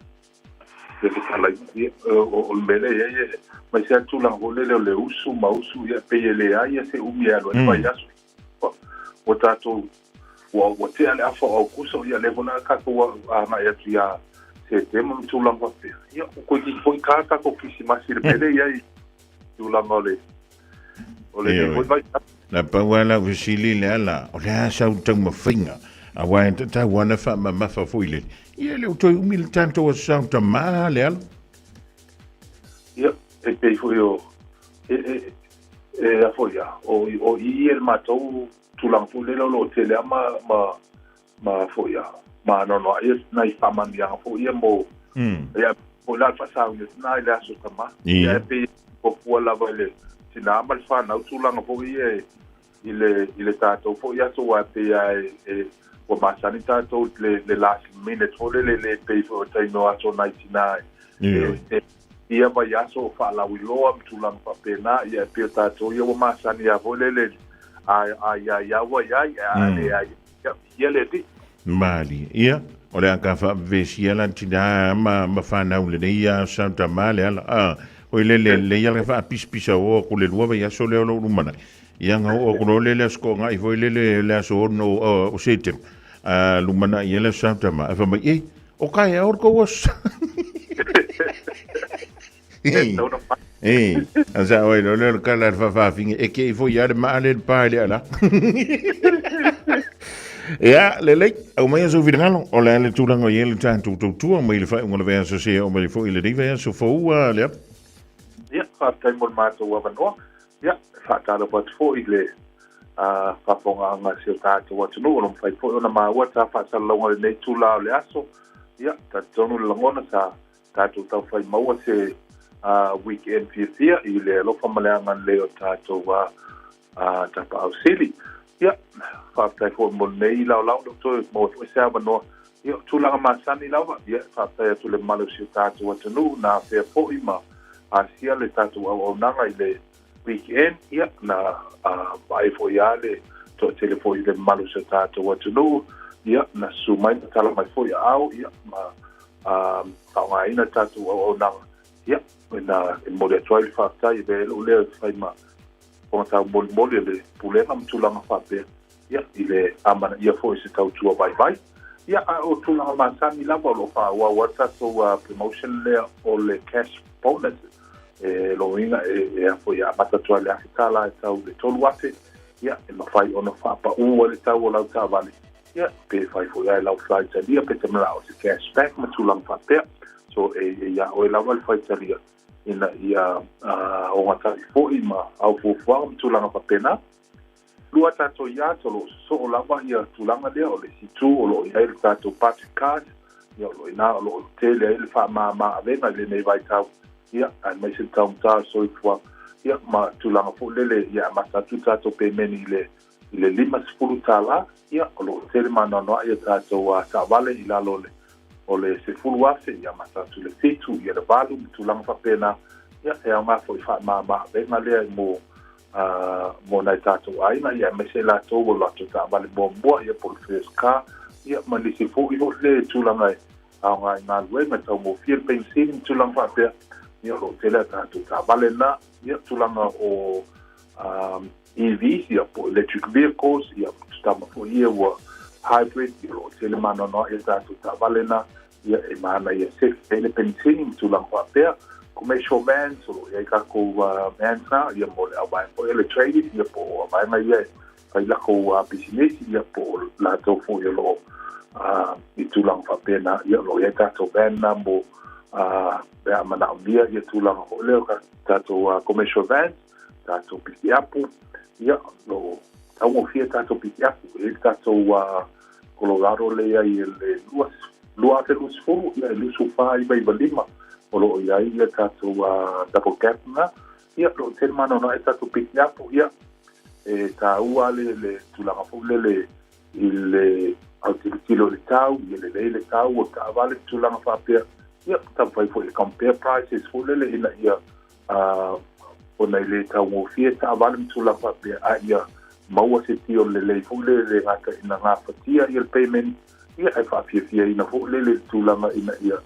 le fetalaiga. Ia, o, o le mea lea e i ai, e, mai se tulaga foi lele o le usu ma usu, ia, pei e leai ia se umi e alu ai le vaiaso. Ua, ua tatou, ua, ua tea le afa o Aokuso, ia, lea foi la tatou agai atu ia Setema ma tulaga faapea. Ia, ua toeitiiti foi ta tatou Kerisimasi i le mea lea e i ai, tulaga o le, o lenei foi vaitau. Na pau lava lau fesili le ala, o le a sau taumafaiga, aua e tatau lava ona faamamafa foi lele. Ia e le o toe umi le tatou aso sao tama le ala. Ia, e pei foi o, e, e, e a foi a, o, o i i e le matou tulaga foi lele o lo o tele lava ma, ma, ma foi a, ma anoanoai nai faamanuiaga foi ia mo, ia, foi la le faasauni atu na i le aso tama. Ia, e pei fuafua lava i le tinā ma le fanau tulaga foi ia i le, i le tatou foi aso aua e pei lava e, e, ua masani tatou le, le last minute foi lele, le pei foi o taimi o aso nai tinā e, e, e ia vaiaso o faalauiloa ma tulaga faapena, ia e pei o tatou ia ua masani lava foi lele, a, a ia ia ua iai, a leai, ia, ia le alii. Malie. Ia, o le a ka faavevesia la tinā ma, ma fanau lenei ia sa tama le ala. A, oi le le le ia le faapisapisa o aku le lua vaiaso lea o lou lumanai. Ia nga oo aku loa le le aso toagai foi le le le aso ono o Setema. A lumanai ia le sa tama. Ae fai mai, e, o taeao le tou aso. E, a sa oi lo le kala le faafaafine e ke i foi ia le maa le pa le ala. Ia, lelei, au mai sou finagalo, o le a le tulaga o i ai le tatou tautua mai le faaiuga o le vaiaso seia oo mai foi i lenei vaiaso fou a le Ia, faafetai mo le matou avanoa. Ia, e faatalofa atu foi i le faafofogaaga a si o tatou atunuu o lo o mafai foi ona maua ta faasalalauga i lenei itula o le aso. Ia, talitonu le lagona sa tatou taufai maua se weekend fiafia i le alofa ma le agalelei o tatou Tapaau Sili. Ia, faafetai foi mo lenei laolao, le toe maua foi se avanoa. Ia, o tulaga masani lava, ia, faafetai atu i le mamalu o si o tatou atunuu na afea foi ma asia le tatou auaunaga i le weekend, ia, na vaai foi lava le toatele foi i le mamalu o si o tatou atunuu, ia, na susu mai ma tala mai foi aao, ia, ma faaaogaina le tatou auaunaga, ia, na e momoli atu ai le faafetai, e avea ai lou leo e fai ma fofoga taumolimoli o le Pulega ma tulaga faapea, ia, i le amanaia foi o se tautua vaivai. Ia, a o tulaga masani lava o lo o faaauau ai le tatou promotion lea o le cash bonus. E lona uiga e a foi e amata atu ai i le $1,000 e tau i le $3,000, ia, e mafai ona faapaū ai le tau o lau taavale, ia, pe fai foi lava i lau faitalia pe te manao i se cash back ma tulaga faapea. So, e iā oe lava le faitalia ina ia ogatasi foi ma au fuafuaga ma tulaga faapena. Lua tatou yacht o lo o sosoo lava ia tulaga lea, o le isi itu o lo o i ai le tatou budget card, ia o lo o i ina o lo o tele ai le faamama avega i lenei vaitau, ia aemaise le taugata o le soifuaga. Ia, ma tulaga foi lele, ia amata atu le tatou pemeni i le i le $50, ia, o lo o tele maanoanoa'i a tatou taavale i lalo o le o le $10,000, ia amata atu i le 7, ia le 8 ma tulaga faapena. Ia, e aoga foi faamama-avega lea mo mo nai tatou aiga, ia aemaise i latou o latou taavale muamua, ia po o le first car, ia ma nisi foi foi le tulaga e aoga i galuega, e taugofie le penisini ma tulaga faapea, ia o lo o tele a tatou taavale na, ia tulaga o EVs, ia po o electric vehicles, ia tama foi ia ua hybrid, ia o lo o tele maanoanoa'i a tatou taavale na, ia e manaia sefe ai le penisini ma tulaga faapea. Commercial vans, o lo o i ai tatou vans na, ia mo le auvaega foi o le trading, ia po o vaega ia e fai lakou pisinisi, ia po o latou foi o lo o i tulaga faapena, ia o lo o i ai tatou van na mo pe a manaomia ia tulaga foi lea o tatou commercial vans, tatou pikiapu, ia o lo o taugofie tatou pikiapu. E i ai le tatou Colorado lea i ai le 2020, ia e 24,995 o lo o i ai ia tatou double cab na. Ia, o lo o tele maanoanoa ai tatou pikiapu, ia, e taua le, le tulaga foi lele i le autilotilo i le tau, ia lelei le tau o le taavale ma tulaga faapea. Ia, taumafai foi e compare prices foi lele ina ia ona e le taugofie taavale ma tulaga faapea, a ia maua se deal lelei foi lele le gata ina gafatia ia le payment, ia ae faafiafiaina foi lele le tulaga ina ia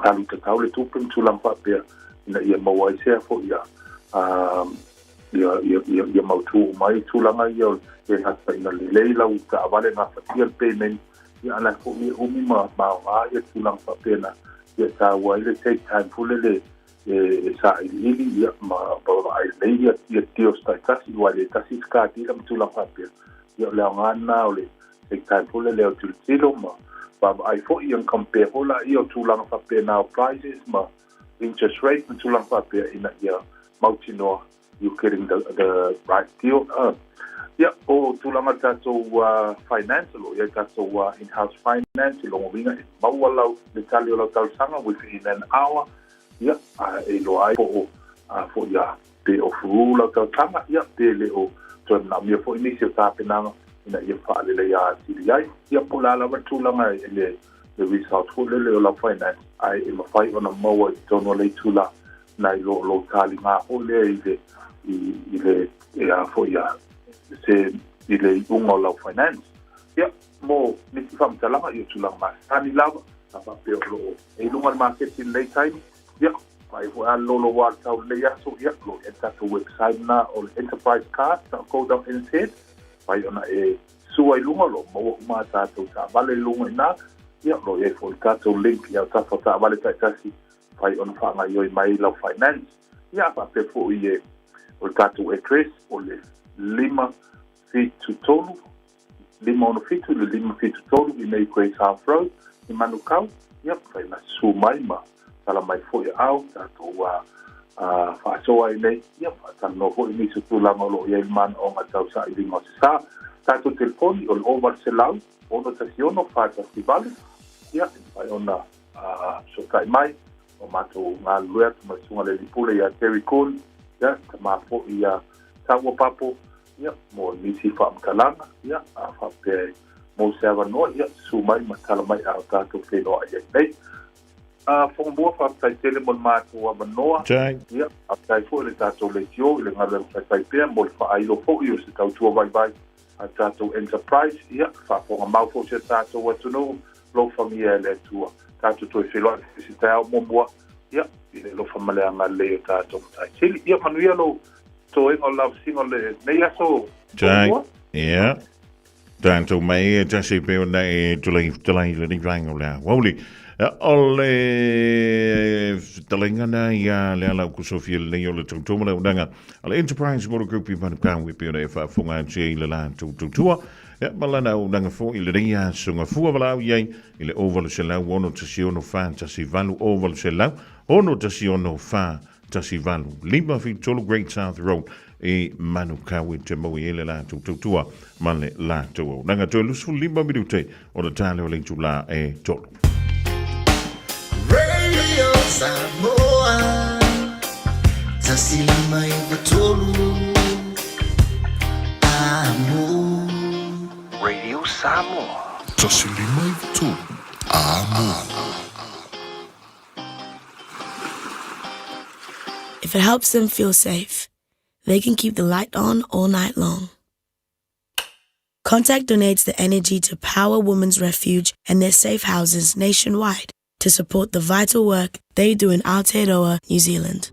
alu tatau le tupe ma tulaga faapea ina ia maua ai sea foi ia ia ia ia, ia mautu uma ai tulaga ia o le gata ina lelei lau taavale gafatia le payment, ia a la foi e umi ma aoga ia tulaga faapena. Ia taua ai le take time foi lele e sailiili ia ma vaai lelei ia ia deals taitasi, aua e le tasi se car dealer ma tulaga faapea. Ia o le aoga lena o le take time foi lele o tilotilo ma vaavaai foi ia compare foi laia o tulaga faapena o prices ma interest rate ma tulaga faapea ina ia mautinoa you getting the right deal. Ia, o tulaga tatou finance, o lo o i ai tatou in-house finance, i lona uiga e maua lau, le tali o lau talosaga within an hour, ia, a e iloa ai po o a foi a pe o furu lau talosaga, ia, pe le o toe manaomia foi nisi o tapenaga ina ia faaleleia atili ai. Ia, po o le a lava le tulaga i le le result foi lele o lau finance, ae e mafai ona maua i totonu o le itula nai lo lou taliga foi lea i le i le e a foi a se i le iuga o lau finance. Ia, mo nisi faamatalaga i o tulaga masani lava, a faapea o lo o e i luga o le maketi i lenei taimi, ia, vaai foi a lolo ua le tau lenei aso, ia, o lo o i ai le tatou website lena o le enterprisecars.co.nz, mafai ona e sua i luga, o lo o maua uma a tatou taavale i luga i ina, ia, o lo o i ai foi le tatou link i autafa o taavale taitasi, mafai ona faagaoioi mai lau finance. Ia, a faapea foi e o le tatou address o le 573, 567 i le 573 i nei Great South Road i Manukau, ia, mafai ona susu mai ma tala mai foi aao tatou faasoa ai nei, ia, faatalanoa foi nisi o tulaga o lo o i ai le manaoga tau sailiga o se sa. Tatou telefoni o le 0800 616 418, ia, e mafai ona fesootai mai o matou galulue atu ma le Susuga i le Alii Pule ia Terry Kuhn, ia, tama foi ia Taua Papo, ia, mo nisi faamatalaga, ia, a faapea e maua se avanoa, ia, susu mai ma tala mai a o tatou feiloai ai nei. Fongomua, faafetai tele mo le matou avanoa. Ia, faafetai foi i le tatou leitio i le galuega faifai pea mo le faailo foi o se tautua vaivai a tatou enterprise, ia, faafofoga mau foi si o tatou atunuu, alofagia e le Atua. Tatou toe feiloai i se taeao muamua, ia, i le alofa ma le agalelei o tatou Matai Sili. Ia, manuia lou toega o le lavasiga o lenei aso muamua. Ia. Tatou mai e tasi pe ona e tulai fetalai le vaega o le aoauli. O le fetalaiga na ia le ala o Sofia lenei o le tautua ma le auaunaga a le Enterprise Motor Group i Manukau e pei ona e faafofoga atu ai i le latou tautua. Ia, ma lana auaunaga foi i lenei aso gafua valaau i ai i le 0800 616 418, 0800 616 418, 573 Great South Road i Manukau e te maua i ai le latou tautua ma le latou auaunaga. Toe 25 minute ona ta lea o le itulā e tolu. Radio Samoa. 1 5 9 3 Amo. Radio Samoa. 1 5 9 3 Amo. If it helps them feel safe, they can keep the light on all night long. Contact donates the energy to Power Women's Refuge and their safe houses nationwide to support the vital work they do in Aotearoa, New Zealand.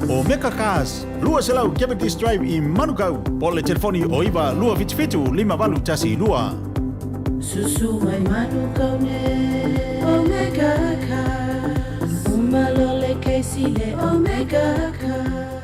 Omega Cars, 200 Cavendish Drive i Manukau, po o le telefoni o 9 277 5812. Susu mai Manukau ne Omega Cars Uma lole Casey le Omega Cars.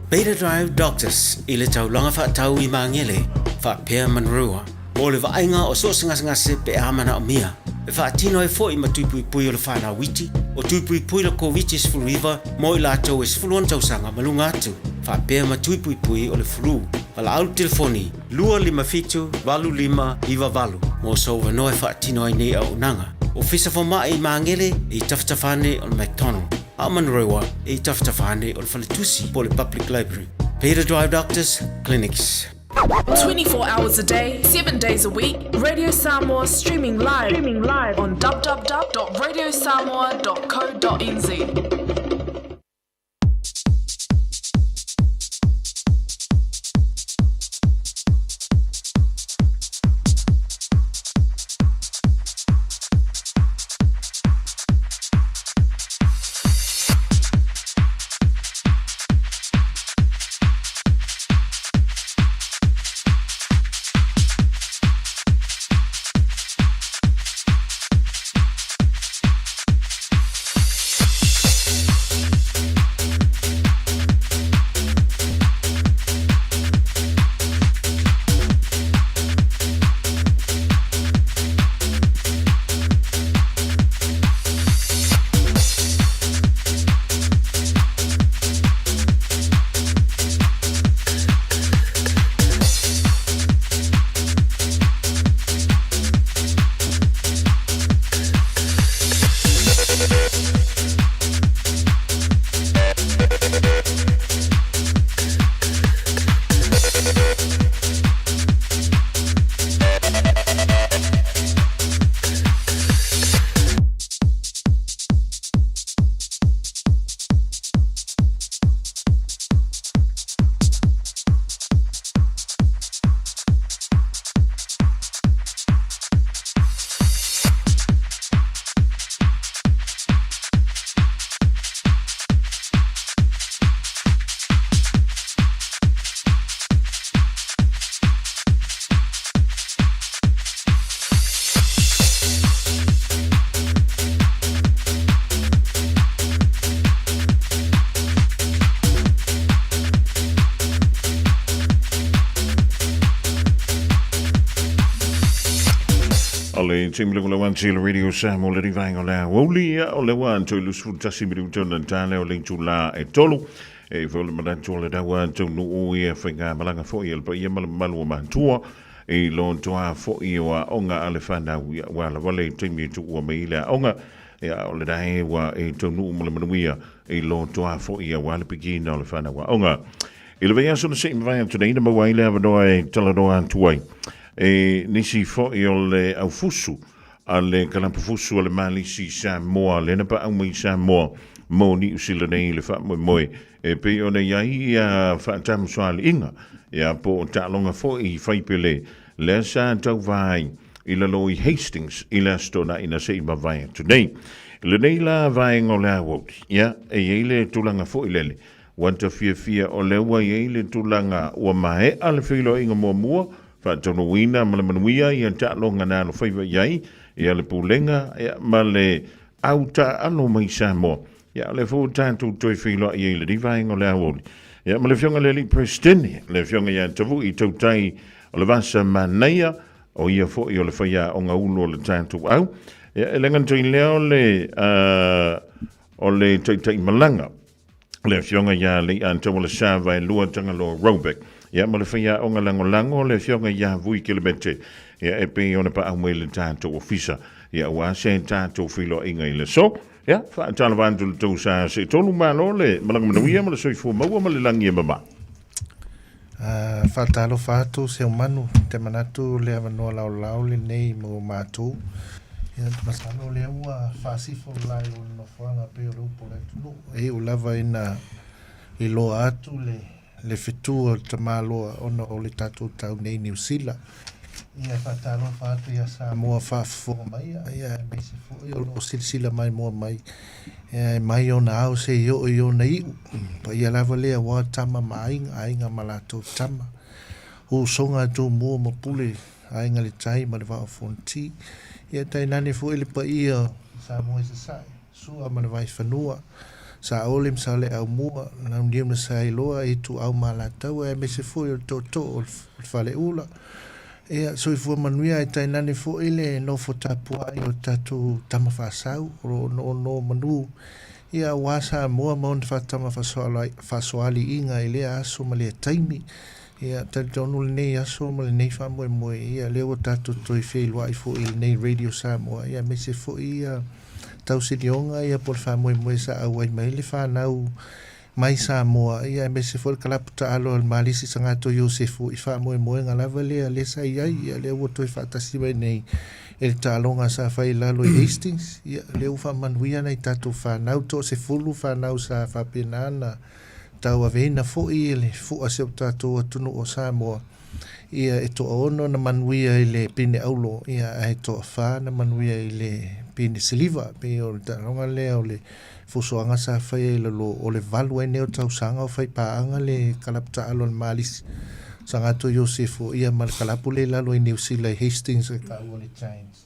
Beta Drive Doctors i le taulaga faatau i Magele faapea Manurewa mo le vaaiga o so o se gasegase pe a manaomia e faatino ai foi ma tui puipui o le fanau iti, o tui puipui le Koviti-19 mo i latou e 16 tausaga ma luga atu, faapea ma tui puipui o le flu. Valaau le telefoni 257 8598 mo sou avanoa e faatino ai nei auaunaga. Ofisa Fomai i Magele e i tafatafa ane o le McDonald, a o Manurewa e i tafatafa ane o le Faletusi po o le Public Library. Beta Drive Doctors Clinics. 24 hours a day, 7 days a week, Radio Samoa streaming live, streaming live on www.radiosamoa.co.nz. O le taimi le kula wanti le radio Samoa le rivaenga o le aoauli ia o le wa toi lu sefulu tasi miliuta ona tale o le itula e tolu e foi o le manatu o le dawa taunuu ia faigamalaga foi a le paia ma le mamalu o matua i lo toa foi o aoga a le fanau ia ua lava le taimi e tuua mai i le aoga ia o le dae ua e taunuu ma le manuia i lo toa foi ia ua le pikiina o le fanau aoga. I le vaiaso na sei mavae atu nei na maua ai le avanoa e talanoa atu ai e nisi foi o le aufusu a le kalapafusu a le Malisi i Samoa, lea na paau mai i Samoa mo Niu Sila nei i le faamoemoe e pei ona i ai ia faatamusoaliiga ia po o taaloga foi i faipele lea sa tauva ai i lalo i Hastings i le Aso Toonai na se i mavae atu nei. I lenei la vaega o le aoauli, ia, e i ai le tulaga foi lele Ua ta fiafia o lea ua i ai le tulaga ua maea le feiloaiga muamua, faataunuuina ma le manuia ia taaloga na alofaiva i ai ia le Pulega ma le au taaalo mai Samoa. Ia, o lea foi ua tatou toe feiloai ai i lenei vaega o le aoauli. Ia, ma le Afioga i le Alii Peresetene, le Afioga ia Tavui Tautai o le Vasa Manaia, o ia foi o le faiaoga ulu o le tatou au. Ia, e le gata i lea o le, uh, o le taitaimalaga le Afioga ia Leiataualesa Vaelua Tagaloa Roebuck, ia ma le faiaoga lagolago le Afioga ia Vui Kelemete, ia e pei ona paau mai le tatou ofisa, ia aua se tatou feiloaiga i le aso. Ia, faatalofa atu le tou sa se tolu malo le malaga manuia ma le soifua maua ma le lagi e mama. Faatalofa atu Seumanu, te manatu le avanoa laolao lenei mo matou. Ia, masalo o lea ua faasifo le lae o le nofoaga pei o le upu o le atunuu. E iu lava ina iloa atu le le fetu o le tamaloa ona o le tatou tau nei Niu Sila. Ia, faatalofa atu ia Samoa faafofoga mai, ia, aemaise foi o lo o silasila maimoa mai E mai ona ao seia oo i ona iu. Paia lava lea aua tama ma aiga, aiga ma latou tama. Usoga a Tumua ma Pule, Aiga i le Tai ma le Vaa o Fonoti. Ia tainane foi le paia o Samoa i Sasae, Sua ma le Vaifanua, Saole ma Saleaaumua, Launiu na Saelua, Ituau ma Alataua, aemaise foi o le Tootoo o le Faleula. Ia, soifua manuia ae tainane foi le nofo tapuai o tatou tama faasau o lo o noonoo manu, ia, aua Samoa ma ona faatama faasoaliiga i lea aso ma lea taimi. Ia, talitonu lenei aso ma lenei faamoemoe, ia, lea ua tatou toe feiloai foi i lenei Radio Samoa, ia, aemaise foi ia tausinioga, ia, po o le faamoemoe sa auai mai le fanau mai Samoa, ia aemaise foi le kalapu taalo a le Malisi Sagato Iosefo i faamoemoega lava lea lea sa i ai, ia lea ua toe faatasi mai nei e le taaloga sa fai i lalo i Hastings, ia lea ua faamanuia nai tatou fanau, toasefulu fanau sa faapena ona tauaveina foi le fua si o tatou atunuu o Samoa, ia e toaono na manuia i le pine auro, ia ae toafa na manuia i le pine siliva, pei o le taaloga lea o le Fusoaga sa faia i lalo o le valu ai nei o tausaga o fai paaga le kalapu taalo a le Malisi Sagato Iosefo ia ma le kalapu lea i lalo i Niu Sila i Hastings e taua o le Giants.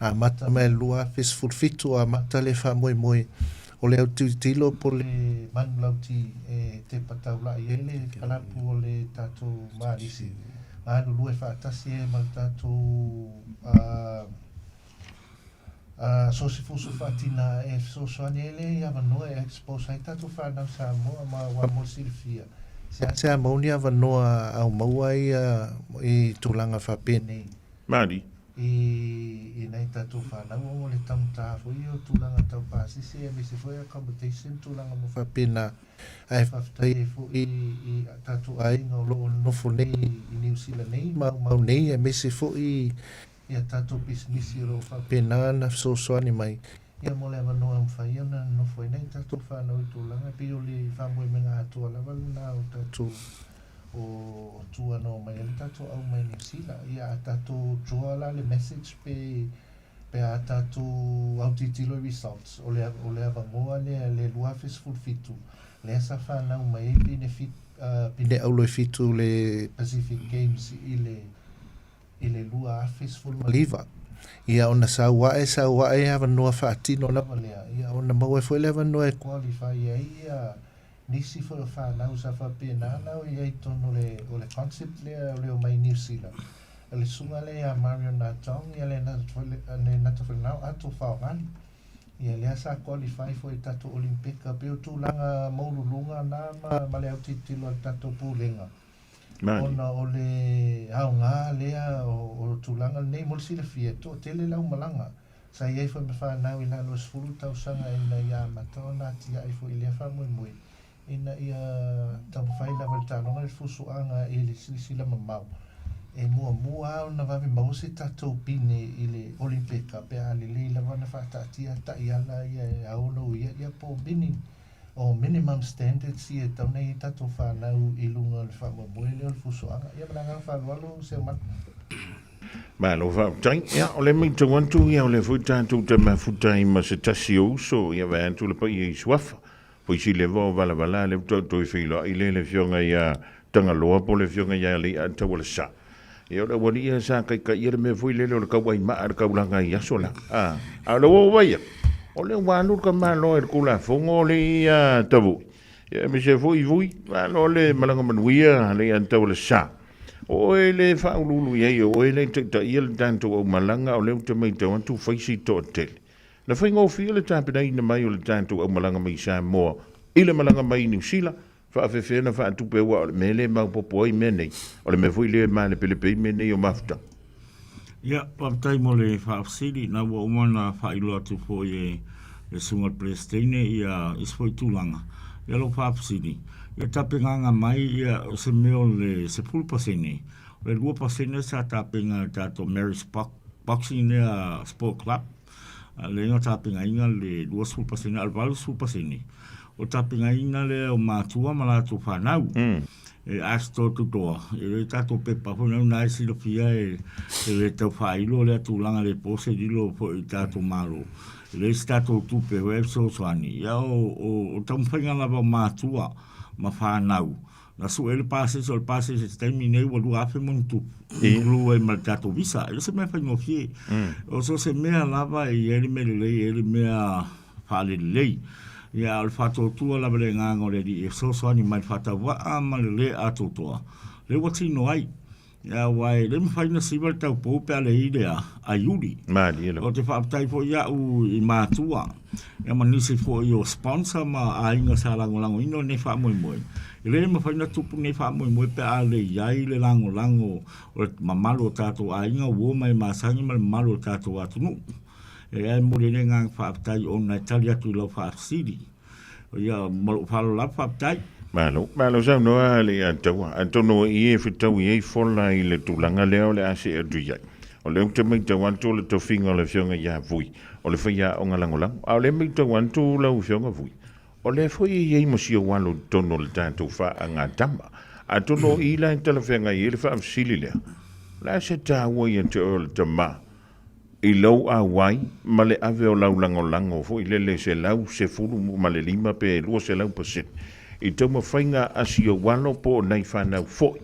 Amata mai le 2017 amata le faamoemoe o le autilotilo po le manulauti e tepa taulai ai le kalapu o le tatou Malisi galulue faatasi ai ma le tatou A so o se fusu faatina e fesoasoani ai lea i avanoa e expose ai tatou fanau Samoa ma aua mo le silafia seasea maua ni avanoa au maua ai i tulaga faapenei Maori. I nai tatou fanau ona o le taugata foi ia o tulaga tau pasese aemaise foi accommodation tulaga uma faapena ae faafetai ai foi i tatou aiga o lo o nonofo nei i Niu Sila nei ma aumau nei aemaise foi i a tatou pisinisi o lo o faapena ona fesoasoani mai ia mo le avanoa e mafai ona nonofo ai nai tatou fanau i tulaga e pei o le faamoemoega atoa lava lena o tatou o tua na omai ai le tatou au mai Niu Sila. Ia a tatou draw la le message pe pe a tatou autilotilo i results o le o le avanoa lea le 2017 lea sa fanau mai ai pine fit pine auro e fitu le Pacific Games i le i le 2019. Ia ona sau ae sau ae avanoa faatino lava lea, ia ona maua ai foi le avanoa e qualify ai ia nisi foi o fanau sa faapena ona o i ai i totonu o le o le concept lea o le omai i Niu Sila. O le susuga lea ia Marion Natong, ia le Nata Falenao Ato Faogali. Ia lea sa qualify foi i tatou Olimpeka. Pei o tulaga maualuluga na ma ma le autilotilo a le tatou Pulega. Ona o le aoga lea o tulaga lenei mo le silafia, e toatele le aumalaga. Sa i ai foi ma fanau i lalo o le 10 tausaga ina ia amata ona atiae foi i lea faamoemoe ina ia taumafai lava le taaloga le fusuaga i le silasila mamao. E muamua lava ona vave maua se tatou pine i le Olimpeka pe a lelei lava ona faataatia taiala ia e ao ona uia ia po o mini O minimum standards ia e tatau ona i ai tatou fanau i luga o le faamoemoe lea o le fusoaga. Ia ma le agaga faaaloalo Seumanu. Malo faafetai. Ia, o lea matau atu, ia, o lea foi tatou te mafuta ai ma se tasi o uso, ia, vae atu le paia i Suafa. Foi sileva o valavala lea faatoa toe feiloai lea le Afioga ia Tagaloa po o le Afioga ia Alaiataualesa. Ia, o le aualii ia sa taitaia le mea foi lele o le tauaimaa i le taulaga i aso la. A, a o le ua ou vaai atu, o lea ua alu le tamaloa i le Tulafono o le ia Tavui, ia aemaise foi Vui, malo le malaga manuia Alaiataualesa. O oe le faauluulu i ai, o oe le taitaia le tatou aumalaga, o lea ou te matau atu fai si toatele. Na faigofie le tapenaina mai o le tatou aumalaga mai Samoa i le malaga mai i Niu Sila, faafefea ona faatupe aua o le mea lea e maopoopo ai mea nei, o le mea foi lea e malepelepe ai mea nei o mafutaga. Ia, faafetai mo le faafesili. Na ua uma ona faailoa atu foi e le Susuga i le Peresetene ia isi foi tulaga. Ia lou faafesili, ia tapenaga mai ia o se mea o le 10%, o le 2% sa tapena e le tatou Mary's Boxing lea Sport Club, lea na tapenaina le 20%, a o le 80% o tapenaina lea o matua ma latou fanau. E ask door to door, e le tatou pepa foi na e silafia e le tau faailo lea tulaga le po se lilo foi i tatou Malo. E leai se tatou tupe foi e fesoasoani. Ia o taumafaiga lava o matua ma fanau na sue ai le pasese, o le pasese i se taimi nei ua 2,000 ma ona tupu, include ai ma le tatou visa. E le o se mea faigofie. O so o se mea lava e i ai le mea lelei, e i ai le mea faalelelei. Ia, a o le faatuatua lava i le agaga o le Alii e fesoasoani mai i le faatauvaa ma le lē atoatoa, lea ua tino ai. Ia, aua e le mafai ona siva le taupou pe a leai le aiuli. Malie lava. Ou te faafetai foi iaʻu i matua, ia ma nisi foi o sponsor ma aiga sa lagolagoina lenei faamoemoe. E le mafai ona tupu lenei faamoemoe pe a le i ai le lagolago o le mamalu o tatou aiga, uo ma e masani ma le mamalu o le tatou atunuu. E ae momoli ai le agaga faafetai ona e tali atu i lau faafesili. Ia, ma lou faaaloalo lava, faafetai. Malo, malo saunoa le ia taua. Atonu i e fetau i ai fola i le tulaga lea o le a see atu i ai. O lea ou te matau atu o le tofiga o le Afioga ia Vui, o le faiaoga lagolago. A o lea e matau atu lau Afioga Vui, o lea foi e i ai ma si ou alo i totonu o le tatou faagatama. Atonu o i la e talafeagai ai le faafesili lea, o le a se taua ia te oe o le tama i lou auai ma le ave o lau lagolago foi lele 115 pe 200% i taumafaiga a si ou alo po o nai fanau foi,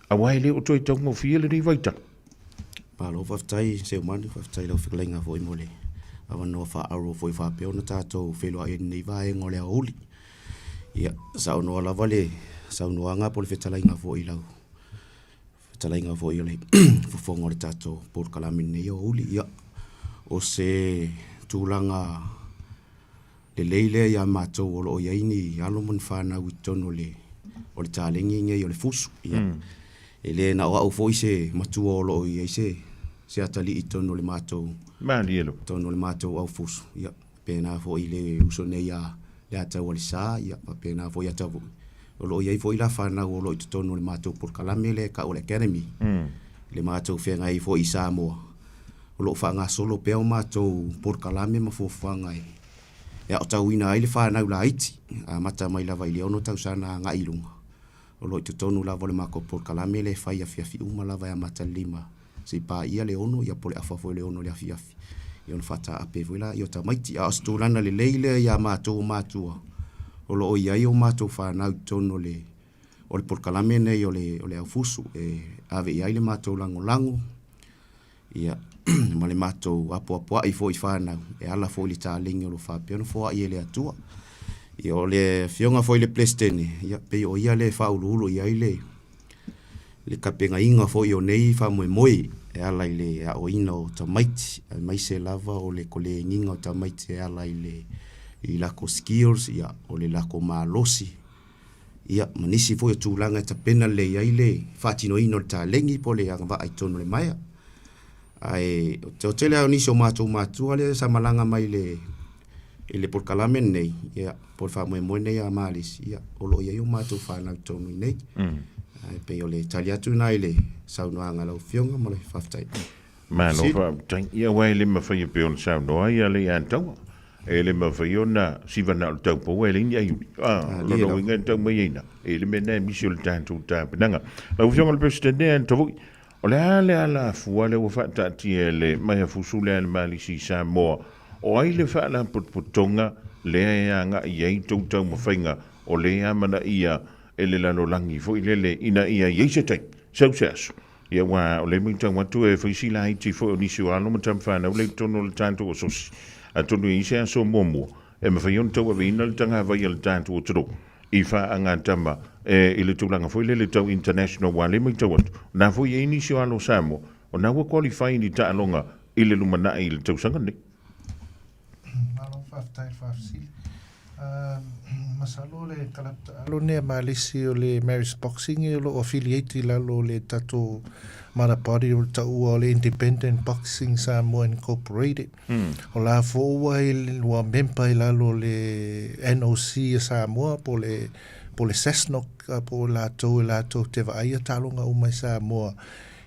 aua e le o toe taugofie lenei vaitau. Malo faafetai Seumanu, faafetai i lau fetalaiga foi mo le avanoa faaauau foi faapea ona tatou feiloai ai i lenei vaega o le aoauli. Ia, saunoa lava le saunoaga po o le fetalaiga foi i lau fetalaiga foi o le fofoga o le tatou polokalame i lenei aoauli. Ia, o se tulaga lelei lea ia matou o lo o i ai ni alo ma ni fanau i totonu o le o le taleni lenei o le fusu. Ia, e le na o au foi se matua o lo o i ai se se atalii i totonu o le matou Malie lava. totonu o le matou aufusu. Ia, faapena foi i le uso nei a Leataualesa, ia faapena foi ia Tavui. O lo o i ai foi la fanau o lo o i totonu o le matou polokalame lea e tau o le Academy. I le matou feagai ai foi i Samoa, o lo o faagasolo pea o matou polokalame ma fuafuaga e aotauina ai le fanau laiti, amata mai lava i le 6 tausaga agai i luga. O lo o i totonu lava o le matou polokalame lea e fai afiafi uma lava e amata i le 5 seia paia le 6, ia po o le afa foi o le 6 i le afiafi, ia ona faataape foi lea o tamaiti. A o se tulaga lelei lea ia matou o matua, o lo o i ai o matou fanau i totonu o le o le polokalame lenei o le o le aufusu e ave i ai le matou lagolago, ia ma le matou apoapoai foi i fanau e ala foi i le taleni o lo o faapea ona foai e le Atua. Ia o le afioga foi i le Peresetene, ia pei o ia lea e faauluulu i ai le le tapenaina foi o nei faamoemoe e ala i le aoina o tamaiti, aemaise lava o le koleniga o tamaiti e ala i le i latou skills, ia, o le latou malosi, ia, ma nisi foi o tulaga e tapena lelei ai le faatinoina o le taleni po o le agavaa i totonu o le maea. Ae o le toatele lava o nisi o matou matua lea sa malaga mai i le i le polokalame lenei, ia, po o le faamoemoe lenei a Malisi, ia, o lo o i ai o matou fanau i totonu i inei. Ae pei o le tali atu lena i le saunoaga a lau Afioga ma le faafetai. Malo faafetai. Ia aua e le mafai e pei ona saunoa ai le ia Taua. E le mafai ona siva na o le taupou ae leai ni aiuli. Ah, o lona uiga e tau mai ai na. E le mea lena e misi o le tatou tapenaga. Lau Afioga i le Peresetene Anne o le a le alafua lea ua faataatia e le Maiafusu lea a le Malisi i Samoa? O ai le faalapotopotoga lea e agai i ai tou taumafaiga o lea e amanaia e le lalolagi foi lele ina ia i ai se taimi, sau se aso? Ia aua o lea e matau atu e fai si laiti foi o nisi o alo ma tama fanau lea i totonu o le tatou asosi. Atonu e i ai se aso muamua e mafai ona tauaveina le tagavai a le tatou atunuu i faagatama e i le tulaga foi lele tau international aua o lea e matau atu o na foi e i ai nisi o alo o Samoa o na ua qualify i ni taaloga i le lumanai i le tausaga lenei. Malo faafetai i le faafesili. Masalo le kalapu taalo nei a Malesi o le Maris Boxing o lo o affiliate i lalo o le tatou mother body o le taua o le Independent Boxing Samoa Incorporated. O la foi ua i ua member i lalo o le NOC a Samoa po o le po o le SASNOC po o latou e latou te vaaia taaloga uma i Samoa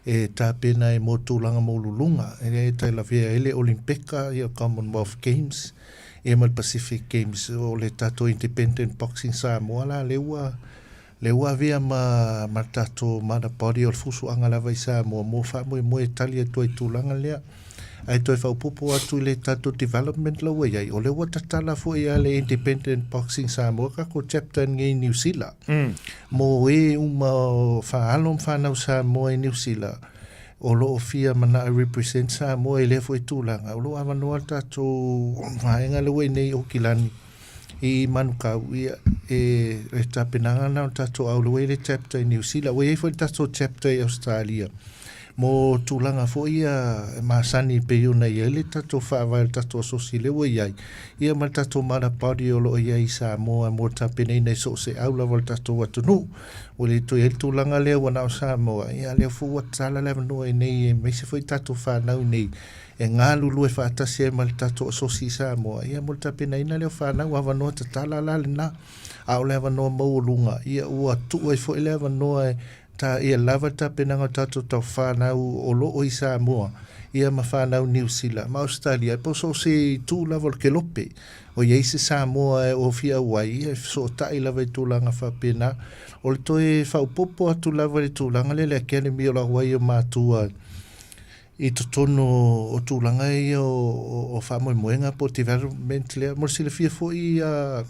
e tapena ai mo tulaga maualuluga e tai lavea ai le Olimpeka, ia Commonwealth Games, ia ma le Pacific Games. O le tatou Independent Boxing Samoa la lea ua lea ua avea ma ma le tatou mother body o le fusuaga lava i Samoa mo faamoemoe e tali atu ai i tulaga lea. Ae toe faaopoopo atu i le tatou development la ua i ai, o lea ua tatala foi lava le Independent Boxing Samoa tatou chapter nei i Niu Sila. Mo e uma o faalo ma fanau Samoa i Niu Sila, o lo o fia manao e represent Samoa i lea foi tulaga, o lo o avanoa le tatou vaega lea ua i inei i Aukilani i Manukau, ia, e, e tapenaga lena o le tatou au, lea ua i ai le chapter i Niu Sila, ua i ai foi le tatou chapter i Ausetalia. Mo tulaga foi ia e masani e pei ona i ai le tatou faavae o le tatou asosi lea ua i ai, ia ma le tatou mother body o lo o i ai i Samoa mo le tapenaina i so o se au lava o le tatou atunuu. Ua le toe i ai le tulaga lea ua na o Samoa, ia a lea foi ua tatala le avanoa i inei aemaise foi tatou fanau i inei e galulue faatasi ai ma le tatou asosi i Samoa, ia mo le tapenaina lea o fanau, avanoa tatala la lena. A o le avanoa maualuga, ia ua tuu ai foi le avanoa e Ta ia lava le tapenaga o tatou tau fanau o lo o i Samoa, ia ma fanau Niu Sila, ma Ausetalia, po o so o se itu lava o le kelope, o i ai se Samoa e ofia auai, ia e fesootai lava i tulaga faapena. O le toe faaopoopo atu lava i le tulaga lea i le Academy o lau ai o matua i totonu o tulaga ia o faamoemoega po o development lea. Mo le silafia foi a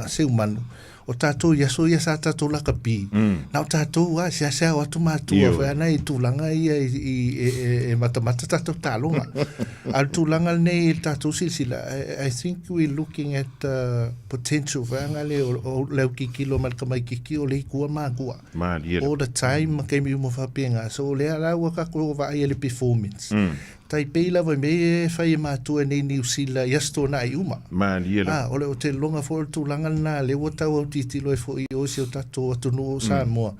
Seumanu, o tatou i aso ia sa tatou lakapi, na o tatou lava, seasea o atu matua foi ana i tulaga ia i, i, e, e, e matamata tatou taaloga. A o le tulaga lenei i le tatou silasila, I think we looking at the potential foi ana le o, o le autitilo mai le tamaitiiti o le itua matua. Malie. All the time ma taimi uma faapena. So o lea la ua tatou vaai i le performance. Tai pei lava i mea ia e fai e matua nei Niu Sila i aso tuanai uma. Malie lava. A, o le o te lona foi o le tulaga lena, lea ua tau autilotilo ai foi i o i si o tatou atunuu o Samoa,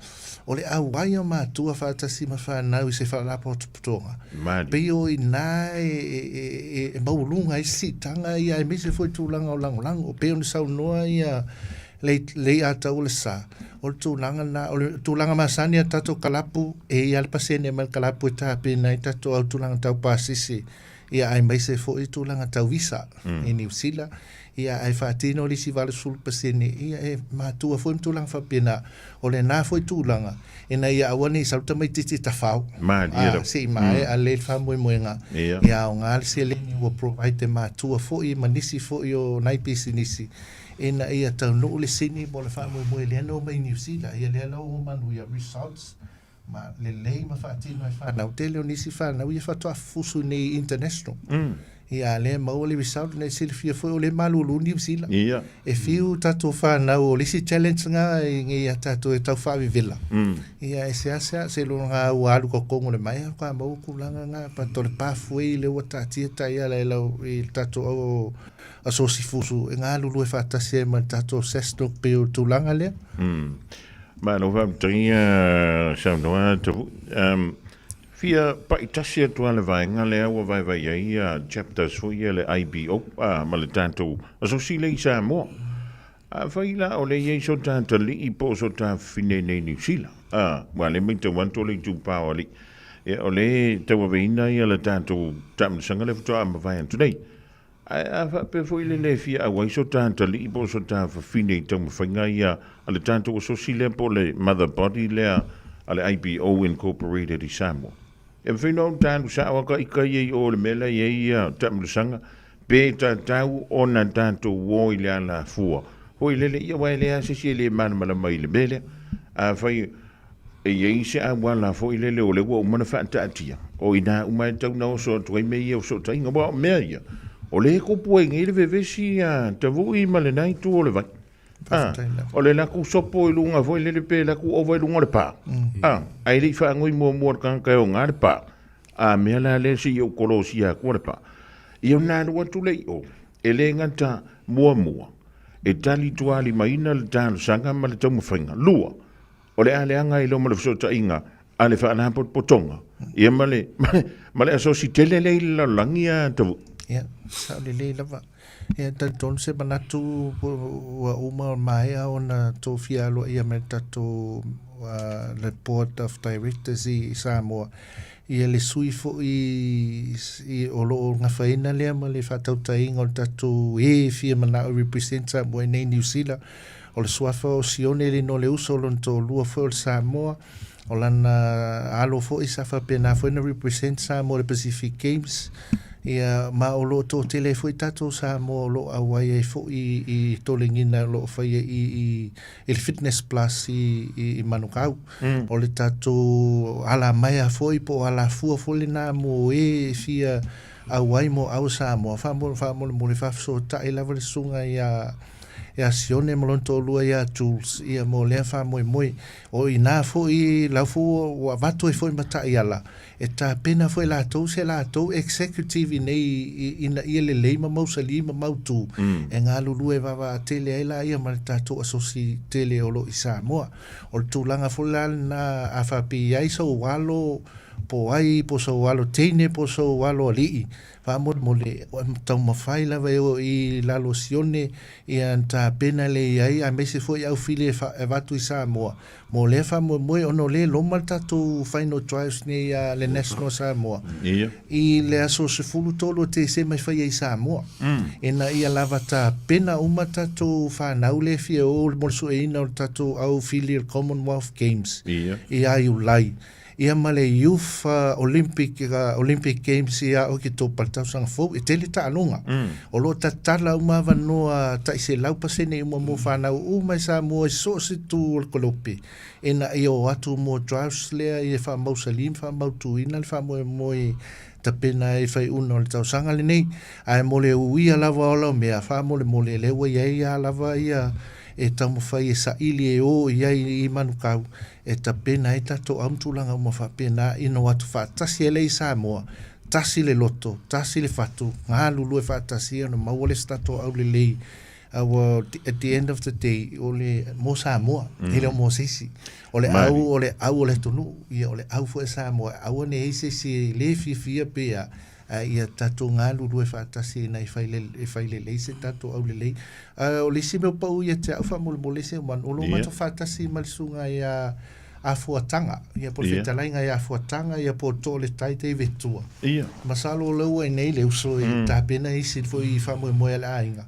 o le auai o matua faatasi ma fanau i se faalapotopotoga, Malie. pei o i ina e, e, e, e maualuga ai se siitaga ia aemaise foi tulaga o lagolago. Pei ona saunoa ia lei, lei a tau o le sa, o le tulaga lena, o le tulaga masani a tatou kalapu, e i ai le pasene mai le kalapu e tapena ai tatou au tulaga tau pasese, ia aemaise foi tulaga tau visa i Niu Sila, ia ae faatino le isi 80%, ia e matua foi ma tulaga faapena. O lena foi tulaga, ina ia aua ne i sau le tamaitiiti e tafao, Malie a, se i maea lelei le faamoemoega, ia aoga le seleni ua provide e matua foi ma nisi foi o nai pisinisi, ina ia taunuu le sini mo le faamoemoe lea na omai i Niu Sila, ia lea la ua manuia results ma lelei ma faatino ai fanau. Tele o nisi fanau ia faatoa fusu nei international. Ia a lea maua le result nei silafia foi o lea e malulu Niu Sila. E fiu tatou fanau o le isi challenge na i nei ia tatou e tau faavevela. Ia e seasea seiloga ua alu totonu o le maea faatoa maua tulaga na but o le pathway lea ua taatia taiala i lau i le tatou au Asosi Fusu e galulue faatasi ai ma le tatou SASNOC pei o le tulaga lea. Malo faafetai ia saunoa Tavui. Fia pai tasi atu lava le vaega lea ua vaevae ai ia chapters foi ia le IBO ma le tatou Asosi lea i Samoa. Afai la o lea e i ai so ta atalii po o so ta fafine nei i Niu Sila, aua o lea e matau atu o le itupa o alii, ia o lea e tauaveina ia le tatou taamilosaga lea faatoa mavae atu nei. Ae a faapea foi le le fia auai so ta atalii po o so ta fafine i taumafaiga ia a le tatou asosi lea po o le mother body lea a le IBO Incorporated i Samoa. E mafai ona ou ta alu sao a ka ika ia i o i le mea la e i ai ia taamilosaga pe tatau ona tatou o i le alafua foi lele ia aua e leai lava se isi e le malamalama i le mea lea. Afai E i ai se auala foi lele o lea ua uma ona faataatia, o i ina uma e tatau ona oso atu ai mea ia o fesootaiga. Aua o mea ia, o lea e tupu ai nei le vevesi a Tavui ma lena itu o le vai. A, o le latou sopo i luga foi lele pe latou ova i luga o le pa. A, ae le i faanoi muamua le tagata e oga le pa. A mea la lea se i ou kolosia atua le pa. Ia ona alu atu lea i o, e le gata muamua, e tali tualimaina le talosaga ma le taumafaiga. Lua, o le a leaga ai loa ma le fesootaiga a le Faalapotopotoga, ia ma le, ma le asosi tele lea i le lalolagi a Tavui. Ia, sao lelei lava. Ia, e talitonu se manatu ua uma maea ona tofia aloaia mai le tatou le Board of Directors i Samoa, ia le sui foi i, o lo o gafaina lea ma le faatautaiga o le tatou e fia manao e represent Samoa i nei Niu Sila. O le suafa o Sione le igoa o le uso, o lona toalua foi o le Samoa, o lana alo foi sa faapena foi ona represent Samoa i le Pacific Games. Ia, ma o lo o toatele ai foi tatou Samoa o lo o auai ai foi i tolegiga o lo o faia i, i, i le Fitness Plus i, i, i Manukau. O le tatou alamaea foi po o alafua foi lena mo e fia auai mo au Samoa. Faamolemole faafesootai lava le susuga ia ia Sione ma lona toalua ia Jules ia mo lea faamoemoe. O i ina foi la foi ua avatu ai foi ma taiala e tapena foi e latou se latou executive i nei ina ia lelei ma mausali ma mautu e galulue vaavaatele ai laia ma le tatou asosi tele o lo o i Samoa. O le tulaga foi la lena a faapei ai sou alo po ai po sou alo teine po sou alo alii Faamolemole, e taumafai lava e o i lalo o Sione ia na tapena lea i ai aemaise foi au fili e avatu i Samoa mo lea faamoemoe ona o lea e loma le tatou final drives nei a le National Samoa i le aso 13 o Tesema e fai ai i Samoa ina ia lava tapena uma tatou fanau lea e fia o mo le sueina o le tatou au fili o le Commonwealth Games ia Iulai. Ia ma le Youth Olympic, Olympic Games ia Oketopa i le tausaga fou, e tele taaloga. O lo o tatala uma avanoa tai 100% uma mo fanau uma i Samoa i so o se itu o le kolope, ina ia o atu mo drives lea ia faamausali ma faamautuina le faamoemoe tapena ai faaiuga o le tausaga lenei. Ae mo le uia lava o lau mea, faamolemole, lea ua i ai lava lava ia e taumafai e saili e o i ai i Manukau, e tapena ai tatou au ma tulaga uma faapena ina o atu faatasi ai lea i Samoa, tasi le loto, tasi le fatu, galulue faatasi ona maua lea o se tatou aulelei aua at the end of the day o le mo Samoa, e le o mo se isi. O le au, o le au o le atunuu, ia o le au foi a Samoa, aua ne i ai se isi e le fiafia pe a, a ia tatou galulue faatasi ina e fai lelei se tatou aulelei. A o le isi mea ua pau ia te au faamolemole se one, o lo o matou faatasi ma le susuga ia Afuataga, ia po o le fetalaiga ia Afuataga, ia po o Toaletai David Tua. Masalo o lea ua i inei le uso e tapena isi foi faamoemoe a le aiga.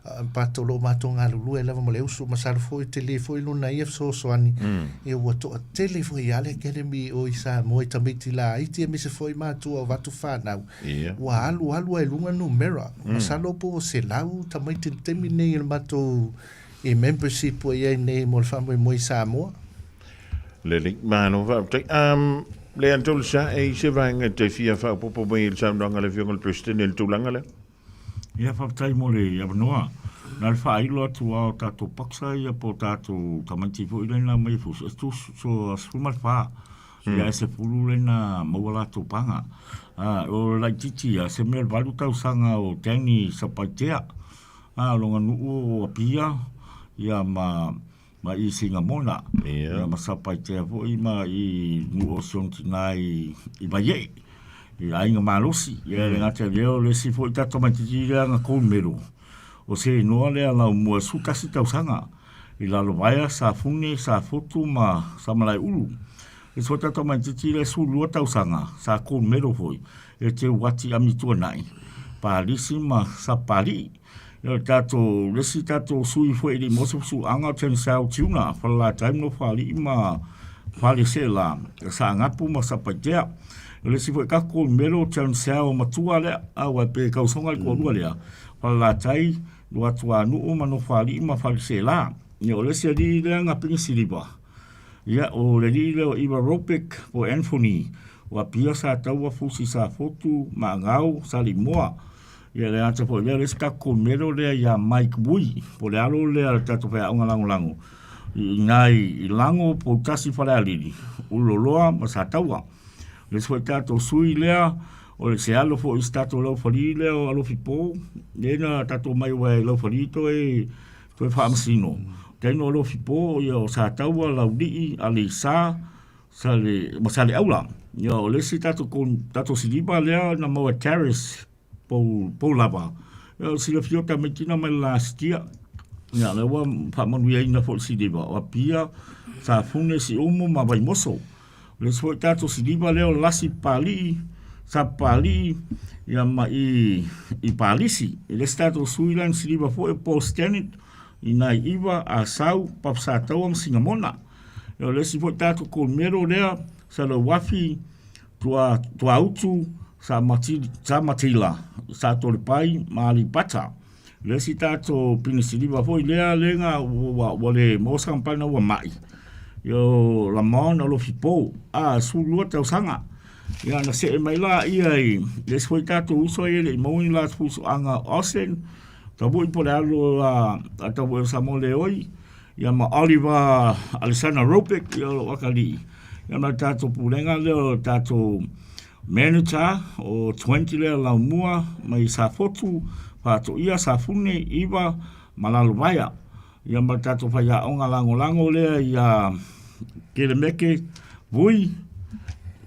But o lo o matou galulue lava ma le uso, masalo foi e tele foi lona ia fesoasoani, ia ua toatele foi lava le Academy o i Samoa i tamaiti laiti aemaise foi matua o avatu fanau, ua alu alu lava i luga numera. Masalo po ua 100 tamaiti i le taimi lenei i le matou i membership ua i ai nei mo le faamoemoe i Samoa. Lelei, malo faafetai. Le Antolesa, e i se vaega e te fia faaopoopo mai i le saunoaga a le Afioga i le Peresetene i le tulaga lea? Ia faafetai mo le avanoa. Na le faailo atu lava o tatou boxer ia po o tatou tamaiti foi lea na aumai e fusu, e so 14. Ia e 10 lea na maua latou paga. O le laitiiti ia, se mea o le 8 tausaga o Danny Sapaitea. O lona nuu o Apia ia ma ma i Singamona, ia ma Sapaitea foi ma i nuu o si ona tina i Vaiee, i aiga malosi. Ia le gata i lea o le isi foi tatou tamaitiiti lea na gold medal, o se inoa lea laumua 11 tausaga i Lalovaea, Safune, Safotu ma Samalaeulu. Le isi foi tatou tamaitiiti lea 12 tausaga sa gold medal foi, e te Uati Amituanai, Palisi ma Sapapalii. Ia o le tatou, le isi tatou sui foi e le i maua se fesuaga o Tenisau Tiuna, Falelatai ma Nofoalii ma Faleseela, Saanapu ma Satupaitea. O le isi foi tatou melo o Tenisau matua lea, aua e pei e tausoga le toalua lea, Falelatai, Luatuanuu ma Nofoalii ma Faleseela. Ia o le isi alii lea na pine siliva, ia o le alii lea o Eva Ropic po o Anthony, o Apia, Sataua, Fusi, Safotu, Maagau, Salimoa. Ia le ata foi lea, le isi tatou melo lea ia Mike Wui, po o le alo lea o le tatou faiaoga lagolago i ina i Lago, Poutasi, Falealili, Ululoloa ma Sataua. O le isi foi tatou sui lea, O le se alo foi i se tatou laufali lea o Alofi Po, lea na tatou mai aua e laufali toe toe faamasino. Tai no Alofi Po ia o Sataua, Laulii, Aleisa, Sale ma Saleaula. Ia o le isi tatou tatou siliva lea na maua e Terrace pou pou lava. Ia o silafia o tamaiti na mai le last year. Ia lea ua faamanuiaina foi le siliva o Apia, Safune, Siumu ma Vaimoso. O le isi foi tatou siliva lea o Lasi Papalii, Sa Papalii, ia ma i, i Palisi. E le isi tatou sui la na siliva foi o Paul Stannard, i nai Iva, Asau, Papasataua ma Singamona. Ia o le isi foi tatou gold medal lea, sa Lauafi, Tua, Tuautu, sa Matila, sa Matila, sa Tolepai ma Aleipata. Le isi tatou pine siliva foi lea lega ua, ua le maua se kampana ua mai. Io Lamon Alofi Po, a 12 tausaga. Ia na see mai la ia i le isi foi tatou uso ia le i maua ni latou fusuaga o Austin, Tavui po le alo a, a Tavui o Samoa Leoi, ia ma Oliver Alexander Robic, ia o lou akalii. Ia ma le tatou pulega lea o le tatou Manager o 20 lea laumua mai Safotu, Faatoia, Safune, Iva ma Lalovaea. Ia ma le tatou faiaoga lagolago lea ia Kelemeke, Vui,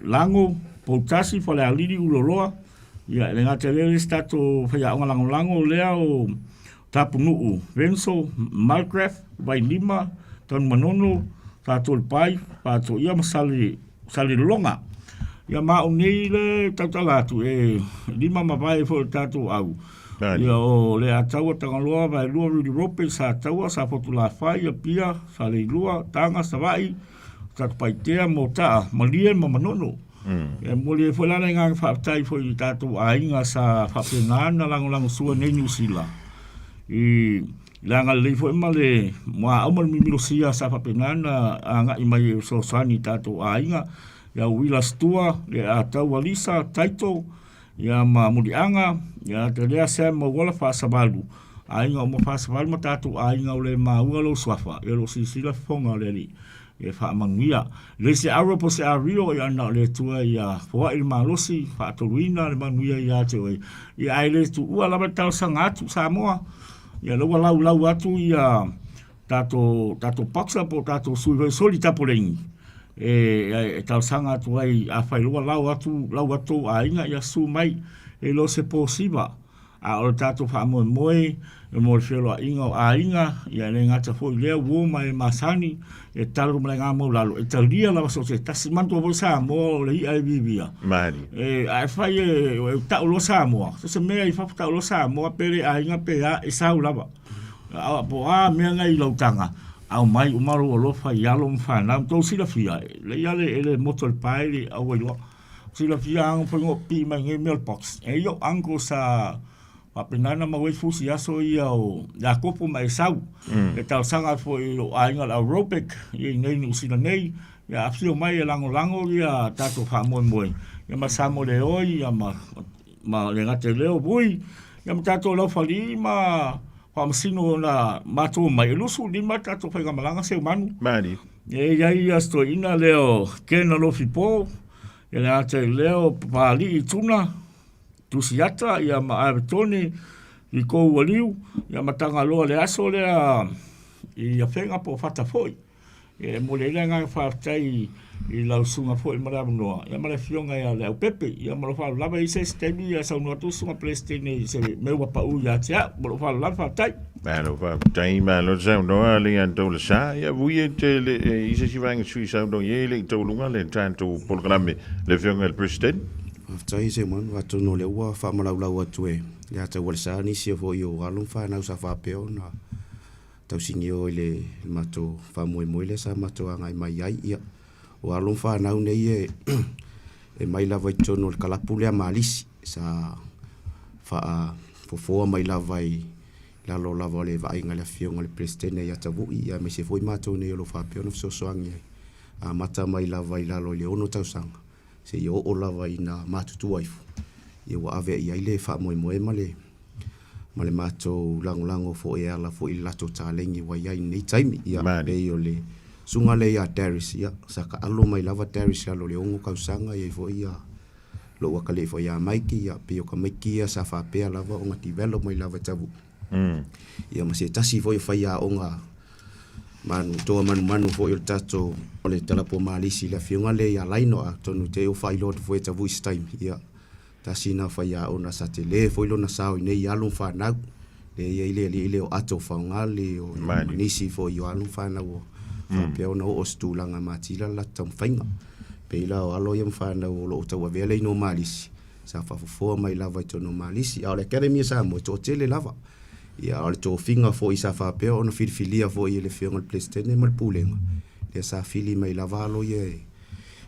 Lago, Poutasi, Falealili, Uloloa. Ia e le gata i lea le isi tatou faiaoga lagolago lea o Tapunuu, Venso, Mulgrave, Vailima, Tanumanono, Satolepai, Faatoia ma Sale, Salelologa. Ia ma au nei le tautala atu e lima mavae foi o le tatou au. Ia o Leataua, Tagaloa, Vaelua, Rudy Rope, Sataua, Safotulafai, Apia, Saleilua, Taga, Savaii, Satupaitea, Motaa, Malie ma Manono. E momoli ai foi la le agaga faafetai foi i tatou aiga sa faapena ona lagolagosua nei Niu Sila i le agalelei foi ma le muaau ma le mimilosia sa faapena ona agai mai e fesoasoani i tatou aiga ia Uila Stua, le Atau Alisa, Taito, ia ma Muliaga, ia Atelea Sam Mauola Faasavalu, aiga uma Faasavalu ma tatou aiga o le maua lou suafa, ia o lo o silasila fofoga o le Alii e faamanuia. Le se auro po se ario ia na o le Atua ia foai le malosi, faatoluina le manuia ia te oe. Ia ae le tuua lava le talosaga atu Samoa, ia lea ua laulau atu ia tatou tatou boxer po o tatou sui foi soli tapulengi e, e talosaga atu ai afai loa lau atu lau atu tou aiga ia susu mai e le o se posiva A o le tatou faamoemoe mo le feoloaiga o aiga, ia e le gata foi i lea uo ma e masani, e talo ma le agaga maualalo, e talia lava so o se tasi. Manatua foi Samoa o le i'a e viivia. Malie. E, a e fai e, e tau loa Samoa, so se mea i fafo tau loa Samoa, pe le aiga pe a, e sau lava. A, po o a mea na i lau taga, aumai uma lou alofa i alo ma fanau, tou silafia, e leai a le, e le moto i le pae le auailoa. Silafia ang fai ngo pi mai ngai mailbox. E io uncle sa faapena na mau ai fusi aso ia o Iakopo ma Esau. E talosaga atu foi i lou aiga le au Robeck i nei Niu Sila nei, ia afio mai e lagolago ia tatou faamoemoe ia ma Samo Leoi ia ma ma le gata i lea o Vui ia ma tatou Laufali ma Faamasino na matou mai e 25 tatou faigamalaga Seumanu. Malie. E i ai ia si toeaina lea o Ken Alofi Po, ia le ata i lea o Papalii Tuna, Tusiata ia ma Avetone i kou aliu, ia ma Tagaloa le aso lea i Afega po o Fata foi. Ia e momoli ai le agaga faafetai i lau susuga foi ma le avanoa, ia ma le afioga ia Leaupepe. Ia ma lou faaaloalo lava, e i ai se isi taimi ia saunoa atu le susuga Peresetene i se mea ua pau ia te au. Ma lou faaaloalo lava, faafetai. Malo faafetai, malo saunoa le Antou le Sa. Ia vui e te le i se isi vaega sui saunoa i ai le i tauluga le tatou polokalame le afioga i le President. Faafetai Simon, atonu o lea ua faamalaulau atu e le Ataua le Sa nisi foi o alo ma fanau sa faapea ona tausinio i le matou faamoemoe lea sa matou agai mai ai. Ia, o alo ma fanau nei e, e mai lava i totonu o le kalapu lea Malisi, sa faafofoa mai lava i lalo lava o le vaaiga a le Afioga i le Peresetene ia Tavui, ia aemaise foi matou nei o lo o faapea ona fesoasoani ai, amata mai lava i lalo i le 6 tausaga seia oo lava ina matutua ifo, ia ua ave i ai le faamoemoe ma le ma le matou lagolago foi e ala foi i le latou taleni ua i ai i lenei taimi. Ia, pei o le susuga lea ia Darius, ia, sa taalo mai lava Darius i lalo o le 6 tausaga, e i ai foi ia Lou akalii foi ia Maiki, ia, pei o ka Maiki ia sa faapea lava ona develop mai lava i Tavui. Ia ma se tasi foi o faiaoga manu, toa manumanu foi o le tatou, o le Talapu Malisi i le afioga lea ia Laino, atonu te i ua faailoa atu foi e Tavui i se taimi, ia, tasi lena faiaoga sa tele foi lona sao i nei alo ma fanau, lea e i ai le alii lea o Ato Faogali, o ma nisi foi o alo ma fanau ua faapea ona oo i se tulaga matila le latou taumafaiga. Pei la o alo ia ma fanau o lo o tauavea le inoa Malisi, sa faafofoa mai lava i totonu o Malisi. A o le Academy a Samoa, e toatele lava. Ia, a o le tofiga foi sa faapea ona filifilia foi e le Afioga i le Peresetene ma le Pulega, lea sa fili mai lava alo ia e,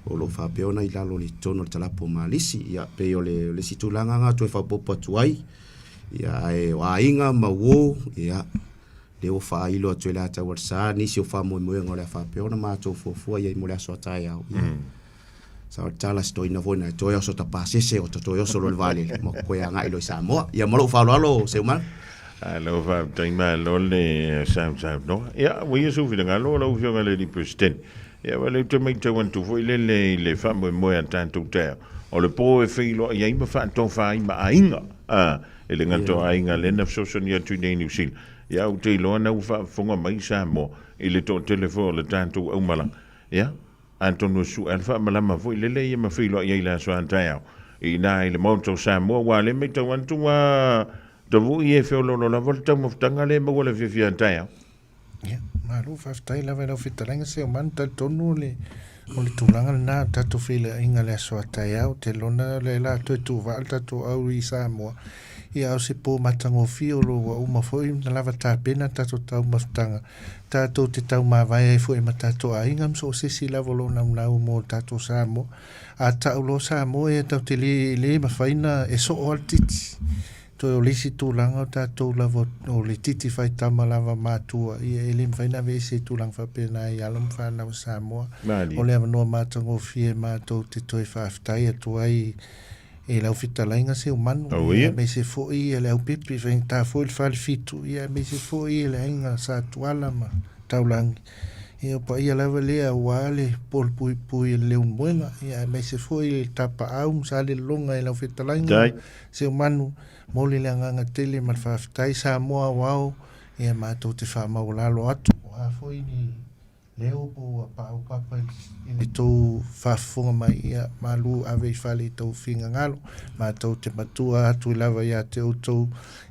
o lo o faapea ona i lalo i totonu o le Talapu o Malisi. Ia, pei o le, o le isi tulaga lena toe faaopoopo atu ai, ia, ae o aiga ma uo, ia, lea ua faailo atu e le Atau o le Sa nisi o faamoemoega o le a faapea ona matou fuafua i ai mo le aso a taeao. Ia, sa o le tala se toeaina foi na e toe oso ta pasese o ta toe oso loa i le vaalele ma toe agai loa i Samoa. Ia ma lou faaaloalo Seumanu. Malo faafetai malo le sausaunoa. Ia, ua ia sou finagalo lau Afioga i le Alii Peresetene. Ia, ua le toe matau atu foi lele i le faamoemoe a tatou taeao, o le po e feiloai ai ma faatofa ai ma aiga, a, e le gata o aiga lea na fesoasoani atu i inei i Niu Sila. Ia, ou te iloa na ua faafofoga mai Samoa i le toatele foi o le tatou aumalaga. Ia, atonu e sue le faamalama foi lele ia ma feiloai ai i le aso a taeao i ina i le Maota o Samoa, aua o lea e matau atu ua tavui e feoloolo lava le taumafataga lea e maua i le afiafi a taeao. Ia, malo faafetai lava i lau fetalaiga Seomanu, talitonu o le o le tulaga lena o le tatou feiloaiga i le aso a taeao, ou te lagona o lea o le a toe tuuvaa le tatou au i Samoa, ia a o se po matagofie o lo o ua uma foi ona lava tapena le tatou taumafataga tatou te taumavae ai foi ma tatou aiga ma so o se isi lava o lo o naunau mo tatou Samoa. A tau loa Samoa, ia tatou te le, le mafai ona e soo lava le titi. Toe o le isi tulaga o tatou lava o le titi faitama lava matua, ia e le mafai ona aveese i tulaga faapena i alo ma fanau a Samoa. O le avanoa matagofie matou te toe faafetai atu ai E lau fetalaiga Seumanu, ia aemaise foi le Aupepe, e faigata foi le Falefitu, ia aemaise foi le aiga Sa Tuala ma Taulagi. Ia o paia lava lea aua le polopuipui o le Leulumoega, ia aemaise foi le Tapaau ma Salelologa e lau fetalaiga Seumanu, momoli le agaga tele ma le faafetai Samoa aoao, ia matou te faamaualalo atu, o a foi ni Leo po ua paopapa i le tou faafofoga mai, ia malu ave i fale i tou finagalo, matou te matua atu lava ia te outou,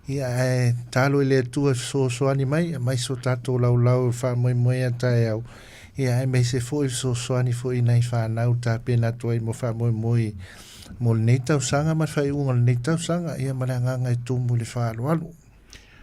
ia ae talo i le Atua e fesoasoani mai, aumai so tatou laulau e faamoemoe a taeao, ia aemaise foi fesoasoani foi i nai fanau tapena atu ai mo faamoemoe mo lenei tausaga ma le faaiuga o lenei tausaga, ia ma le agaga e tumu i le faaaloalo.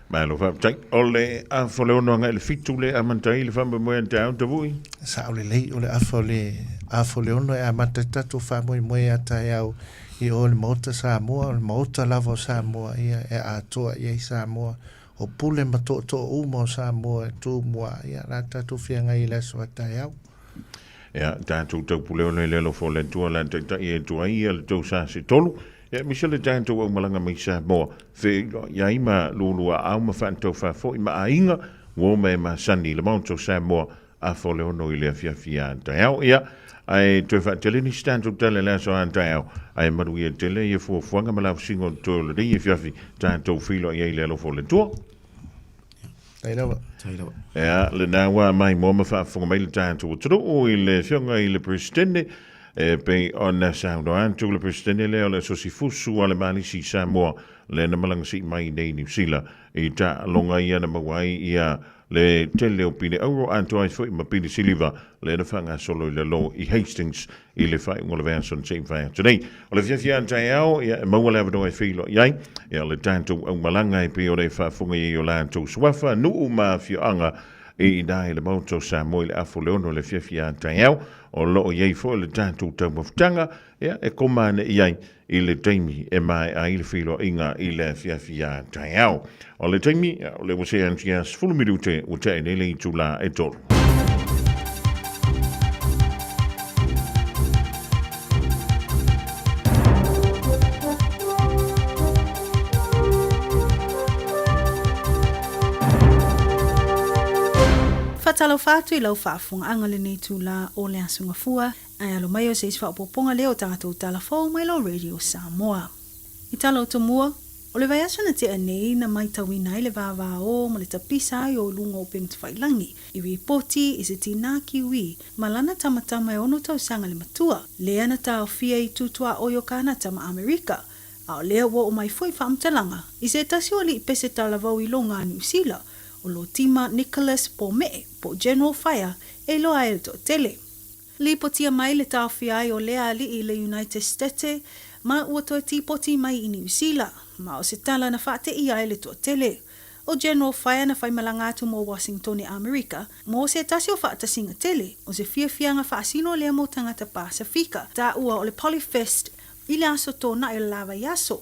Malo faafetai. O le afa o le 6 agai i le 7 le amata ai le faamoemoe a taeao Tavui. Sao lelei, o le afa o le afa o le 6 e amata ai tatou faamoemoe a taeao i o i le Maota Samoa, o le Maota lava o Samoa ia e atoa i ai Samoa. O pule ma tootoo uma o Samoa e tu mua, ia la tatou feagai i le aso a taeao. Ia, tatou taupule ona i le alofa o le Atua la taitai e atu ai ia le tou sa se tolu. Ia, aemaise le tatou aumalaga mai Samoa, feiloai ai ma lualua aao ma faataufa foi ma aiga, ua oma e masani i le Maota o Samoa, afa o le 6 i le afiafi a taeao. Ia, ae toe faatele nisi tatou tala i le aso a taeao, ae manuia tele ia fuafuaga ma lausiga o totoe o lenei afiafi, tatou feiloai ai i le alofa o le Atua. Tai lava. Tai lava. Ea, lena ua maimoa ma faafofoga mai le tatou atunuu i le Afioga i le Peresetene, e pei ona saunoa atu le Peresetene lea o le Asosi Fusu a le Malisi i Samoa, lea na malaga sii mai nei i Niu Sila i taaloga ia na maua ai ia le tele o pine auro atoa ai foi ma pine siliva lea na faagasolo i lalo i Hastings i le faaiuga o le vaiaso na se i mavae atu nei. O le fiafia a taeao, ia, e maua le avanoa e feiloai ai, ia, le tatou aumalaga e pei ona e faafofoga i ai o latou suafa, nuu ma afioaga i ina i le Maota o Samoa i le afa o le 6 i le fiafia a taeao. O lo o i ai foi le tatou taumafataga, ia, e koma ane i ai i le taimi e maea ai le feiloaiga i le afiafi a taeao. O le taimi, o lea ua see atu ia 10 minute ua tea nei le itula e 3. Faatalofa atu i lau faafofogaaga lenei itulā o le Aso Gafua, ae alo mai o se isi faaopoopoga lea o tatou tala fou mai lau Radio Samoa. I tala o tomua, o le vaiaso na tea nei na maitauina ai le vāvāō ma le tapisa ai o luga o upegatafailagi i ripoti i se tinā Kiwi ma lana tamatama e ono tausaga le matua, lea na taofia i tutuaoi o Kanata ma Amerika, a o lea ua oo mai foi faamatalaga i se tasi o alii pese talavou i loga a Niu Sila, o Lotima Nicholas Pome'e po o General Fire e iloa ai e le toatele. Lipotia mai le taofia ai o lea alii i le United Stete ma ua toe tipoti mai i Niu Sila, ma o se tala na faateia ai le toatele. O General Fire na faimalaga atu mo Wasingtone Amerika mo se tasi o faatasiga tele o se fiafiaga faasino lea mo tagata Pasefika, taua o le Polyfest i le aso tonaʻi o le la vaiaso.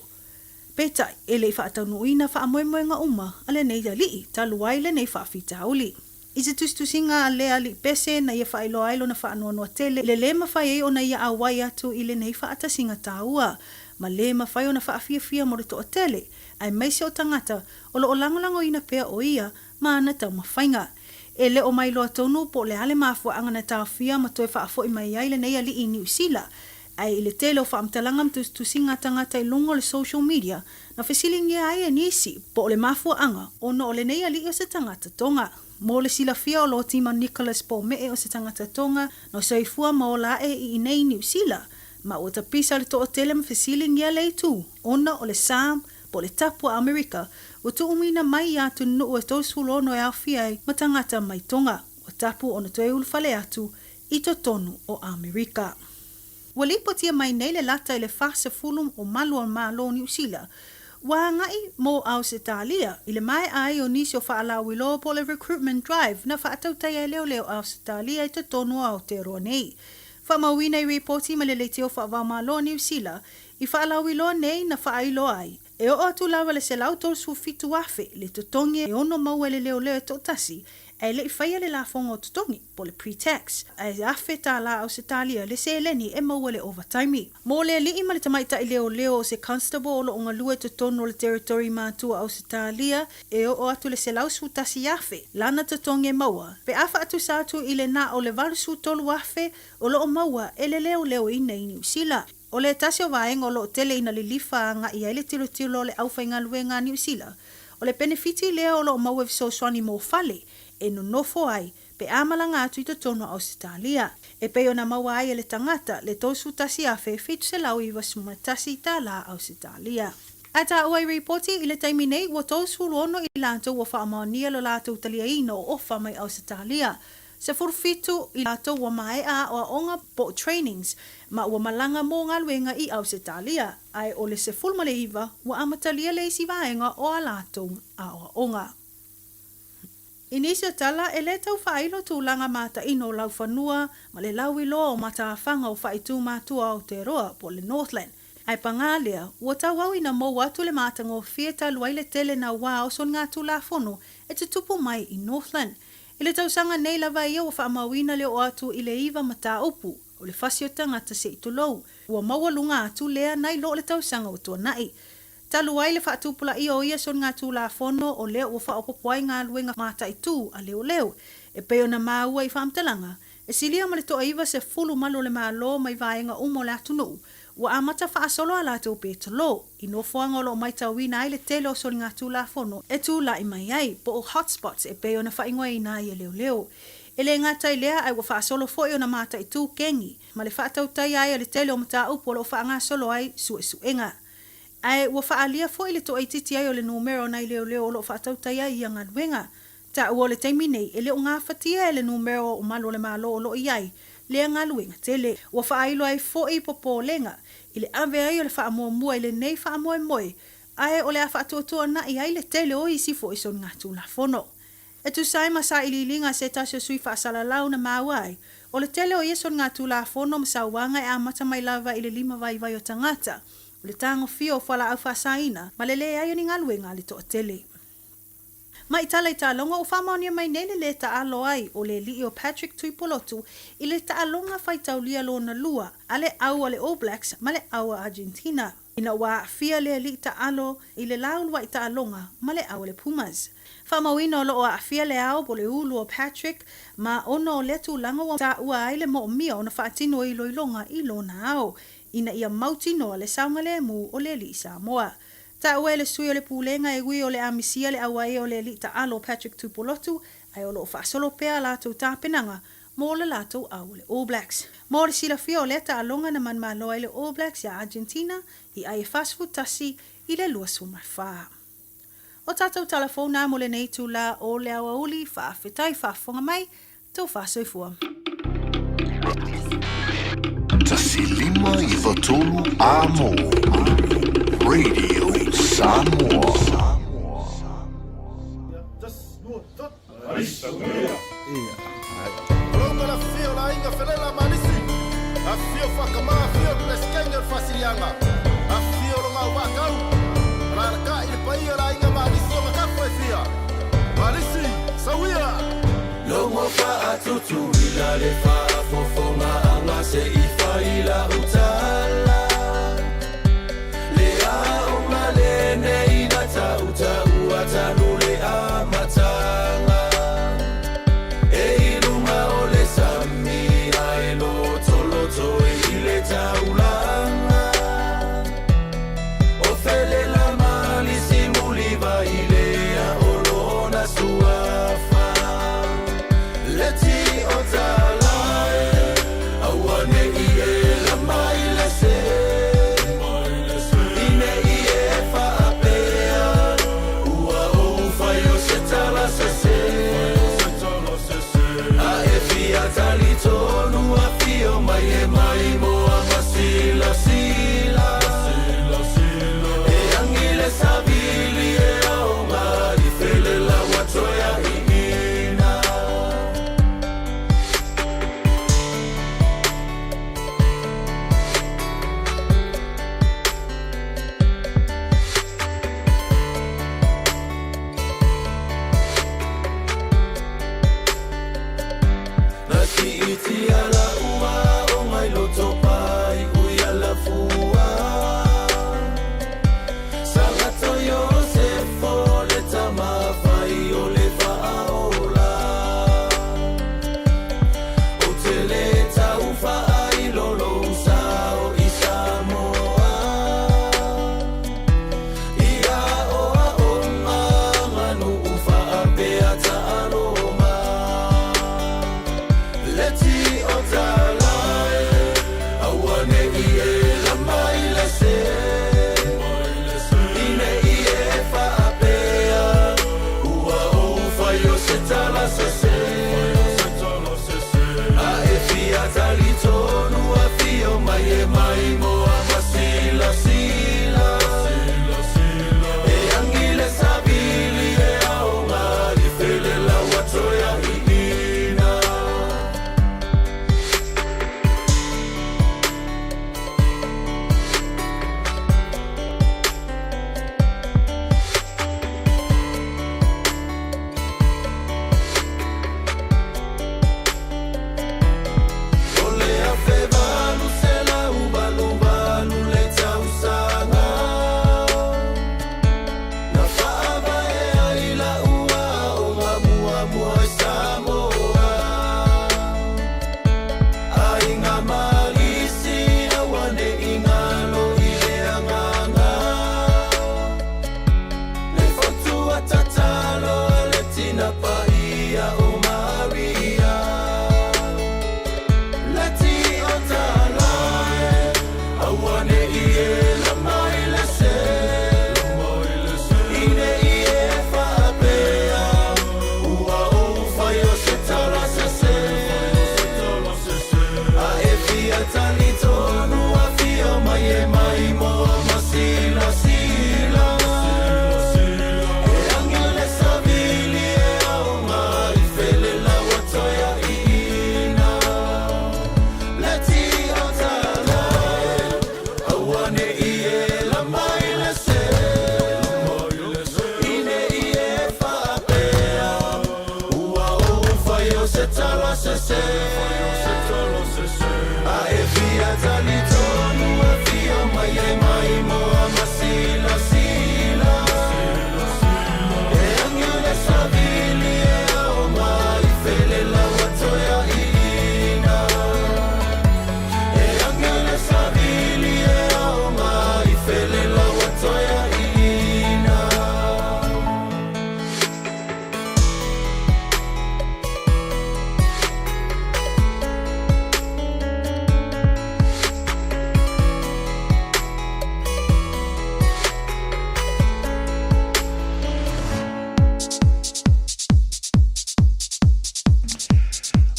Peitai, e le i faataunuuina faamoemoega uma a lenei alii talu ai lenei faafitauli. I se tusitusiga a lea alii pese na ia faailoa ai lona faanoanoa tele i le lē mafai ai ona ia auai atu i lenei faatasiga taua ma lē mafai ona faafiafia mo le toatele aemaise o tagata o lo o lagolagoina pea o ia ma ana taumafaiga. E le o mailoa tonu po o le a le mafuaaga na taofia ma toe faafoi mai ai lenei alii i Niu Sila, ae i le tele o faamatalaga ma tusitusiga a tagata i luga o le social media na fesiligia ai e nisi po o le mafuaaga ona o lenei alii o se tagata Tonga. Mo le silafia o Lotima Nicholas Pome'e o se tagata Tonga na soifua ma ola aʻe i inei i Niu Sila, ma ua tapisa le toatele ma fesiligia le itu ona o le sa po o le tapu a Amerika ua tuuina mai i atunuu e 36 e aofia ai ma tagata mai Tonga ua tapu ona toe ulufale atu i totonu o Amerika. Ua lipotia mai nei le lata i le 40 o malu o Malo o Niu Sila ua agaʻi mo Ausetalia i le maea ai o nisi o faalauiloa po o le recruitment drive na faatautai ai leoleo Ausetalia i totonu o Aotearoa nei. Faamauina i ripoti ma le leitio faavaomalo o Niu Sila i faalauiloa nei na faailoa ai e oo atu lava le 137,000 le totogi e ono maua e le leoleo e toatasi ae le i faia le lafoga o totogi, po o le pre-tax, ae $1,000 Ausetalia le seleni e maua i le ovataimi. Mo le alii ma le tamaitai leoleo o se constable o lo o galue i totonu o le Territory Matua Ausetalia, e oo atu le 111,000 lana totogi e maua, pe a faatusa atu i le na o le 83,000 o lo o maua e le leoleo i inei i Niu Sila. O le tasi o vaega o lo o tele ina lilifa agaʻi ai le tilotilo o le aufaigaluega a Niu Sila, o le penefiti lea o lo o maua e fesoasoani mo fale e nonofo ai pe a malaga atu i totonu o Ausetalia. E pei ona maua ai e le tagata le 31,791 tālā Ausetalia. Ae taua i ripoti i le taimi nei ua 36 i latou ua faamaonia lo latou taliaina o ofa mai Ausetalia. 17 i latou ua maea aoaoga po o trainings ma ua malaga mo galuega i Ausetalia, ae o le 19 ua amatalia le isi vaega o a latou aoaoga. I nisi o tala, e le tau faailo tulaga mataino o laufanua ma le lauiloa o matafaga o faaitu matua Aotearoa po o le Northland. Ae pagā lea, ua tauau ina mou atu le matagofie talu ai le tele nauā o soligatulafono e tutupu mai i Northland. I le tausaga nei lava ia ua faamauina le oo atu i le iva mataupu o le fasi o tagata se i tulou, ua maualuga atu lea nai lo le tausaga ua tuanai. Talu ai le faatupulaia o ia soligatulafono o lea ua faaopoopo ai galuega mataitū a leoleo. E pei ona maua i faamatalaga, e silia ma le toaiva sefulu malu o le Malo mai vaega uma o le atunuu ua amata faasolo a latou petolo i nofoaga o lo o maitauina ai le tele o soligatulafono e tulai mai ai, po o hotspots e pei ona faaigoaina ai e leoleo. E le gata i lea ae ua faasolo foi ona mataitū kengi ma le faatautaia ai o le tele o mataupu o lo o faagasolo ai suesuega. Ae ua faaalia foi le toaitiiti ai o le numera o nai leoleo o lo o faatautaia ai ia galuega. Taua o le taimi nei, e le o gafatia e le numera o malu o le Malo o lo o i ai lea galuega tele. Ua faailo ai foi popolega i le ave ai o le faamuamua i lenei faamoemoe, ae o le a faatuatuanaʻi ai le tele o isi foi soligatulafono. E tusa ai ma sailiiliga a se tasi o sui faasalalau na maua ai, o le tele o ia soligatulafono ma sauaga e amata mai lava i le limavaivai o tagata, o le tagofia o fualaau faasaina ma le leai o ni galuega a le toatele. Ma i tala i taaloga ua faamaonia mai nei le lē taalo ai o le alii o Patrick Tuipolotu i le taaloga faitaulia lona lua a le au a le All Blacks ma le au a Argentina ina ua aafia le alii taalo i le la uluai taaloga ma le au a le Pumas. Faamauina o lo o aafia le ao po o le ulu o Patrick ma ona o lea tulaga ua taua ai le moomia ona faatino iloiloga i lona ao ina ia mautinoa le saogalemu o le alii Samoa. Taua e le sui o le Pulega e ui o le a misia le auae o le alii taalo Patrick Tupulotu ae o lo o faasolo pea a latou tapenaga mo le latou au o le All Blacks. Mo le silafia o lea taaloga na manumalo ai le All Blacks iā Argentina i ai e 41 i le 24. O tatou tala fou na mo lenei itulā o le aoauli, faafetai faafofoga mai, tou faasoifua. 1593 A mo Radio Samoa. Tulou le afifio o le aiga Felela ma Alisi, afifio Faakama, afio Peresetene o le Faasiliaga, afifio Logaovaakau, alaalatai le paia o le aiga ma Alisi o Gakafa e fia. Ma Alisi, sauia! Logo faatutuila le faafofogaaga se i fai lau tala. Le aoga lenei na tautaua talu le amataga. E i luga o le sami ae lotoloto i le taulaga. O Felela ma Alisi Mulivailea o lona suafa. Le ti o talae, aua nei e lama i le se. Ine i e faapea, ua ou fai o se tala sese. A e fia talitonu afio mai e maimoa ma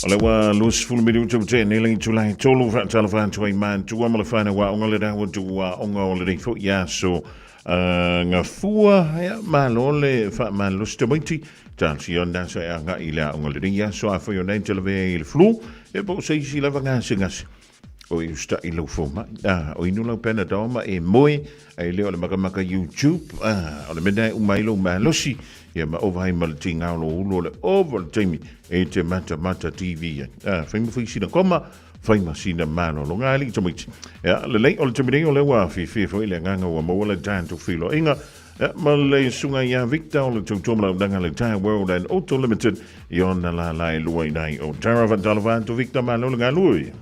O le ua 20 minuta ua tea nei le itula e tolu faatalofa atu ai matua ma le whanau aoga le rau atu aoga o lenei foi aso gafua ia malo le faamalosi tamaiti talosia ona aso e agai i le aoga lenei aso afai o nei te lavea i le flu e po o se isi lava gasegase o i usitaʻi lau fomai a o inu lau Panadol ma e moe ai lea o le makamaka YouTube a o le mea lena e uma ai lou malosi ia ma ova ai ma le tiga o lou ulu o le ova o le taimi e te matamata TV ai a fai ma fai sina koma fai ma sina malologa alii tamaiti ia lelei o le taimi nei o lea ua fiafia foi le agaga ua maua le tatou feiloaiga ia ma le susuga ia Victor o le tautua ma launaga le Tire World and Auto Limited i ona lala e lua i nai o Tara. Faatalofa atu Victor, malo le galue.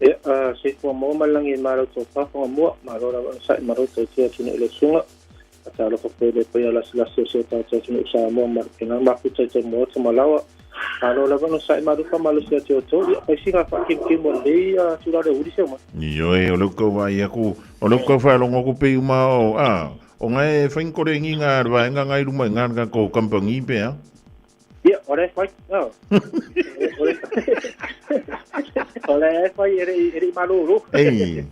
Ia, soifua maua ma le lagi e malo tau faafofoga mua, malo lava onosai ma lou tautua atunuu i le susuga. Faatalofa foi i le paia lasilasi o si o tatou atunuu Samoa ma le pena mafuta i totonu o Malawa. Malo lava onosai ma alu faamalosi atu i outou. Ia, fai sina faakimukimo i lenei tulaga o le uli se uma. Ioe, o le kou vaai aku, o le kou faalogo aku pei uma o, a, o ngai e whain kore ngi ngā vaenga ngai ruma i ngā ngā ko kampangi pe, a? Ia, o le fai, no. O le fai e le i malolo. Ei,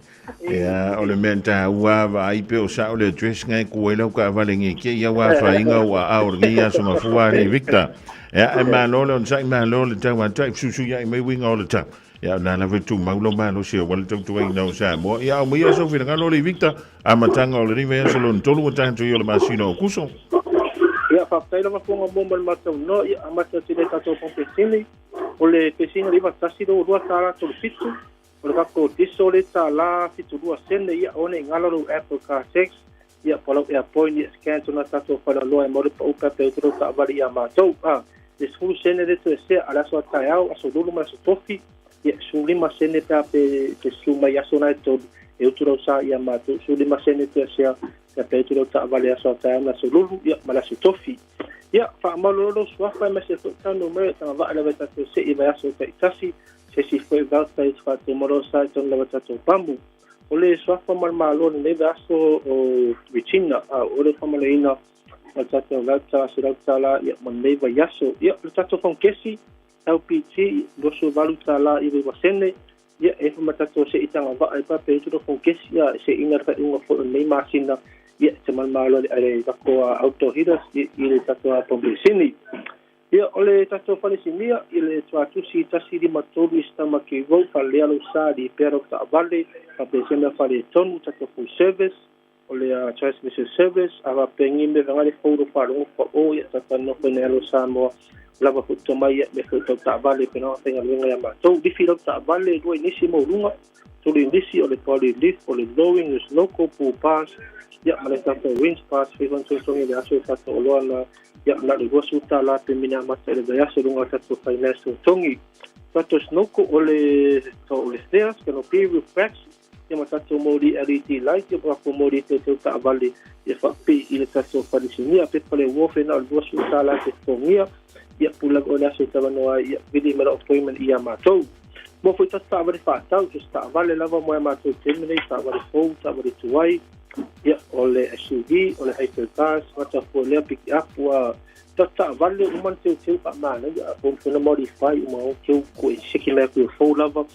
ia, o le mea tā ua vaai pe o sa o le address ngai ku ai lau ka vale ngi ke ia wa whainga ua a o ngi ia songa fua ni Victor. Ia, e malo le on sai malo le tau a tai susu ia i mai winga o le tau. Ia, nā la vetu maulo malo sia wale tau tuai nau sa mo. Ia, o mai aso whina ngalo le Victor. Amataga o lenei vaiaso lona tolu ua tatou i o le masina o Kuso. Ia, faafetai lava Fofoga Mo ma le matou noa, ia amata atu i le tatou pampesini, o le pesina le 9122 tala 37, o le tatou diso le tala 72 sene, ia aua ne i galo lou Apple Car Tax, ia po o lau Airpoint, ia scan tonu tatou faleoloa e maua le pau pe a pe utu lau taavale ia matou. A, le 10 sene le toe sea a le aso a taeao, aso lulu ma le aso tofi, Ia, 15 sene pe a pe te susu mai i aso na e tolu, e utu lau sa ia matou, 15 sene te asea pe a pe utu lau taavale aso a taeao ma le aso lulu, ia, ma le aso tofi. Ia, faamaulolo lou suafa e maise foi tanu mai o tagavaa lava i tatou se'i i vaiaso taitasi, se isi foi vauta i te faatumalo sa i tonu lava tatou pamu. O le suafa ma le Malo o lenei vaiaso o Regina, a o le faamaloina o le tatou vauta $100, ia, ma lenei vaiaso. Ia, o le tatou fonokesi, LPG, $28 i iwa sene, ia e ma tatou se i tanga vaa e pape i turo kesi ia se ina le faaiuga foi o lenei masina ia te malomalo le ale tatou auto heaters i le tatou pampesini. Ia o le tatou falesimia i le tuatusi 153 i Stamaki Road faalelea lou sa lipea lau taavale faapesena faletonu tatou full service o le transmission service a faapea me vega le fou lo faalogo pao ia tatou nofo ina alo Samoa lava foi tomai ia me foi tau taavale pe na faigaluega ia matou lifi lau taavale lua inisi mo luga tolu inisi o le poly lift o le lowing le snorkel pool pass ia ma le tatou winch pass fai fanasoasoaga le aso e tatou oloa na ia na le $20 pe mina amata i le vaiaso luga o tatou finance totogi tatou snorkel o le o le stairs canopy roof racks ia ma tatou moli LED light ia ma tatou moli teuteu taavale ia faapipii i le tatou falesinia pepa le uofe na o le $20 te totogia ia pula o le aso i talanoa ai ia vili ma lau appointment ia matou mo foi tatou taavale faatau se taavale lava mo ia matou taimi nei taavale fou taavale tuai ia o le SUV o le hypercars gata foi lea pick up ua tatou taavale uma na teuteu faamanaia po o na modify uma o teu ko e seki mai ku fou lava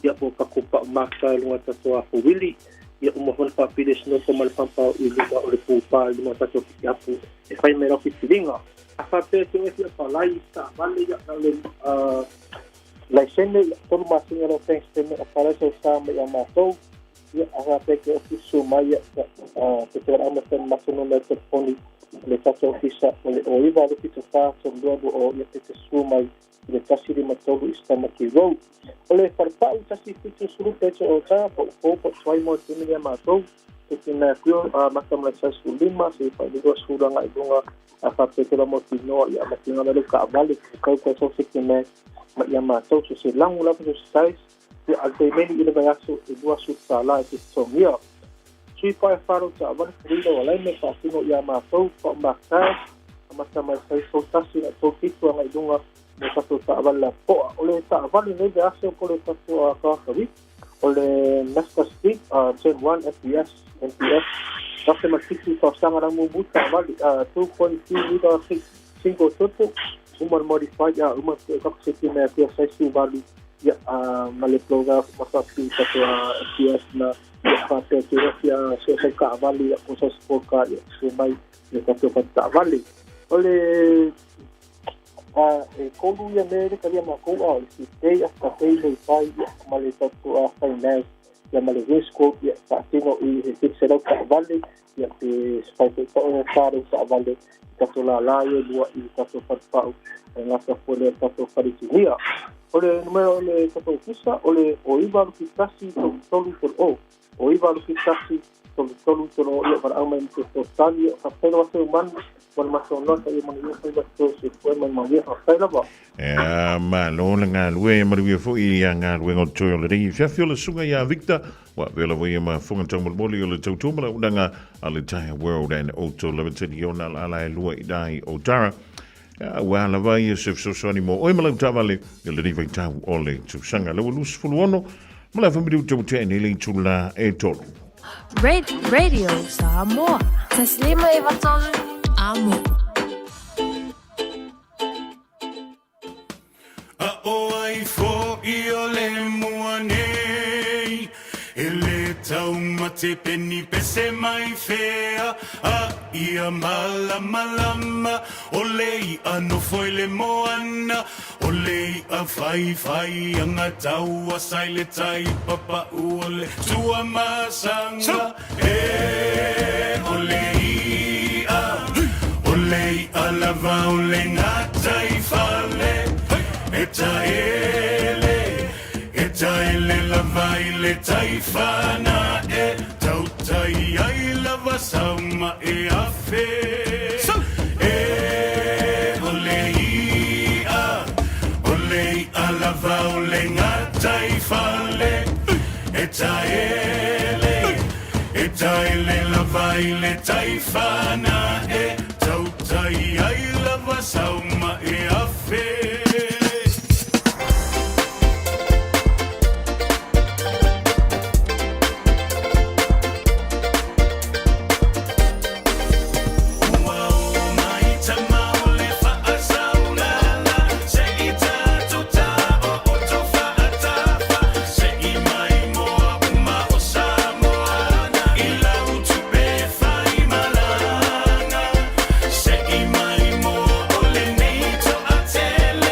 ia po tatou pau maka i luga o tatou afouili ia uma foi ona faapili sinoko ma le pampa i luma o le pūpā i luma o tatou pikiapu e fai mai lau filifiliga. A faapea e te oe fia palai i se taavale ia na o le laisene ia tolu masina lau bank statement a palai sau sa mai ia matou ia a faapea ke ofisa mai ia te te walaau mai foi ma matou numera telefoni o le tatou ofisa o le 09 874 32 20 ia pe te susu mai i le 153 i Stamaki Road. O le falepau 170 peto o ta pau fou pau tuai mo te mea mātou. Te te mea kuio a mata mo le 15 se whai lua sūranga i lunga a whapetela mo te noa i a matinga lalo ka avale ku kau kau sau se te mea ma ia mātou so se langu lava so se size ia al te meni i le vaiaso e lua su tāla e te tongia. Tui pae wharo ta avale kurira wa laime whātino i a mātou pau mākā a mata mai sai sou tasi na tau fitu anga i lunga mo tatou taavale lapoa. O le taavale nei le aso po le tatou Kawakawi, o le Mazda Street Gen 1 FBS MPS 1007 tausaga la mumu taavale 2.2 liter single turbo Uma le modify, ia, uma tatou seti mai Apia sai 18, ia, ma le blow valve ma faapipii tatou MPF na, ia, faapea te iloa fia sue sau taavale, ia, po o sau sport car, ia, sue mai le tatou fale taavale. O le e tolu ia mea le talia matou, a o le sick day, after pay, lay-by, ia, ma le tatou finance, ia, ma le risk quote, ia, faatino i he 700 taavale, ia, pe fai foi pa'u e 400 taavale i tatou lālā ia e lua i tatou falepau e gata foi lea i tatou faletinia. O le numera o le tatou ofisa o le o 9 71 33 30, o 9 71 33 30, ia, valaau mai ma te fesoasoani. Ia, faafetai lava Seumanu mo le matou nota. Ia manuia faiva totoe, soifua ma manuia. Faafetai lava. Ea, malo le galue, manuia foi ia galuega o totoe o lenei afiafi o le susuga ia Victor, ua avea lava ia ma fofoga taumolimoli o le tautua ma lauunaga a le Tyre World and Auto Limited i ona alaala e lua i ina i Otara. Ea, ua lava ia se fesoasoani mo oe ma lau taavale i lenei vaitau o le tausaga. Lea ua 26 ma le afa minute ua tea nei le itula e tolu. Radio Samoa. Taslima e vatolu. Amo. A ʻo ai foʻi o le mua nei E le taumate peni pese mai fea A ia malamalama O le iʻa nofo i le moana O le iʻa whaiwhai anga taua sa i le tai Papaʻu o le Tuamasaga E o le iʻa O le iʻa lava o le gataifale E taele E taele lava i le tai fanaʻe Tautai ai lava sau mae afe E o le iʻa O le iʻa lava o le gataifale E taele E taele lava i le tai fanaʻe Tautai ai lava sau mae afe. Ua oo mai tama o le faasaulala Se i tatou taooto faatafa Se i mai moa uma o Samoa I lau tupe faimalaga Se i mai moa o lenei toatele.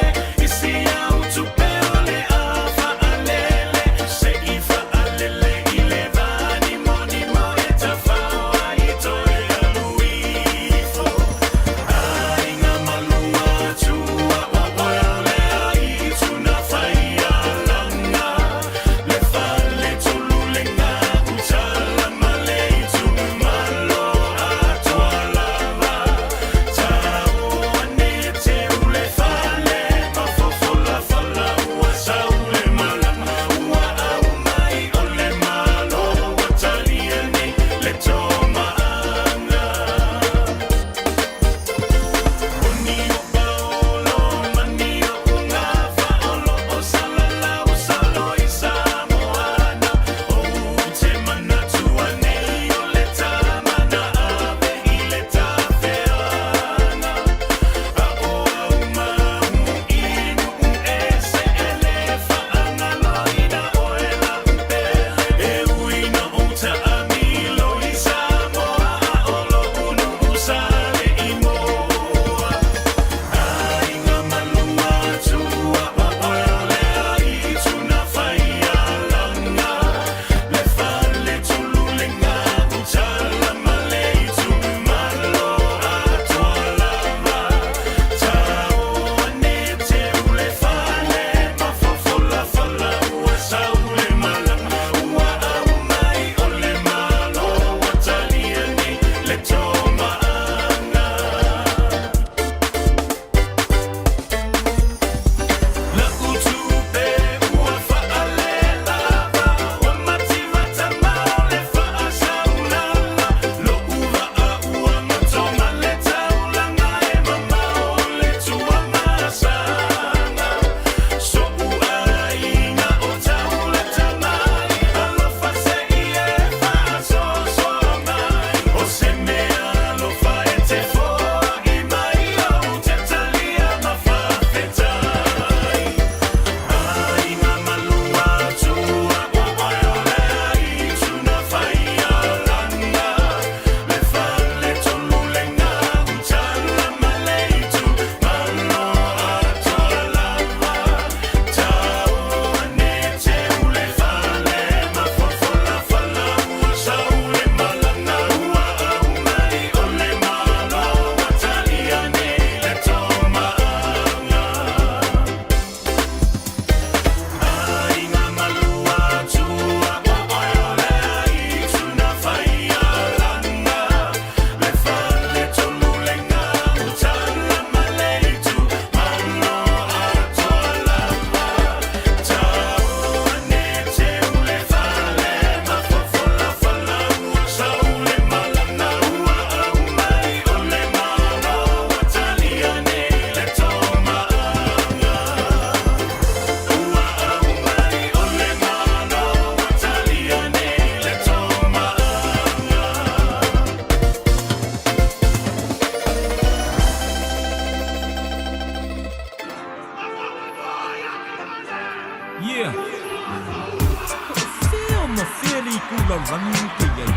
lagi e te iai,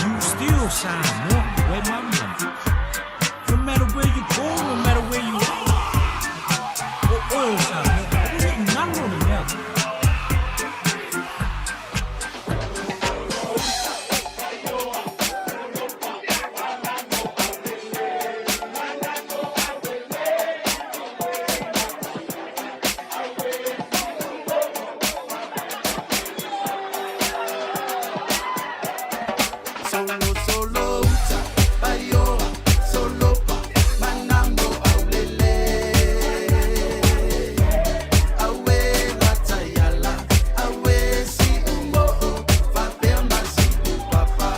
you still Samoa, where my money. No matter where you go, no matter where you are, o oe o Samoa, aua ne i ngalo le mea. Solo solo uta baioa solo pa manamo aulele awe latayala awe si umo fapea masi upapa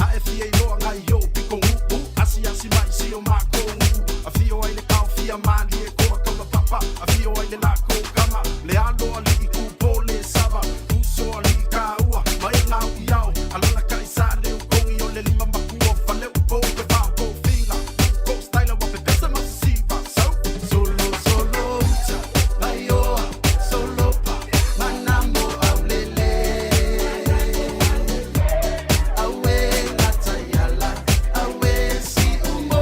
Ae fia iloa ngai o piko uu Asi asi mai si o mako uu Afio ai le kao fia mali e koa kaula papa Afio ai le lako kama Le alo ali i kupo le sava Uso ali i kaua Ma e ngau i ao Alala ka i sa le ukongi o le lima makua Fale upo pe vao ko finga Ko styla wa pe pesa masisiva So Solo solo uta baioa solo pa manamo aulele awe latayala awe si umo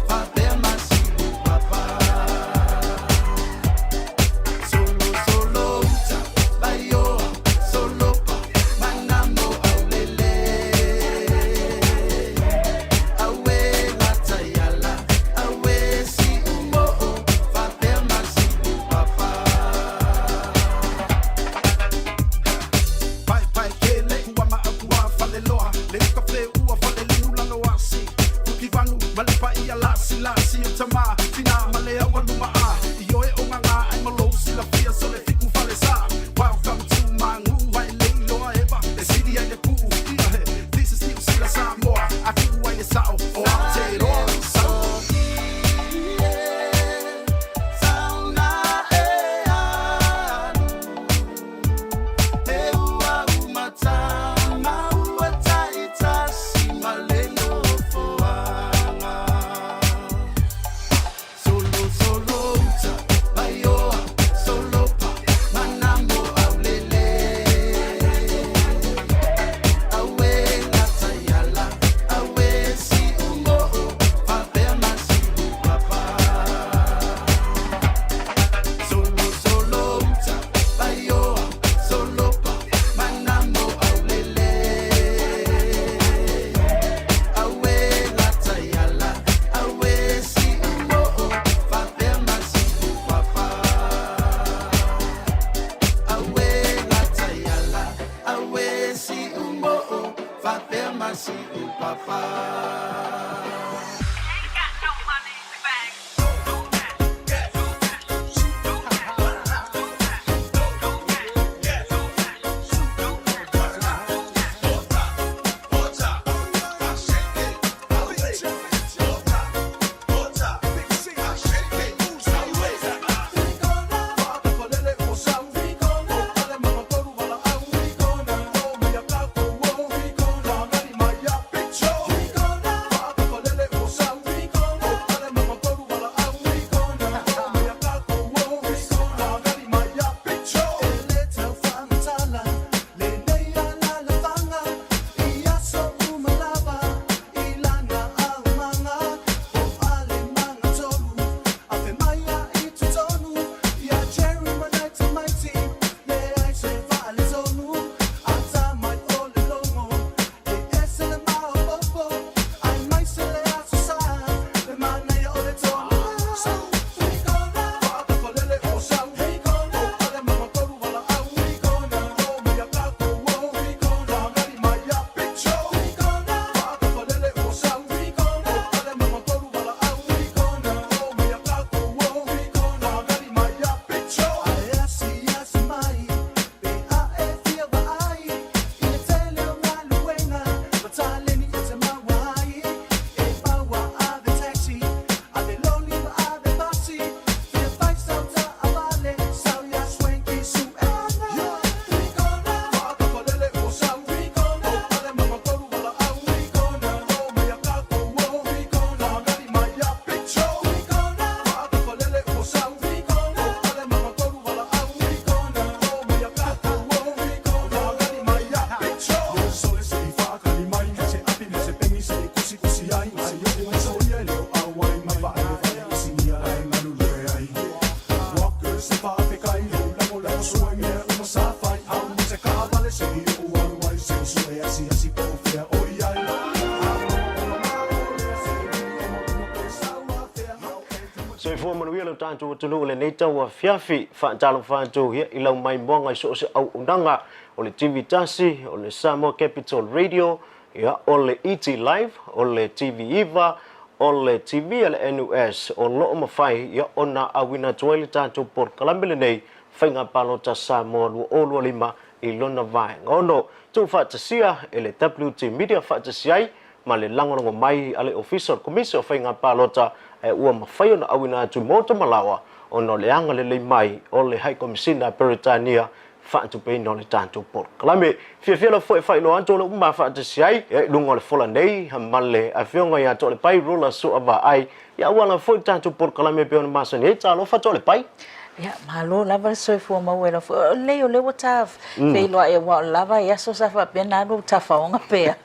fapea masi upapa Solo solo uta baioa solo pa manamo aulele awe latayala awe si umo fapea masi upapa Pai pai kele kua ma akua fale loa Le uka fe ua fale liu lalo asi Fuki vanu male pa ia lasi lasi o tama Tina male au aluma a I oe o nganga ai malo sila fia sole fiku fale sa Welcome to mangu vai leiloa eva E siri ai le puu ia he This is New Zealand Samoa Aku ai le sao o Aotearoa Sau Sauna e alu E ua umatama ua taitasi ma le nofoaga Solo solo uta baioa solo pa manamo aulele Awe latayala awe si umo'o fapea masi upapa Solo solo uta baioa solo pa manamo aulele Awe latayala awe si umo'o fapea masi upapa Awe latayala awe si umo'o fapea masi upapa Show. manuia lo tatou atunuu i lenei tauafiafi. Faatalofa atu ia i lau maimoaga i so o se auaunaga o le TV tasi, o le Samoa Capital Radio, ia, o le ET Live, o le TV iva, o le TV a le NUS, o lo o mafai ia ona auina atu ai le tatou polokalame lenei, Faiga Palota Samoa 2025 i lona vaega ono. Tuufaatasia e le WT Media faatasi ai ma le lagolago mai a le Ofisa o le Komisi o Faiga Palota ae ua mafai ona auina atu mo Tamalaoa ona o le agalelei mai o le Hai Komisina a Peretania faatupeina o le tatou polokalame. Fiafia lava foi e faailoa atu o le uma faatasi ai i luga o le fola nei ma le Afioga ia Toalepai Rula Suavaai ia aua lava foi le tatou polokalame e pei ona masani ai. Talofa Toalepai. Ia, malo lava le soifua maua i lau afioga. O lelei o lea ua ta feiloai aua o lava i aso sa faapea na alu ou tafaoga pea.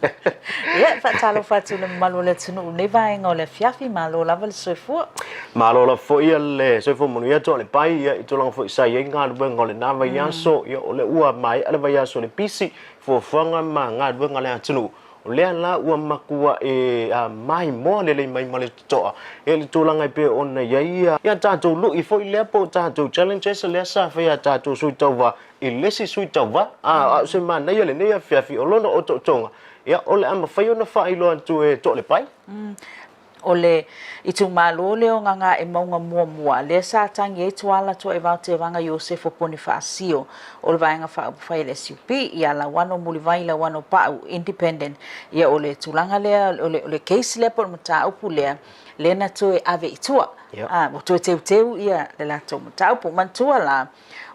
Ia, e faatalofa atu i le mamalu o le atunuu i lenei vaega o le afiafi, malo lava le soifua. Malo lava foi le soifua manuia Toalepai, ia i tulaga foi sa i ai galuega o lena vaiaso, ia o lea ua maea le vaiaso i le pisi, fuafuaga ma galuega a le atunuu. O lea la ua matuai maimoa lelei mai ma le totoa i le tulaga e pei ona i ai ia tatou lui foi lea po o tatou challenges lea sa faia e tatou sui tauva i le isi sui tauva. A o se manaia lenei afiafi o lona otootoga, ia o le a mafai ona faailoa atu e Toalepai. O le itumalo lea o Gagaemauga muamua, lea sa tagi ai Tuala Tuaivao Tevaga Iosefo Ponifaasio o le Vaega Faaupufai a le SUP, ia Lauano Mulivai Lauano Pau, Independent. Ia o le tulaga lea, o le, o le case lea po o le mataupu lea, lea na toe ave i tua. Yep. Ua toe teuteu ia le latou mataupu. Manatua la,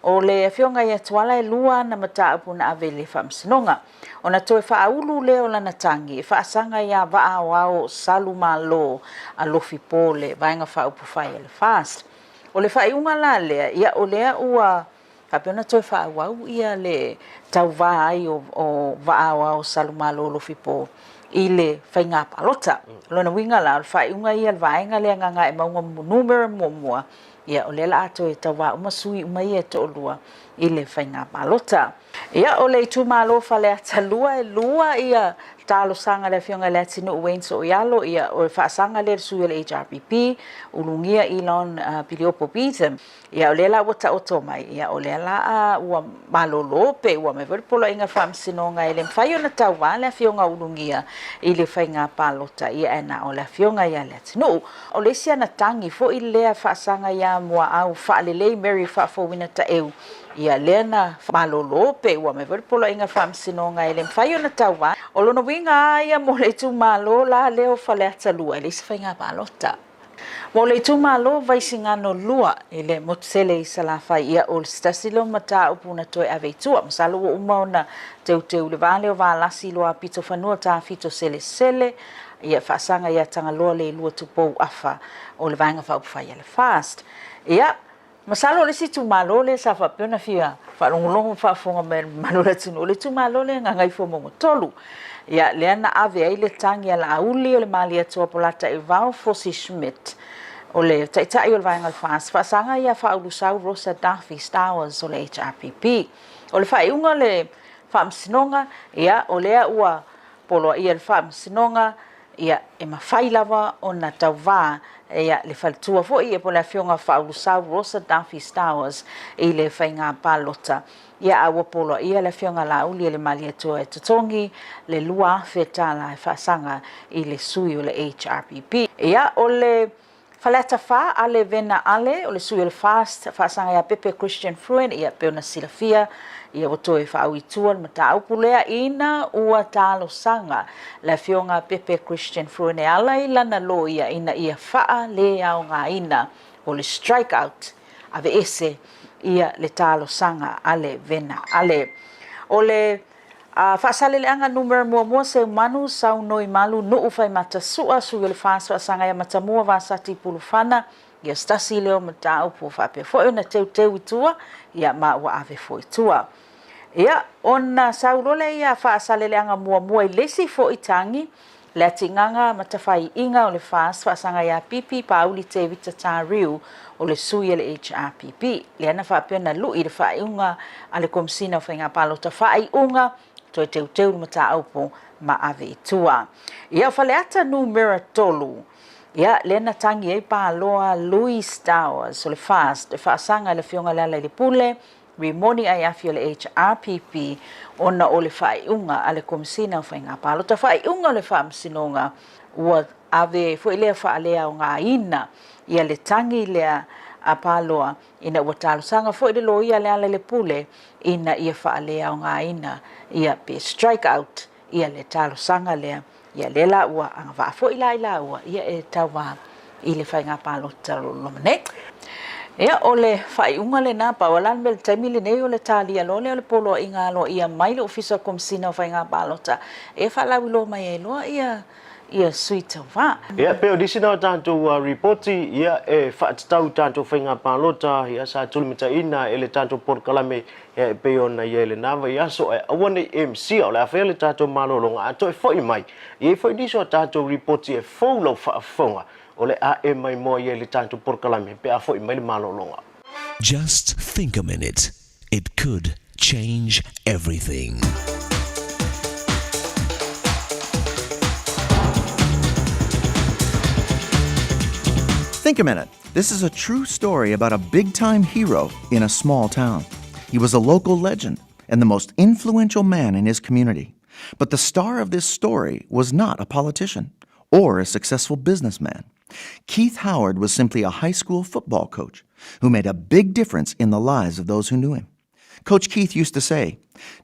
o le afioga ia Tuala e lua ana mataupu na ave i le Faamasinoga. Ona toe faaulu lea o lana tagi e faasaga iā Vaa Aoao Salu Malo a Lofi Po le Vaega Faaupufai a le FAST. O le faaiuga la lea, ia o lea ua faapea ona toe faaauau ia le tauvā ai o Vaa Aoao Salu Malo Lofi Po i le faigā palota. O lona uiga la, o le faaiuga ia a le vaega lea Gagaemauga Numera Muamua, ia o lea la a toe tauvā uma sui uma ia e toalua i le faigā palota. Ia, o le itumalo o Faleata 2, e lua ia talosaga a le Afioga i le Atinuu Wayne Sooialo, ia, o le faasaga lea i le sui o le HRPP, Ulugia Elon Piliopo Beetham. Ia, o lea la ua taoto mai, ia, o lea la ua malolo pe ua aumai foi le poloaiga a le Faamasinoga e le mafai ona tauva le Afioga Ulugia i le faiga palota, ia, ae na o le Afioga ia Leatinuu. O le isi ana tagi foi lea faasaga ia Muaau Faalelei Mary Faafouina Taeu, Ia lea na malolo pe ua aumai foi le poloaiga a le Faamasinoga e le mafai ona tauva. O lona uiga lava ia mo le itumalo la lea o Faleata 2 e leai se faiga palota. Mo le itumalo Vaisigano 2 i le motu tele i Salafai, ia o se tasi lea o mataupu na toe ave i tua. Masalo ua uma ona teuteu le va lea o Valasi Loa Pitofanua Tafito Selesele, ia faasaga ia Tagaloa Leilua Tupou Afa o le Vaega Faaupufai a le FAST. Ia, Masalo o le isi itumalo lea sa faapea ona fia faalogologo ma faafofoga mai e le mamalu o le atunuu, o le itumalo lea Gagaifomauga 3. Ia, lea na ave ai le tagi a Laauli o le Malietoa Polataivao Fosi Schmidt, o le Taitai o le Vaega o le FAST, faasaga ia Faaulusau Rosa Duffy Stowers o le HRPP. O le faaiuga o le Faamasinoga, ia, o lea ua poloaia e le Faamasinoga, Ia, e mafai lava ona tauvā ia le faletua foi ia po o le Afioga Faaulusau Rosa Duffy Stowers i le faigā palota. Ia, a ua poloaia le Afioga Laauli e le Malietoa e totogi le $2,000 e faasaga i le sui o le HRPP. Ia, o le Faleata 4, Ale Vena Ale, o le sui o le FAST, faasaga ia Pepe Christian Fruin, ia, pei ona silafia, ia ua toe faaui i tua le mataupu lea ina ua talosaga le Afioga Pepe Christian Fruin e ala i lana loia ina ia faaleaogaina, o le strike out, aveese ia le talosaga a le Vena Ale. O le A Faasaleleaga Numera Muamua Seumanu Saunoi Malu Nuu Faimata Sua Sui o le FAST Faasaga ia Matamua Vasati Pulufana ia se tasi lea o mataupu ua faapea foi ona teuteu i tua ia ma ua ave foi i tua. Ia ona sau loa lea ia Faasaleleaga Muamua i le isi foi tagi le atigaga matafaiiga o le FAST faasaga ia Pipi Pauli Tevita Tariu o le sui a le HRPP, lea na faapea ona lui i le faaiuga a le Komesina o Faiga Palota faaiuga toe teuteu le mataupu ma ave i tua. Ia o Faleata Numera 3. Ia, lea na tagi ai paloa Louis Towers o le FAST e faasaga i le Afioga i Lealailepule Rimoni Aiafi o le HRPP ona o le faaiuga a le Komesina o Faiga Palota, faaiuga o le Faamasinoga ua ave foi lea faaleaogaina ia le tagi lea a Paloa ina ua talosaga foi le loia a Lealailepule ina ia faaleaogaina ia pe strike out ia le talosaga lea. Ia lea la ua agavaa foi la i laua ia e tauva i le faiga palota o lo o loma nei. Ia, o le faaiuga lena, pau lava la le mea i le taimi lenei o le talia loa lea o le poloaiga aloaia mai le Ofisa o le Komesina o Faiga Palota e faalauiloa mai ai loa ia ia sui tauva. Ia, pei o nisi na o tatou ripoti, ia, e faatatau i tatou faiga palota, ia, sa tulimataiina e le tatou polokalame Ia e pei ona i ai lena vaiaso, ae aua ne i MC o le a faia le tatou malologa a toe foi mai, e i ai foi nisi o a tatou ripoti e fou lau faafofoga o le a e maimoa i ai le tatou polokalame pe a foi mai le malologa. Just think a minute, it could change everything. Think a minute. This is a true story about a big time hero in a small town. He was a local legend and the most influential man in his community. But the star of this story was not a politician or a successful businessman. Keith Howard was simply a high school football coach who made a big difference in the lives of those who knew him. Coach Keith used to say,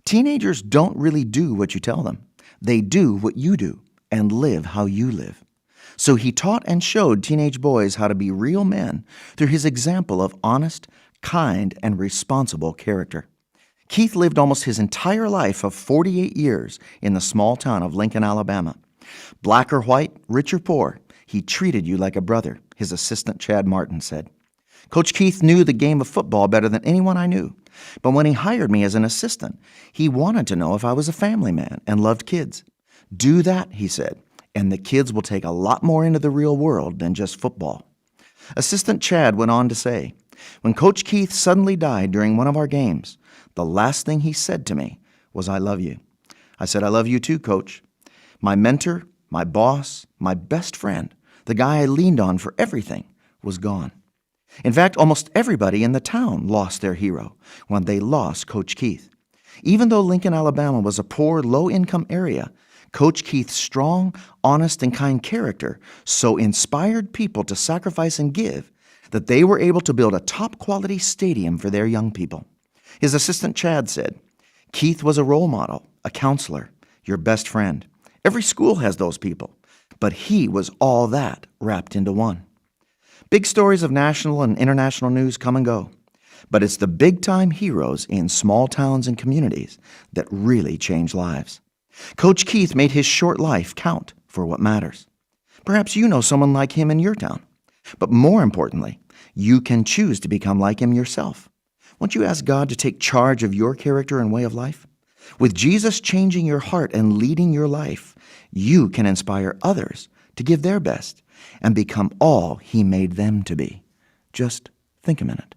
Teenagers don't really do what you tell them, they do what you do and live how you live. So he taught and showed teenage boys how to be real men through his example of honest, kind, and responsible character. Keith lived almost his entire life of 48 years in the small town of Lincoln, Alabama. Black or white, rich or poor, he treated you like a brother, his assistant Chad Martin said. Coach Keith knew the game of football better than anyone I knew. But when he hired me as an assistant, he wanted to know if I was a family man and loved kids. Do that, he said, and the kids will take a lot more into the real world than just football. Assistant Chad went on to say, When Coach Keith suddenly died during one of our games, the last thing he said to me was, I love you. I said, I love you too, Coach. My mentor, my boss, my best friend, the guy I leaned on for everything, was gone. In fact, almost everybody in the town lost their hero when they lost Coach Keith. Even though Lincoln, Alabama was a poor, low income area, Coach Keith's strong, honest, and kind character so inspired people to sacrifice and give that they were able to build a top quality stadium for their young people. His assistant Chad said, Keith was a role model, a counselor, your best friend. Every school has those people, but he was all that wrapped into one. Big stories of national and international news come and go, but it's the big time heroes in small towns and communities that really change lives. Coach Keith made his short life count for what matters. Perhaps you know someone like him in your town. But more importantly, you can choose to become like him yourself. Won't you ask God to take charge of your character and way of life? With Jesus changing your heart and leading your life, you can inspire others to give their best and become all He made them to be. Just think a minute.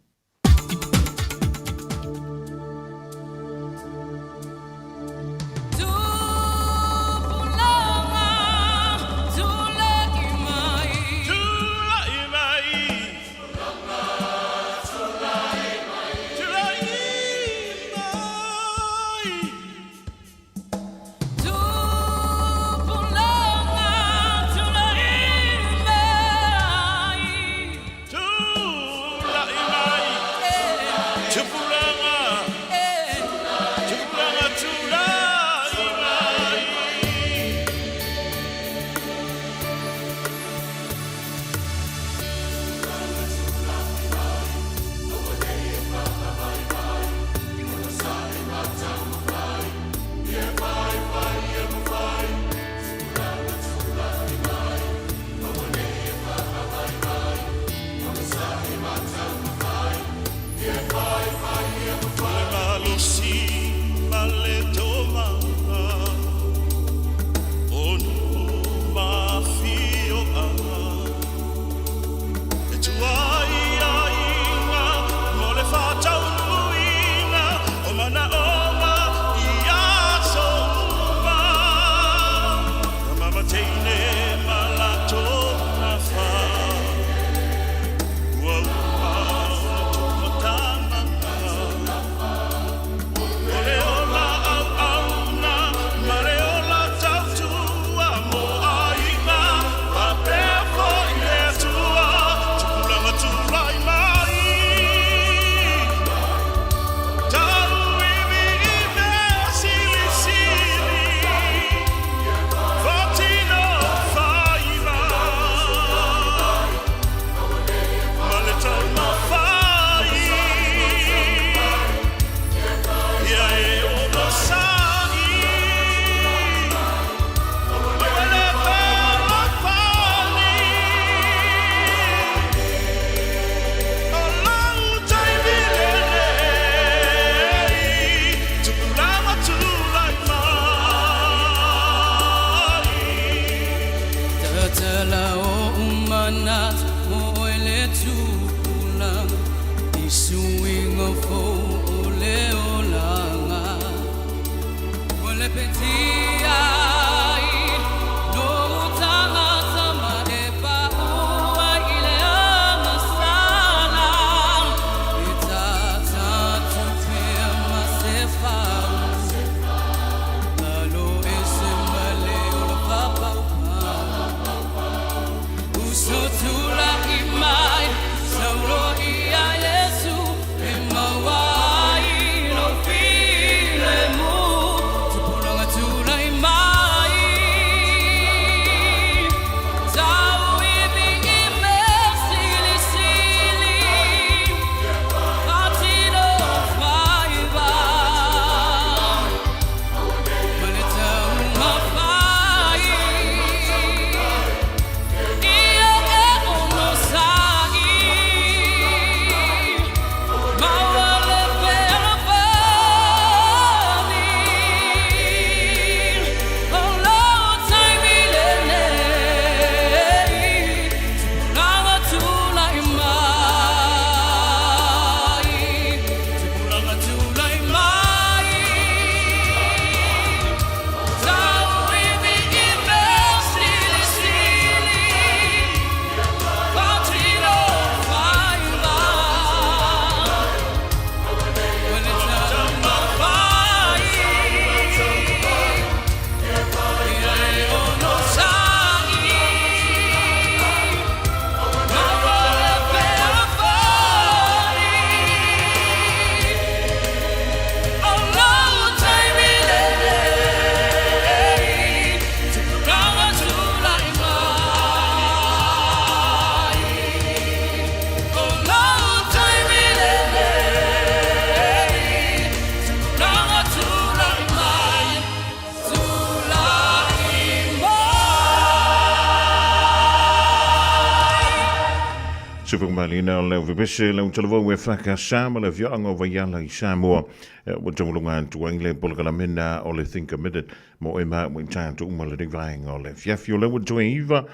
Sufumaliina o le vevese le utalavou e whakasa ma le afioaga o Vaiala i Samoa. Ua tauluga atu ai le polokalameina o le Think a Minute mo e ma i tatou uma lenei vaega o le afiafi. O lea ua toe 9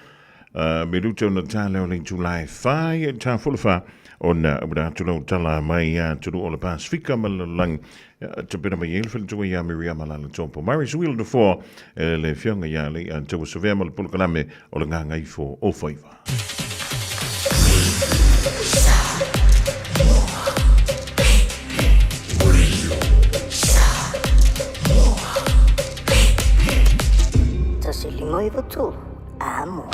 minute ona tale o le itula e 4 ia i tafolefa ona ua atu lau tala mai ia atunuu o le Pasifika ma le lalolagi. Tapena mai ai le faletua ia Miriama Lalatopo. Maris Wheel Nofoa e le afioga ia Lei'a Tauasavea ma le polokalame o le Gagaifo o Faiva. 1 5 9 3, amo.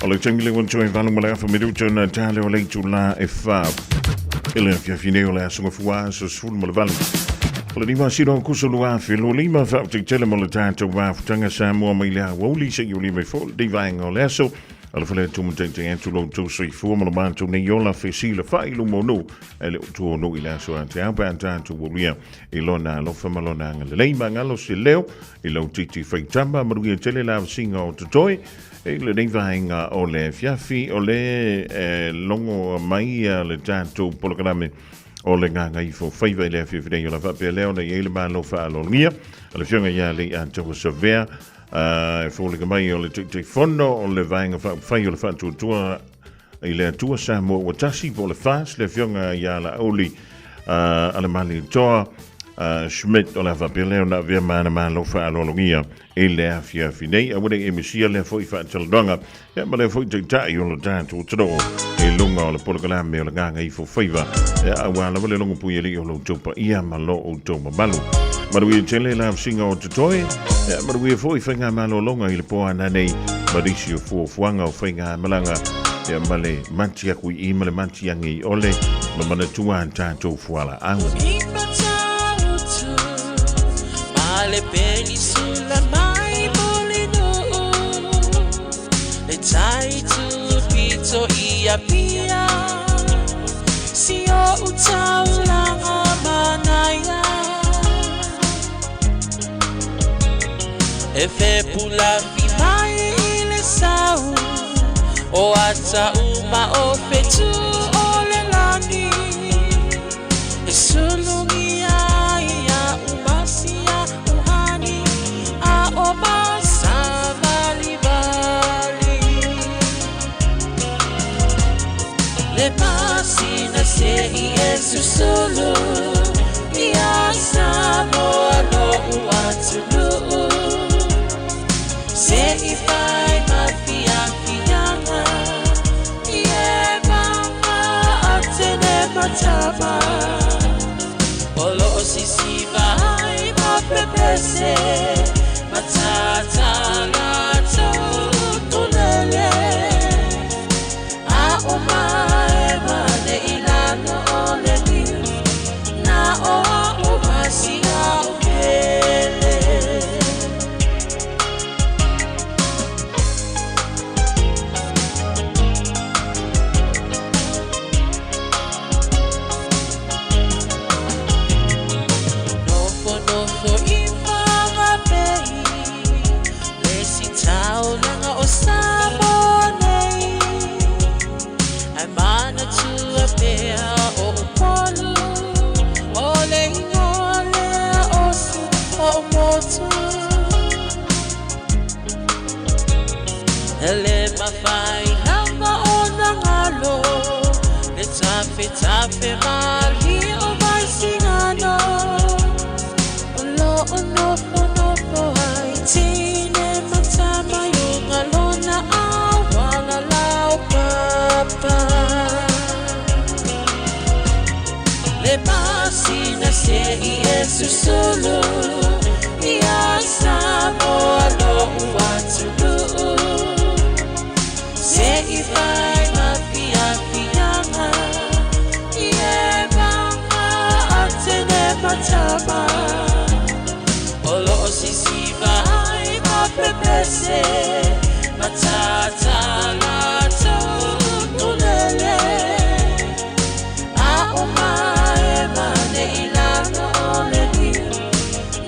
O le taimi le ua toe 8 ma le afa minuta na tale o le itula e 4. I le afiafi nei o le aso gafua aso 18. O le 9 o Aokuso 2025 faafaafetai tele mo le tatou mafutaga Samoa mai le aoauli seia aulia mai foi lenei vaega o le aso. Alofa le Atua ma taitai atu lo outou soifua ma lo matou nei ola fesilafai i luma o nuu e le o tua o nuu i le aso a te ao pe a tatou aulia i lona alofa ma lona agalelei. Magalo se leo i lau titi faitama manuia tele le avasiga o totoe i lenei vaega o le afiafi o le logo mai le tatou polokalame o le Gagaifo Faiva i le afiafi nei o la faapea lea ona i ai le Malo faaaloalogia a le Afioga ia Leiataua Savea e foliga mai o le Taitaifono o le Vaega Faaupufai o le Faatuatua i le Atua Samoa ua tasi po o le FAST le Afioga ia Laauli Alemalietoa Schmidt o le a faapea lea ona avea ma ana malo faaaloalogia i le afiafi nei. Aua ne i e misia lea foi faatalanoaga ia ma lea foi taitai o lo tatou atunuu i luga o le polokalame o le Gagaifo Faiva ia aua lava le logopui alii o lo outou paia ma lo outou mamalu. Manuia tele le avasiga o totoe, ia manuia foi faigamalologa i le po ana nei ma nisi o fuafuaga o faigamalaga ia ma le mati aku i i ma le mati age i ole ma manatua a tatou fualaau. E fepulafi mai i le sau o ata uma o fetu o le lagi e sulugia ia umasia uhani a o masavalivali le masina se i e susulu ia Samoa lo'u atunuu se i fai ma fiafiaga i e maga atene matama o loo sisiva ai ma pepese matatala tulele a o mae mane i lalo o le niu na o a o masia o pele. Nofo nofo i whangapei Le si taulaga o Samoa nei Ai manatua pea o Upolu O le ingoa lea o si o motu E le mawhai lava o nangalo Le tafe tafe mali o mai singano O lo o nofo nofo ai tine matama i unga lona awala lau papa Le masina se i e susulu Ia Samoa lo'u atunuu Se i fai ma fiafiaga I e maga atene matama O loo sisiva ai ma pepese Matatala tulele A o mae mane i lalo o le niu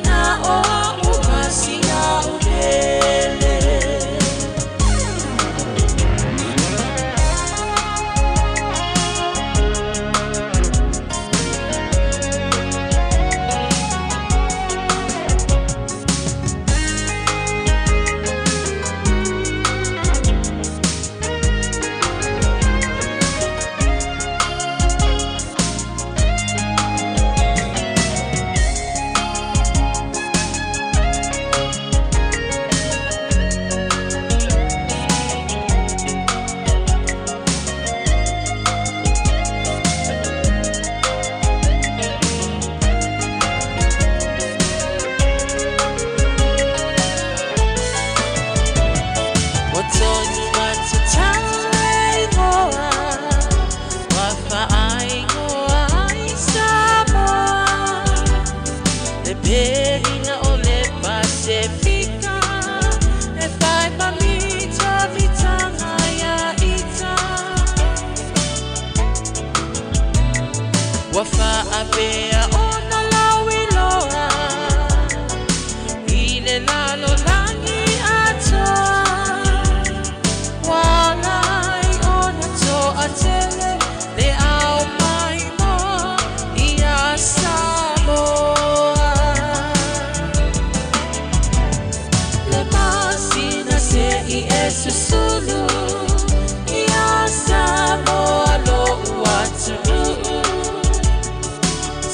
Na o a o masia o pele. Ua faapea ona lauiloa i le lalolagi atoa. Ua ala ai ona toatele le ao maimoa ia Samoa. Le masina se'i e susulu ia Samoa lo'u atunuu.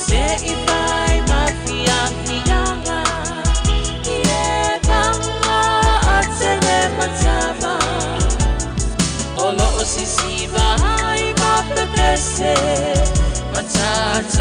Se'i fai ma fiafiaga i e paga atele matava. O loo sisiva ai ma pepese ma tatou.